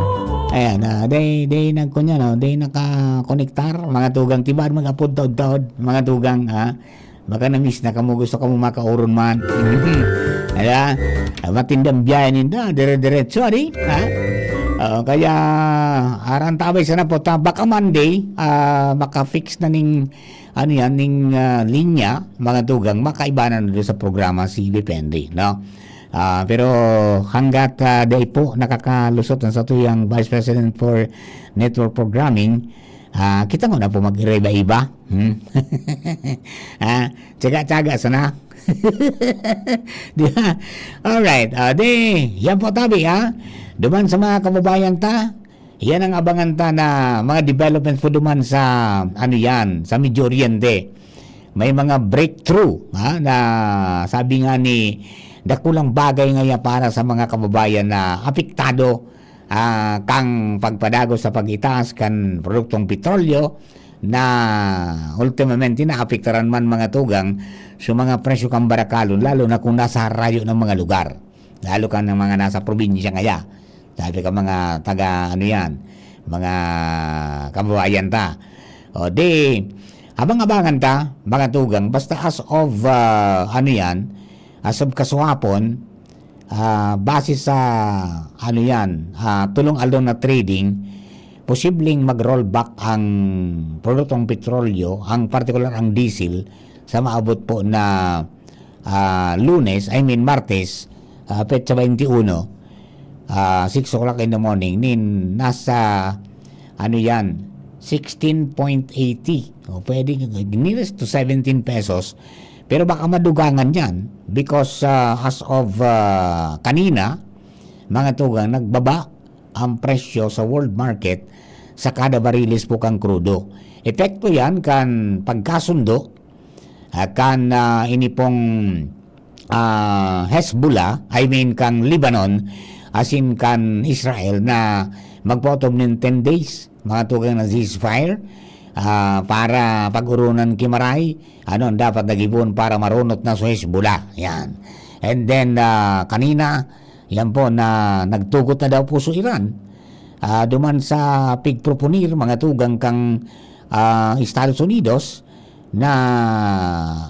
Ayan, ah, dai, dai nagkunyan, no? Dai nakakonektar, mga tugang, tibaad mag-apod taod-taod, mga tugang, ha? Baka na-miss na kamo, gusto kamo makauron man. Ala, matindang biyahe ninda, dire-diretso, adi? Ha? Oo, kaya aran tabay sana po ta, baka Monday, ah, maka-fix na ning, ano yan, ning, ah, linya, mga tugang, makaiba na doon sa programa si Vipendi, no? Ah, pero hanggat, ah, dai po nakakalusot ang satuyang Vice President for Network Programming, ah, kita mo na po mag-iba-iba. Hmm? Ah, tsaga-tsaga sana. Di ba? Alright. Ah, di, yan po tabi, ha? Duman sa mga kababayan ta, yan ang abangan ta na mga developments po duman sa, ano yan, sa Medio Oriente. May mga breakthrough, ha, na sabi nga ni, dakulang bagay nga yan para sa mga kababayan na apektado, ah, kang pagpadagos sa pag-itaas kan produktong petrolyo na ultimamente naapektaran man mga tugang sa mga presyo kan barakalon, lalo na kung nasa harayo ng mga lugar, lalo ka ng mga nasa probinsya ngaya. Sabi ka mga taga ano yan, mga kababayan ta. O di, abang-abangan ta, mga tugang, basta as of, ah, ano yan, as of kasuhapon, ah, base sa, ano yan, ah, tulong aldaw na trading, posibleng mag-rollback ang produktong petrolyo, ang partikular ang diesel, sa maabot po na, ah, Lunes, I mean Martes, ah, petsa twenty-one, ah, six o'clock in the morning, nin nasa, ano yan, sixteen point eighty. O pwede, nearest to seventeen pesos. Pero baka madugangan yan because, ah, as of, ah, kanina, mga tugang, nagbaba ang presyo sa world market sa kada bariles po kang krudo. Epekto yan kan pagkasundo, ah, kan, ah, ini pong, ah, Hezbollah, I mean, kang Lebanon, asin kan Israel na magpautob nin ten days, mga tugang na ceasefire, ah, para pag-urunan ki Maray, ano ang dapat na gibohon para marunot na sa Hezbollah. Yan. And then, ah, kanina, yan po, na nagtugot na daw po sa Iran. Ah, duman sa pigproponir, mga tugang kang, ah, Estados Unidos na,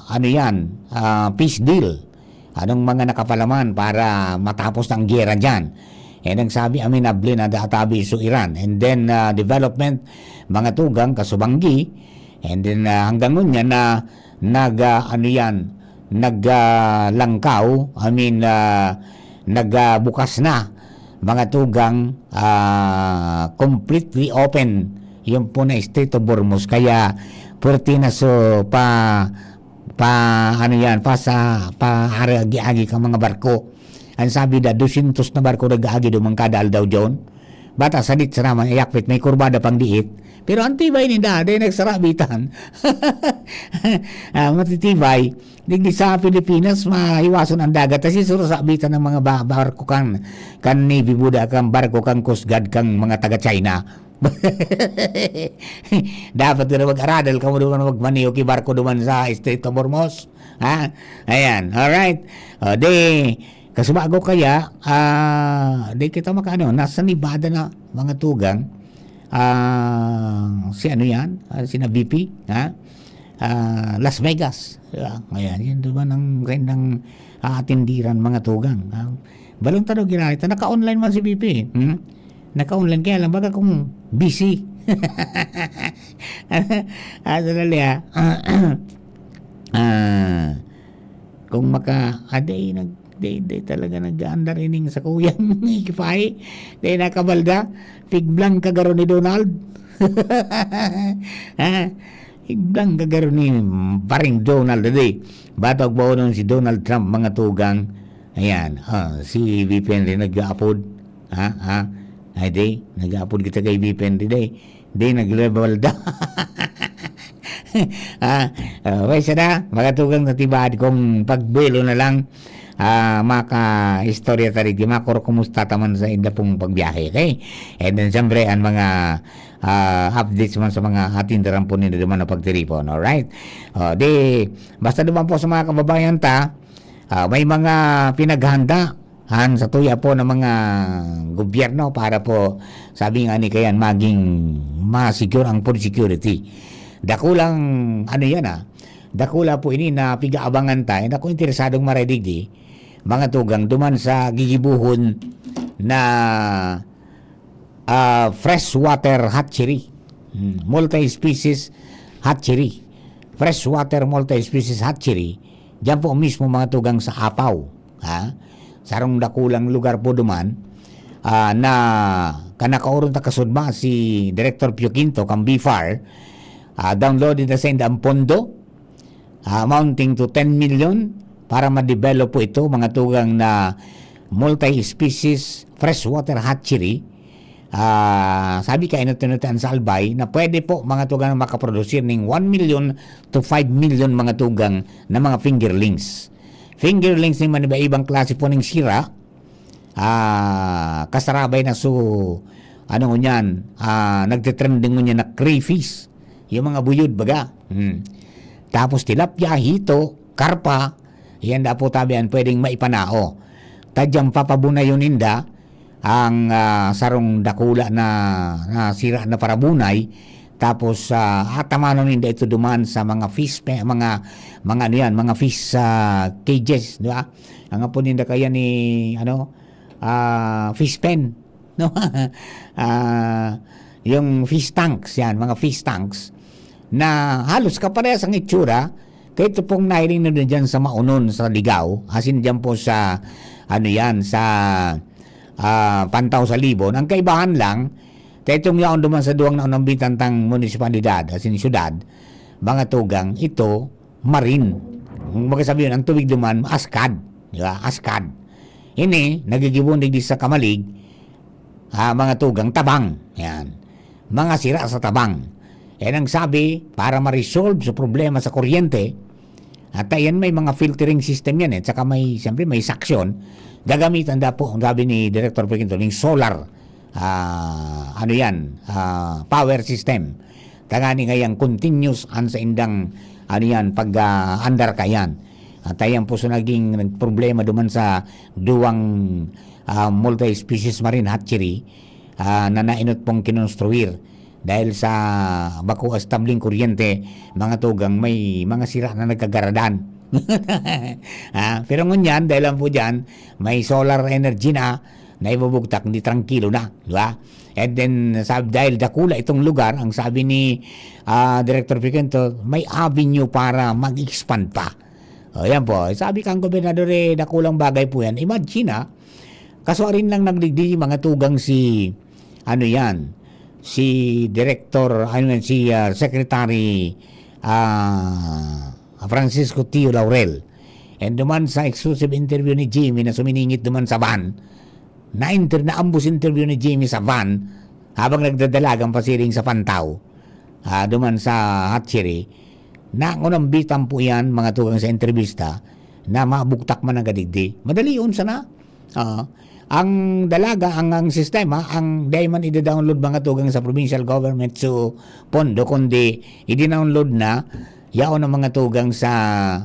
ano yan, ah, peace deal. Anong mga nakapalaman para matapos na ang giyera dyan? Eh, nagsabi, aminable na daw tabi sa Iran. And then, ah, development, mga tugang, kasubanggi. And then, ah, hanggang ngunyan na nag, ah, ano yan, nag, ah, langkaw, I mean, ah, nag, ah, bukas na, mga tugang, ah, completely open yung po na Strait of Hormuz. Kaya, puwerte na so pa, pa, ano yan, pa sa, pa agi-agi ka mga barko. Ang sabi da, dosyentos na barko nag-aagi duman kada aldaw, John. Bata sadit sa naman, ayakpit, may kurbada pang diit. Pero ang tibay ninda, dai nagsarabitan. Ah, matitibay. Digdi sa Pilipinas, mahiwason ang dagat. Kasi suro sa abitan ng mga ba-, barko kan, kan Navy Buda, kan barko kan Coast Guard, kan mga taga China. Dapat na mag-aradal kamo duman magmaneho ki barko duman sa Strait of Hormuz. Ha? Ayan, alright. O, di, kasubago kaya, ah, di kita makaano, nasa Nevada na, mga tugang. Ah, si ano yan? Ah, si na V P, ha? Ah, Las Vegas. Di ba? Ayan, yun naman ang kanyang aatindiran, mga tugang. Ah, balong tanong ginahita, naka-online man si V P. Hmm? Naka-online, kaya lang, baga kung busy. Ah, sandali, ah. Ah, kung maka, ah, di, nag-, di, di talaga nag-aandar ining sa kuyang Ikipay. Di nakabalda. Pigblang kagaro ni Donald. Ha? Pigblang kagaro ni Paring Donald, di. Batog ba nun si Donald Trump, mga tugang? Ayan, ah, si V P N rin nag-aapod. Ha? Ha? Ay, di. Nag-aapod kita kay V P N rin, di. Di, naglebalda. Ah, ah, way sana, makatugang sa tibad kung pagbuelo na lang, ah, maka-istorya ta digdi, makuro kumusta ta man sa inda pong pagbiyahe, okay? And then, siyempre, ang mga, ah, updates man sa mga atindaran po ninyo naman na pagtiripon, alright? Ah, di, basta naman po sa mga kababayan ta, ah, may mga pinaghanda ang satuya po ng mga gobyerno para po, sabi nga ni Kayan, maging ma-secure ang food security. Dakulang, ano yan, ah, dakula po ini na pigaabangan ta. And ako interesadong maray digdi, mga tugang, duman sa gigibuhon na ah, freshwater hatchery. Hmm, multi-species hatchery. Freshwater multi-species hatchery. Diyan po mismo, mga tugang, sa Apaw. Ha? Sarong dakulang lugar po duman, ah, na kanakaoron ta kasudma si Director Pio Quinto, kang B far, ah, downloaded na sa inda ang pondo, ah, amounting to ten million para ma-develop po ito, mga tugang, na multi-species freshwater hatchery. Ah, sabi ka, inot-inotan sa Albay na pwede po, mga tugang, makaprodusir ning one million to five million, mga tugang, na mga fingerlings. Fingerlings ning maniba-ibang klase po ning sira, ah, kasarabay na su-, ano ngunyan, ah, nagtitrending ngunyan na crayfish. Yung mga buyod, baga. Hmm. Tapos tilapia, hito, karpa, yan da po tabi an pwedeng maipanao. Tadyang papabunayon ninda ang, ah, sarong dakula na, na sira na parabunay. Tapos, ah, atamanon ninda ito duman sa mga fish pe-, mga, mga ano yan, mga fish, ah, cages, di ba? Ang apo ninda kaya ni, ano, ah, fish pen, no? Ah, yung fish tanks, yan, mga fish tanks, na halos kaparehas ang itsura, kaya ito pong nahiling na dyan sa Maonon, sa Ligao, asin dyan po sa, ano yan, sa, ah, Pantaw sa Libon. Ang kaibahan lang, kaya itong yaon duman sa duwang naunambitan tang munisipalidad, asin syudad, mga tugang, ito, marin. Kung baga sabi yun, ang tubig duman, askad. Di ba? Askad. Ini, nagigibo digdi sa Camalig, ah, mga tugang tabang. Yan. Mga sira sa tabang. Yan ang sabi, para ma-resolve sa problema sa kuryente, at yan may mga filtering system yan eh, tsaka may, siyempre may suction, gagamitan da po, ang sabi ni Director Pio Quinto, ning solar, ah, ano yan, ah, power system. Tangani ngayang continuous an sa indang, ano yan, pag, ah, andar ka yan. At ayan po so naging problema duman sa duwang, ah, multi-species marine hatchery, ah, na nainot pong kinonstruir dahil sa bako establing kuryente, mga tugang, may mga sira na nagkagaradan. Ah, pero ngunyan, dahil lang po dyan, may solar energy na, na ibubugtak, hindi, trangkilo na, di ba? And then, sabi, dahil dakula itong lugar, ang sabi ni, ah, Director Pio Quinto, may avenue para mag-expand pa. O, yan po. Sabi kang gobernador, eh, dakulang bagay po yan. Imagine, ah, kasuarin lang nagdigdi, mga tugang, si, ano yan, si Director, ano yan, si, ah, Secretary, ah, Francisco Tio Laurel. And duman sa exclusive interview ni Jimmy na suminingit duman sa van, na-inter-, naambos interview ni Jimmy sa van habang nagdadalagan pasiring sa Pantaw, ah, duman sa hatchery, na ngunambitan po yan, mga tugang, sa entrevista, na mabugtak man ang gadigdi. Madalion sana. Oo. Ang dalaga, ang, ang sistema, ang dai man ida-download, mga tugang, sa provincial government so pondo, kundi i-download na yaon ang, mga tugang, sa,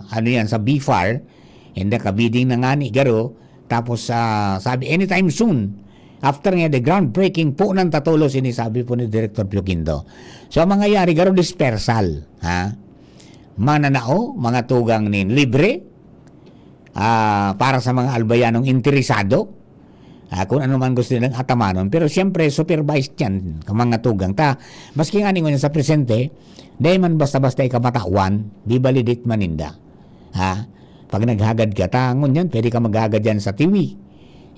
ano yan, sa B far, and the kabidding na ngani garo, tapos, ah, sabi, anytime soon, after nga the groundbreaking po ng Tatulos, ini sabi po ni Director Pio Quinto. So, ang mangyayari, garo dispersal, ha? Mananao, mga tugang nin libre, ah, para sa mga Albayanong interesado, ah, kung ano man gusto nilang atamanon. Pero siyempre, supervised yan, mga tugang. Ta, maski nga ningon sa presente, dahil man basta-basta ikamatawan, bibalidit man ninda. Ha? Pag naghagad ka, tangon yan, pwede ka maghagad yan sa Tiwi.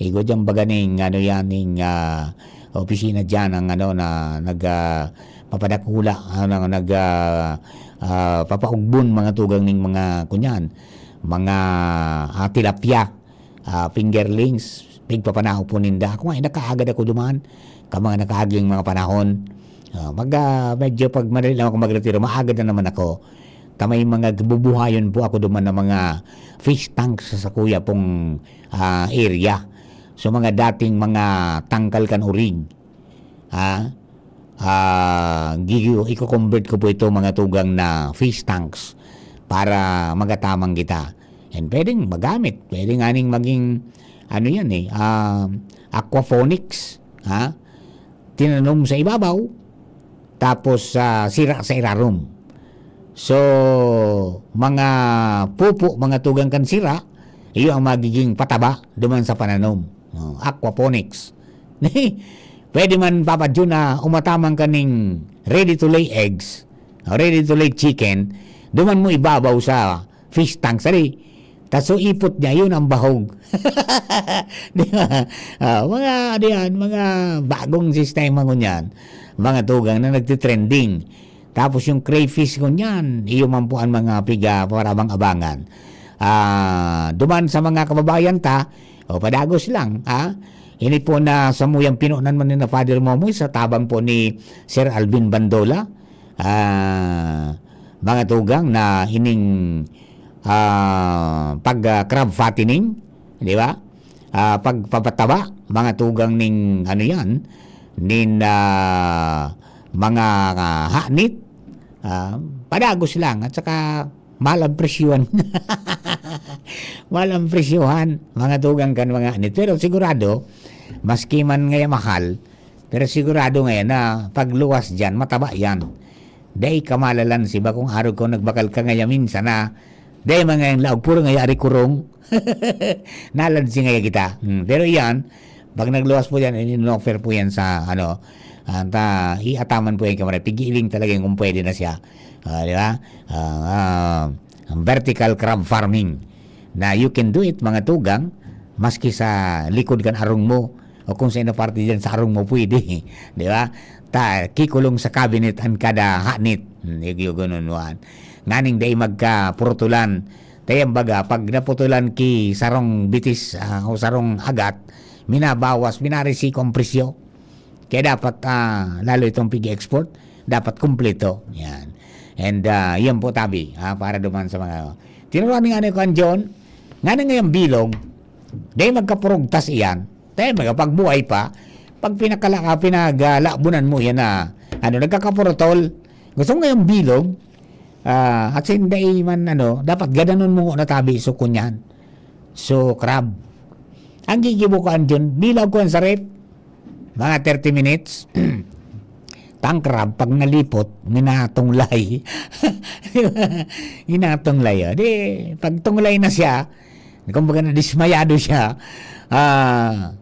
Igo dyan baga ning, ano yan, ning, ah, opisina dyan, ang ano, na nag, ah, papadakula, ano, nag, ah, ah, papaugbon, mga tugang ning mga, kunyan, mga, ah, tilapia, ah, fingerlings, pigpapanao po ninda. Ako nga, eh, nakaagad ako duman, ka mga nakaaging mga panahon. Ah, mag, ah, medyo pag madali lang ako magretiro, maagad na naman ako. Ta may mga bubuhayon po ako duman na mga fish tanks sa sakuya pong, ah, area. So, mga dating mga tangkal kan urig. Ha? Ah, gi-, iko-convert ko po ito, mga tugang, na fish tanks para magatamang kita. And pwedeng magamit. Pwede nga ning maging, ano yan eh, ah, aquaponics. Ha? Tinanom sa ibabaw, tapos, ah, sira sa irarom. So, mga pupo, mga tugang kan sira, iyo ang magiging pataba duman sa pananom. Oh, aquaponics. Pwede man, Papa Jun, na umataman ka ning ready to lay eggs, ready to lay chicken, duman mo ibabaw sa fish tank, sari. Tas so ipot niya, yun ang bahog. Di ba? Ah, mga, ano yan, mga bagong sistema ngunyan. Mga tugang na nagtitrending. Tapos yung crayfish ngunyan, iyo man po ang mga piga para bang abangan. Ah, duman sa mga kababayan ta, o padagos lang, ha? Ini po na samuyang pinonan man ni na Father Momoy sa tabang po ni Sir Alvin Bandola. Ah, mga tugang na ining, ah, pag, ah, crab fattening, di ba? Ah, pagpapataba, mga tugang ning ano yan, nin, ah, mga, ah, hanit, ah, padagos lang at saka mahal ang presyohan. Mahal ang presyohan, mga tugang kan mga hanit. Pero sigurado, maski man ngaya mahal, pero sigurado ngayon na pagluwas diyan, mataba yan. Dai ka malalansi, bakong arog ko nagbakal ka ngaya minsan na, dai man ngayang laog, puro ngaya ari kurong. Nalansi ngaya kita. Hmm, pero iyan, pag nagluwas po yan, in-offer po yan sa, ano, anta, iataman po yan kamara. Pigiling talaga yung kung pwede na siya. Ah, di ba? Ah, ah, ang vertical crab farming na you can do it, mga tugang, maski sa likod kan arong mo o kung sa ino parte dyan sa arong mo, pwede. Di ba? Ta, kikulong sa cabinet ang kada hanit. Hmm, yung, yung ganun, wan. Nganing dai magkapurutulan. Tayang baga, pag naputulan ki sarong bitis, ah, o sarong agat, minabawas, minarisiko ang presyo. Kaya dapat, ah, lalo itong pig-export, dapat kumpleto. Yan. And, ah, yan po, tabi, ah, para duman sa mga, tinuruan ni Anay Kuan John, nga na ngayong bilog, dahil magkapurugtas iyan, tayo magkapagbuhay pa, pag pinakala-, ah, pinaglabunan mo yan na, ano, nagkakapurutol, gusto mo ngayong bilog, ah, at sa hindi man, ano, dapat gadanon mo na tabi, so kunyan. So, crab. Ang gigibo ko, Anjon, bilaw ko sa ref, mga thirty minutes. Tang crab, pag nalipot, minatunglay. Minatunglay, oh. Di, pag tunglay na siya, kumbaga nadismayado siya, ah,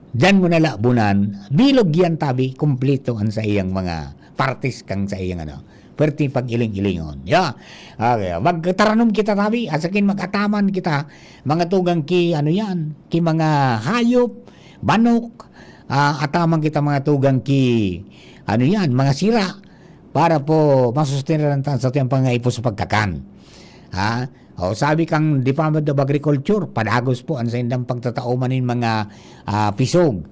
diyan mo nalabunan, bilog yan, tabi, kumpleto ang sa iyang mga partes kang sa iyang ano, perti pag-iling-ilingon. Ya. Okay, magtaranom kita, tabi, asakin mag-ataman kita, mga tugang ki, ano yan, ki mga hayop, banok, ah, ataman kita, mga tugang ki, ano yan, mga sira, para po masustenaran ta sa atong pangaipo sa pagkakan. Ha? O, sabi kang Department of Agriculture, padagos po ang saindang pagtatao man nin mga, ah, pisog.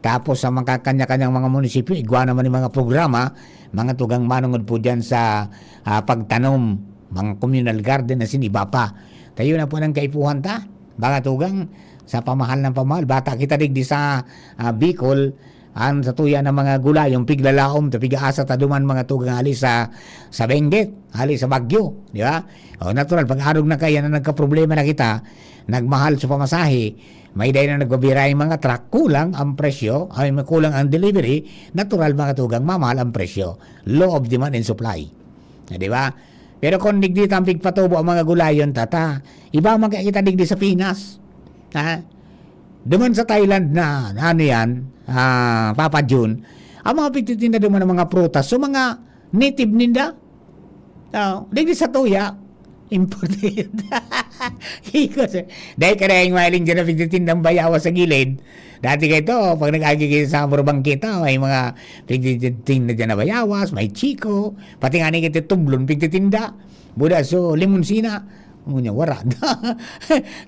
Tapos sa mga kanya-kanyang mga munisipyo, igwa naman yung mga programa, mga tugang manungod po dyan sa, ah, pagtanom, mga communal garden, asin iba pa. Tayo na po ng kaipuhan ta, mga tugang, sa pamahal ng pamahal. Bata kita digdi sa, ah, Bicol, ang sa tuya ng mga gulay, yung piglalaom, ta pigaasa ta duman, mga tugang, hali sa, sa Benguet, hali sa Baguio, di ba? O, natural, pag arog na kaya na nagkaproblema na kita, nagmahal sa pamasahe, may dahil na nagbabira yung mga truck, kulang ang presyo, ay, kulang ang delivery, natural, mga tugang, mamahal ang presyo. Law of demand and supply. Na, di ba? Pero kung digdi ta ang pigpatubo ang mga gulayon, tata, iba man kaya kita digdi sa Pinas. Ha? Duman sa Thailand na, ano yan, ah, Papa Jun, ang mga pigtitinda duman ng mga prutas, so mga native ninda, oh, digdi sa tuya, imported. Hikos eh. Dahil karayang mahiling dyan na pigtitindang bayawas sa gilid. Dati kayo to, pag nag-agi kayo sa Sabor Bangkita, may mga pigtitinda dyan na bayawas, may chiko, pati nga ni kita tublon, pigtitinda. Buda, so, limonsina. Ngunyan, wara.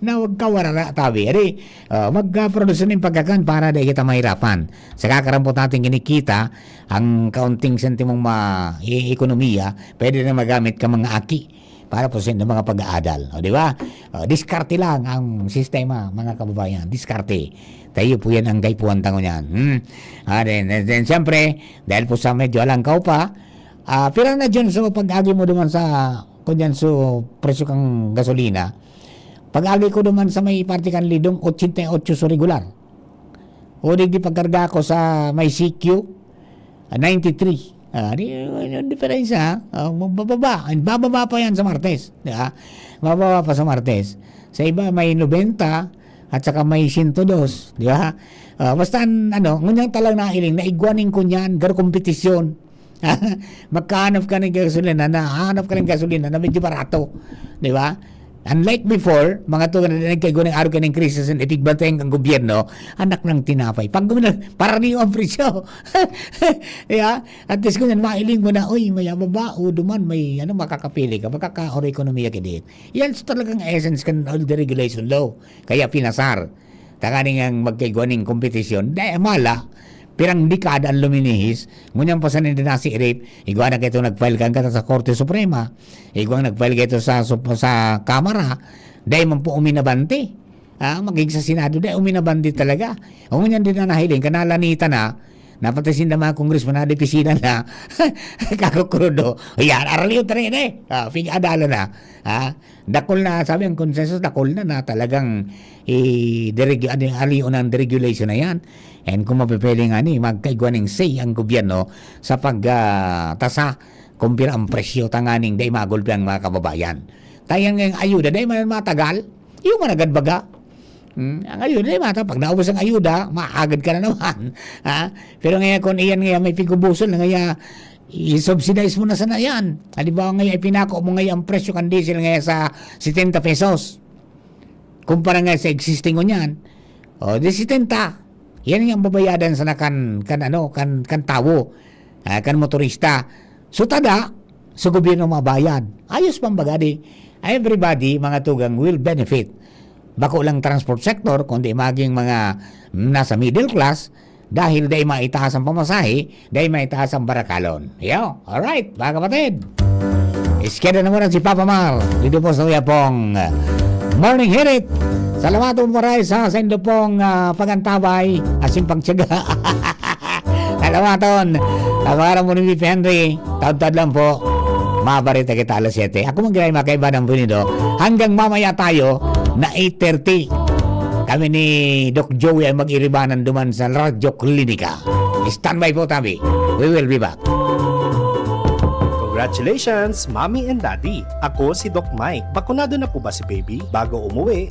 Na wag ka wara na, tabi. Ari, ah, mag-produce na yung pagkakan para di kita mahirapan. Sa kakarampot natin kinikita, ang kaunting sentimong ma-, i-, ekonomiya, pwede na magamit ka mga aki para po sa inyong mga pag-aadal. O, di ba? O, diskarte lang ang sistema, mga kababayan. Diskarte. Tayo po yan ang kaipuhan tango niyan. Hmm? Ah, then, then, then, siyempre, dahil po sa medyo alangkaw pa, ah, pira na dyan, so, pag-agi mo duman sa, kung dyan, so, presyo kang gasolina, pag-agi ko duman sa may parte kan Lidong, ochenta y ocho so regular. O digdi pagkarga ko sa may C Q, ah, ninety-three. Ah, di, yung diferensya, ha? Ah, mabababa. Bababa pa yan sa Martes, di ba? Bababa pa sa Martes. Sa iba, may nobenta, At saka may sento dos, di ba? Ah, basta an-, ano, ngunyan talaga nahiling na igwa nin kunyan, garo kompetisyon. Magkahanap ka ng gasolina, nahanap ka ng gasolina na medyo barato, di ba? Unlike before, mga tugang na nagkaigwa ng araw ka ng krisis and ipigbantayan kang gobyerno, anak ng tinapay. Pag gumina-, paraniyo ang presyo. Di ba? At least kung yan, mailing mo na, "Uy, may ababa, o duman, may ano, makakapili ka, makakaoro ekonomiya ka din." Yan so talagang essence kan all deregulation law. Kaya pinasar. Tanganing ang magkaigwa ning kompetisyon, dai mala, pirang dekada ang luminihis, ngunyan pa sa ninda nasiirip, igwa na kaito nag-file kan kata sa Korte Suprema, igwa nag-file kaito sa, sa, sa Kamara, dai man po uminabante. Ah, maging sa Senado, dai uminabante talaga. O ngunyan din na nahiling, kanalanitan na, napatay sinda mga congressman na depisina na, kakukrudo. Yan, araliw tayo na eh. Ah, pig-adala na. Ah, dakul na, sabi ang consensus, dakul na na talagang i-deregu-, ano, alion ang deregulation na yan. And kung mapipili nga ni, magkaigwa ning say ang gobyerno sa pag, ah, tasa kung pira ang presyo tanganing dai magulpi ang mga kababayan. Tayo nga ayuda, dai man matagal. Yung managad baga. Hmm, ang ayuda, dai mata, pag naubos ang ayuda, maagad ka na naman. Ha? Pero ngayon, kung iyan ngayon, may pigubusol na ngayon, i-subsidize mo na sana yan. Halimbawa ngayon, ipinako mo ngayon ang presyo kan diesel ngayon sa setenta pesos. Kumpara nga sa existing ngunyan. O, di setenta. Yan ang babayadan sana kan, kan ano, kan, kan tawo. Ah, kan motorista. So, tada, sa gobyerno mabayad. Ayos pang baga di. Everybody, mga tugang, will benefit. Bako lang transport sector, kundi maging mga nasa middle class, dahil dai maitaas ang pamasahe, dai maitaas ang barakalon. Yo, alright, mga kapatid. Iskeda na muna si Papa Mar. Dito po sa Uyapong Morning Hirit. Salamat po maray sa sendo pong, ah, pagantabay, asin pagtyaga. Salamat on. Tabaran mo ni Mipi Henry. Taud-taud lang po. Mabarita kita alas siyete. Ako man girahay mga kaibahan ng Bunido. Hanggang mamaya tayo na eight thirty. Kami ni Doc Joey ay mag-iribanan duman sa Radyo Klinika. Standby po tabi. We will be back. Congratulations, Mommy and Daddy! Ako si Doc Mike. Bakunado na po ba si baby? Bago umuwi,